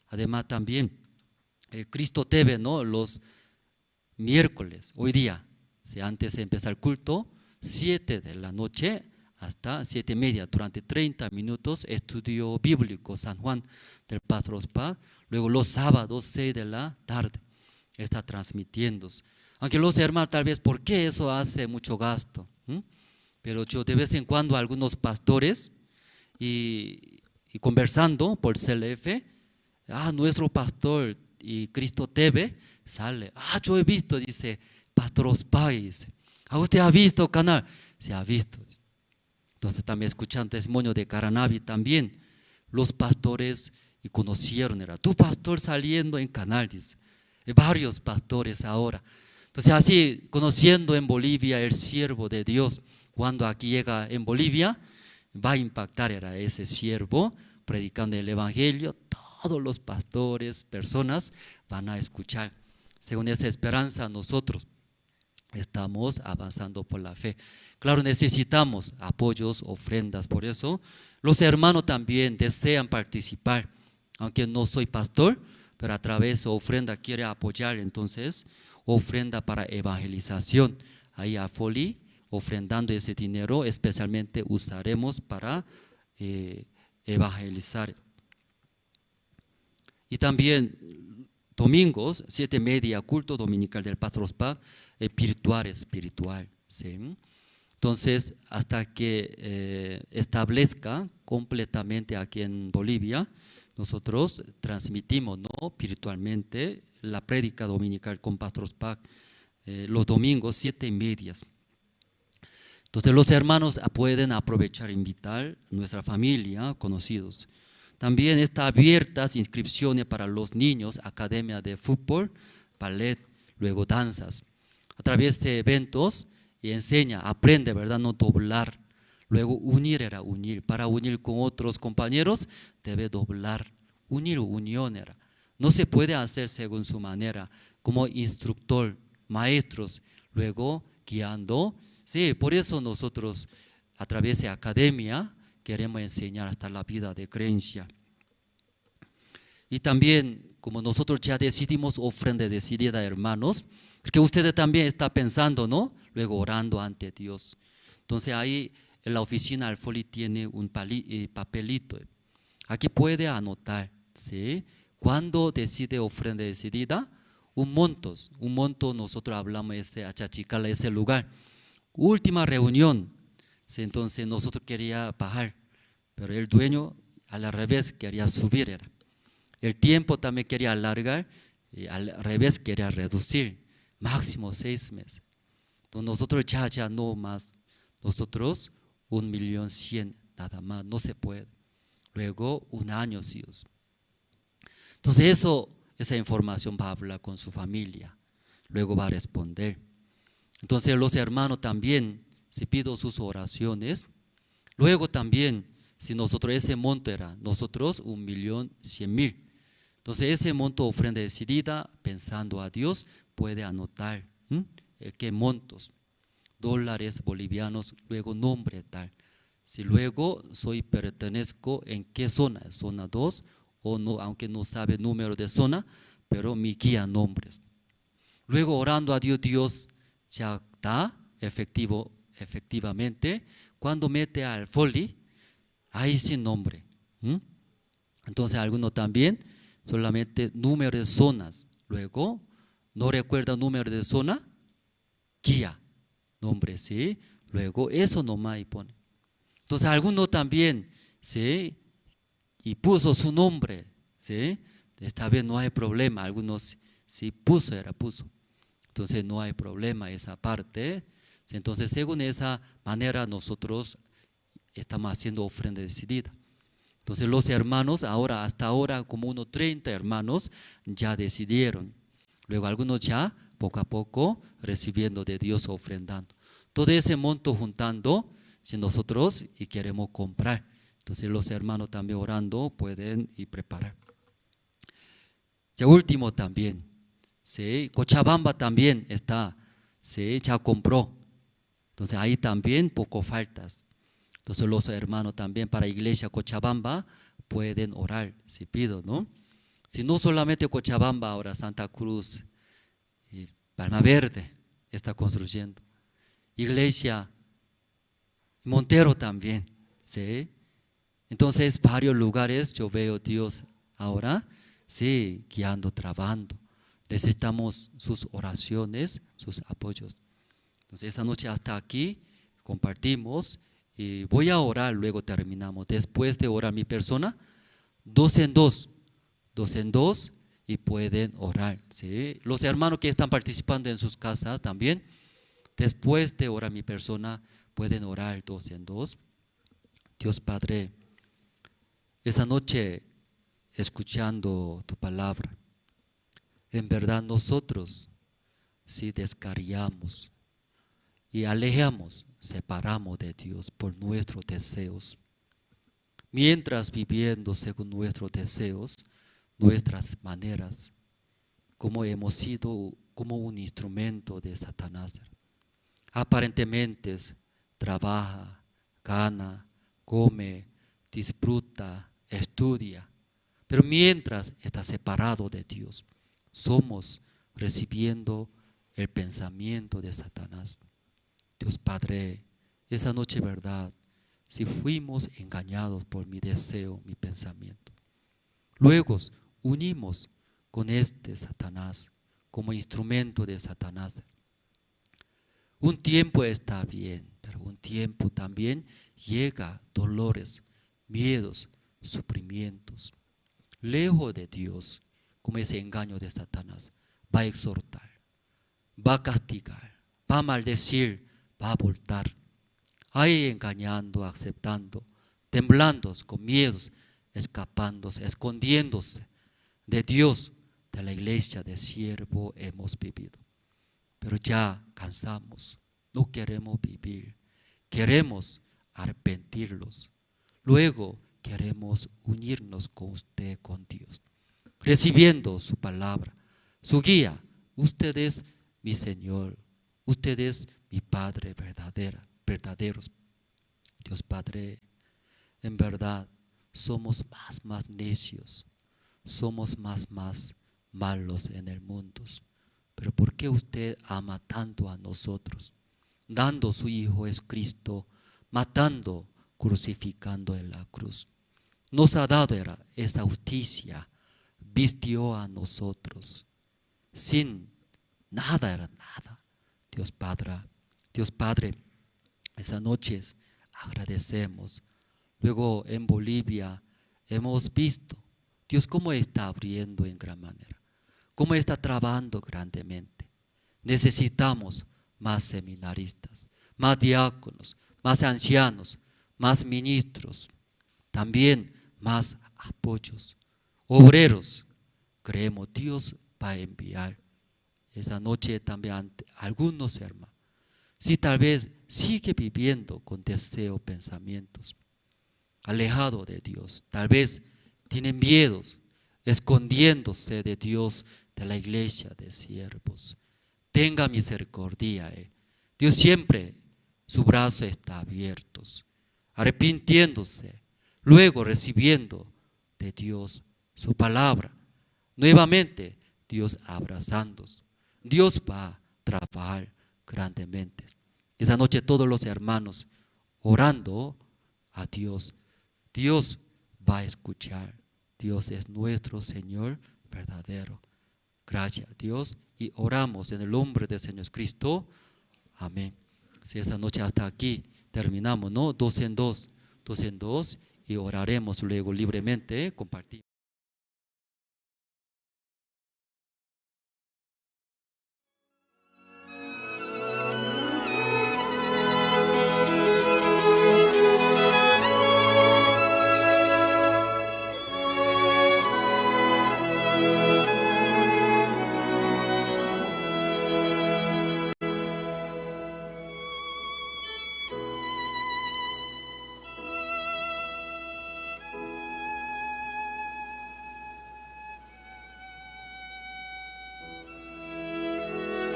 Además, también, eh, Cristo T V, ¿no? Los miércoles, hoy día, si antes de empezar el culto, siete de la noche hasta siete y media, durante treinta minutos, estudio bíblico, San Juan del Pastor Ospa. Luego los sábados, seis de la tarde, está transmitiendo. Aunque los hermanos, tal vez, ¿por qué eso hace mucho gasto? ¿Mm? Pero yo de vez en cuando algunos pastores y, y conversando por C L F, ah, nuestro pastor y Cristo T V sale. Ah, yo he visto, dice, Pastor Ospa, dice. Ah, ¿usted ha visto canal? Se ha visto. Entonces también escuchan testimonio de Caranavi también. Los pastores y conocieron, era tu pastor saliendo en canal, dice. Eh, varios pastores ahora. Entonces así, conociendo en Bolivia el siervo de Dios, cuando aquí llega en Bolivia, va a impactar, era ese siervo predicando el evangelio, todos los pastores, personas van a escuchar. Según esa esperanza, nosotros estamos avanzando por la fe. Claro, necesitamos apoyos, ofrendas, por eso los hermanos también desean participar, aunque no soy pastor, pero a través de ofrenda quiere apoyar, entonces, ofrenda para evangelización. Ahí a Foli, ofrendando ese dinero, especialmente usaremos para, eh, evangelizar. Y también domingos, siete y media, culto dominical del Pastor Ospa, eh, virtual, espiritual, ¿sí? Entonces, hasta que, eh, establezca completamente aquí en Bolivia, nosotros transmitimos, ¿no? Virtualmente la prédica dominical con Pastor Ospa, eh, los domingos, siete y medias. Entonces, los hermanos pueden aprovechar e invitar a nuestra familia, conocidos. También está abiertas inscripciones para los niños, academia de fútbol, ballet, luego danzas. A través de eventos, y enseña, aprende, ¿verdad? No doblar. Luego unir, era unir. Para unir con otros compañeros, debe doblar. Unir, unión, era. No se puede hacer según su manera, como instructor, maestros, luego guiando. Sí, por eso nosotros a través de academia queremos enseñar hasta la vida de creencia. Y también, como nosotros ya decidimos ofrenda decidida, hermanos, porque ustedes también está pensando, ¿no? Luego orando ante Dios. Entonces ahí en la oficina Alfoli tiene un pali- eh, papelito. Aquí puede anotar, ¿sí? Cuando decide ofrenda decidida, un monto, un monto nosotros hablamos ese achachicala, ese lugar. Última reunión, ¿sí? Entonces nosotros quería bajar, pero el dueño al revés quería subir, era. El tiempo también quería alargar, y al revés quería reducir, máximo seis meses. Entonces nosotros ya, ya no más, nosotros un millón cien, nada más, no se puede. Luego un año, sí o sí. Entonces eso, esa información va a hablar con su familia, luego va a responder. Entonces los hermanos también, si pido sus oraciones, luego también, si nosotros ese monto era, nosotros un millón cien mil. Entonces ese monto ofrenda decidida, pensando a Dios, puede anotar, ¿m? Eh, qué montos, dólares bolivianos, luego nombre tal. Si luego soy, pertenezco en qué zona, zona dos, o no, aunque no sabe número de zona, pero mi guía nombres. Luego orando a Dios, Dios, ya está efectivo, efectivamente. Cuando mete al folio, ahí sin nombre. ¿Mm? Entonces, alguno también solamente número de zonas. Luego, no recuerda número de zona, guía, nombre, ¿sí? Luego, eso nomás y pone. Entonces, alguno también, ¿sí? Y puso su nombre, ¿sí? Esta vez no hay problema, algunos sí puso, era puso. Entonces, no hay problema esa parte. Entonces, según esa manera, nosotros estamos haciendo ofrenda decidida. Entonces, los hermanos, ahora, hasta ahora, como unos treinta hermanos ya decidieron. Luego, algunos ya, poco a poco, recibiendo de Dios, ofrendando. Todo ese monto juntando, si nosotros y queremos comprar. Entonces, los hermanos también orando pueden y preparar. Ya último también, ¿sí? Cochabamba también está, ¿sí? Ya compró. Entonces, ahí también poco faltas. Entonces, los hermanos también para iglesia Cochabamba pueden orar, si pido, ¿no? Si no solamente Cochabamba, ahora Santa Cruz y Palma Verde está construyendo. Iglesia Montero también, ¿sí? Entonces, varios lugares yo veo Dios ahora, sí, guiando, trabajando. Necesitamos sus oraciones, sus apoyos. Entonces, esa noche hasta aquí compartimos y voy a orar, luego terminamos. Después de orar mi persona, dos en dos, dos en dos, y pueden orar, ¿sí? Los hermanos que están participando en sus casas también, después de orar mi persona, pueden orar dos en dos. Dios Padre, esa noche escuchando tu palabra, en verdad nosotros sí descarriamos y alejamos, separamos de Dios por nuestros deseos. Mientras viviendo según nuestros deseos, nuestras maneras, como hemos sido como un instrumento de Satanás. Aparentemente es, trabaja, gana, come, disfruta, estudia, pero mientras está separado de Dios, somos recibiendo el pensamiento de Satanás. Dios Padre, esa noche, ¿verdad? Si fuimos engañados por mi deseo, mi pensamiento. Luego unimos con este Satanás como instrumento de Satanás. Un tiempo está bien, pero un tiempo también llega dolores, miedos, sufrimientos. Lejos de Dios, como ese engaño de Satanás, va a exhortar, va a castigar, va a maldecir, va a voltar. Ahí engañando, aceptando, temblando, con miedos, escapándose, escondiéndose de Dios, de la iglesia de siervo hemos vivido. Pero ya cansamos, no queremos vivir, queremos arrepentirlos. Luego queremos unirnos con usted, con Dios, recibiendo su palabra, su guía. Usted es mi Señor, usted es mi Padre verdadera, verdaderos. Dios Padre, en verdad somos más, más necios, somos más, más malos en el mundo. Pero ¿por qué usted ama tanto a nosotros, dando su Hijo Jesucristo, matando, crucificando en la cruz? Nos ha dado era esa justicia, vistió a nosotros sin nada, era nada. Dios Padre, Dios Padre, esas noches agradecemos. Luego en Bolivia hemos visto Dios cómo está abriendo en gran manera, cómo está trabajando grandemente. Necesitamos más seminaristas, más diáconos, más ancianos, más ministros, también más apoyos, obreros. Creemos Dios va a enviar esa noche también ante algunos hermanos. Si tal vez sigue viviendo con deseo, pensamientos, alejado de Dios, tal vez tiene miedos, escondiéndose de Dios, de la iglesia de siervos. Tenga misericordia, eh. Dios siempre, su brazo está abierto, arrepintiéndose, luego recibiendo de Dios su palabra. Nuevamente, Dios abrazándos. Dios va a trabajar, grandemente. Esa noche todos los hermanos orando a Dios. Dios va a escuchar. Dios es nuestro Señor verdadero. Gracias a Dios y oramos en el nombre del Señor Cristo. Amén. Si esa noche hasta aquí terminamos, ¿no? Dos en dos, dos en dos, y oraremos luego libremente, compartimos.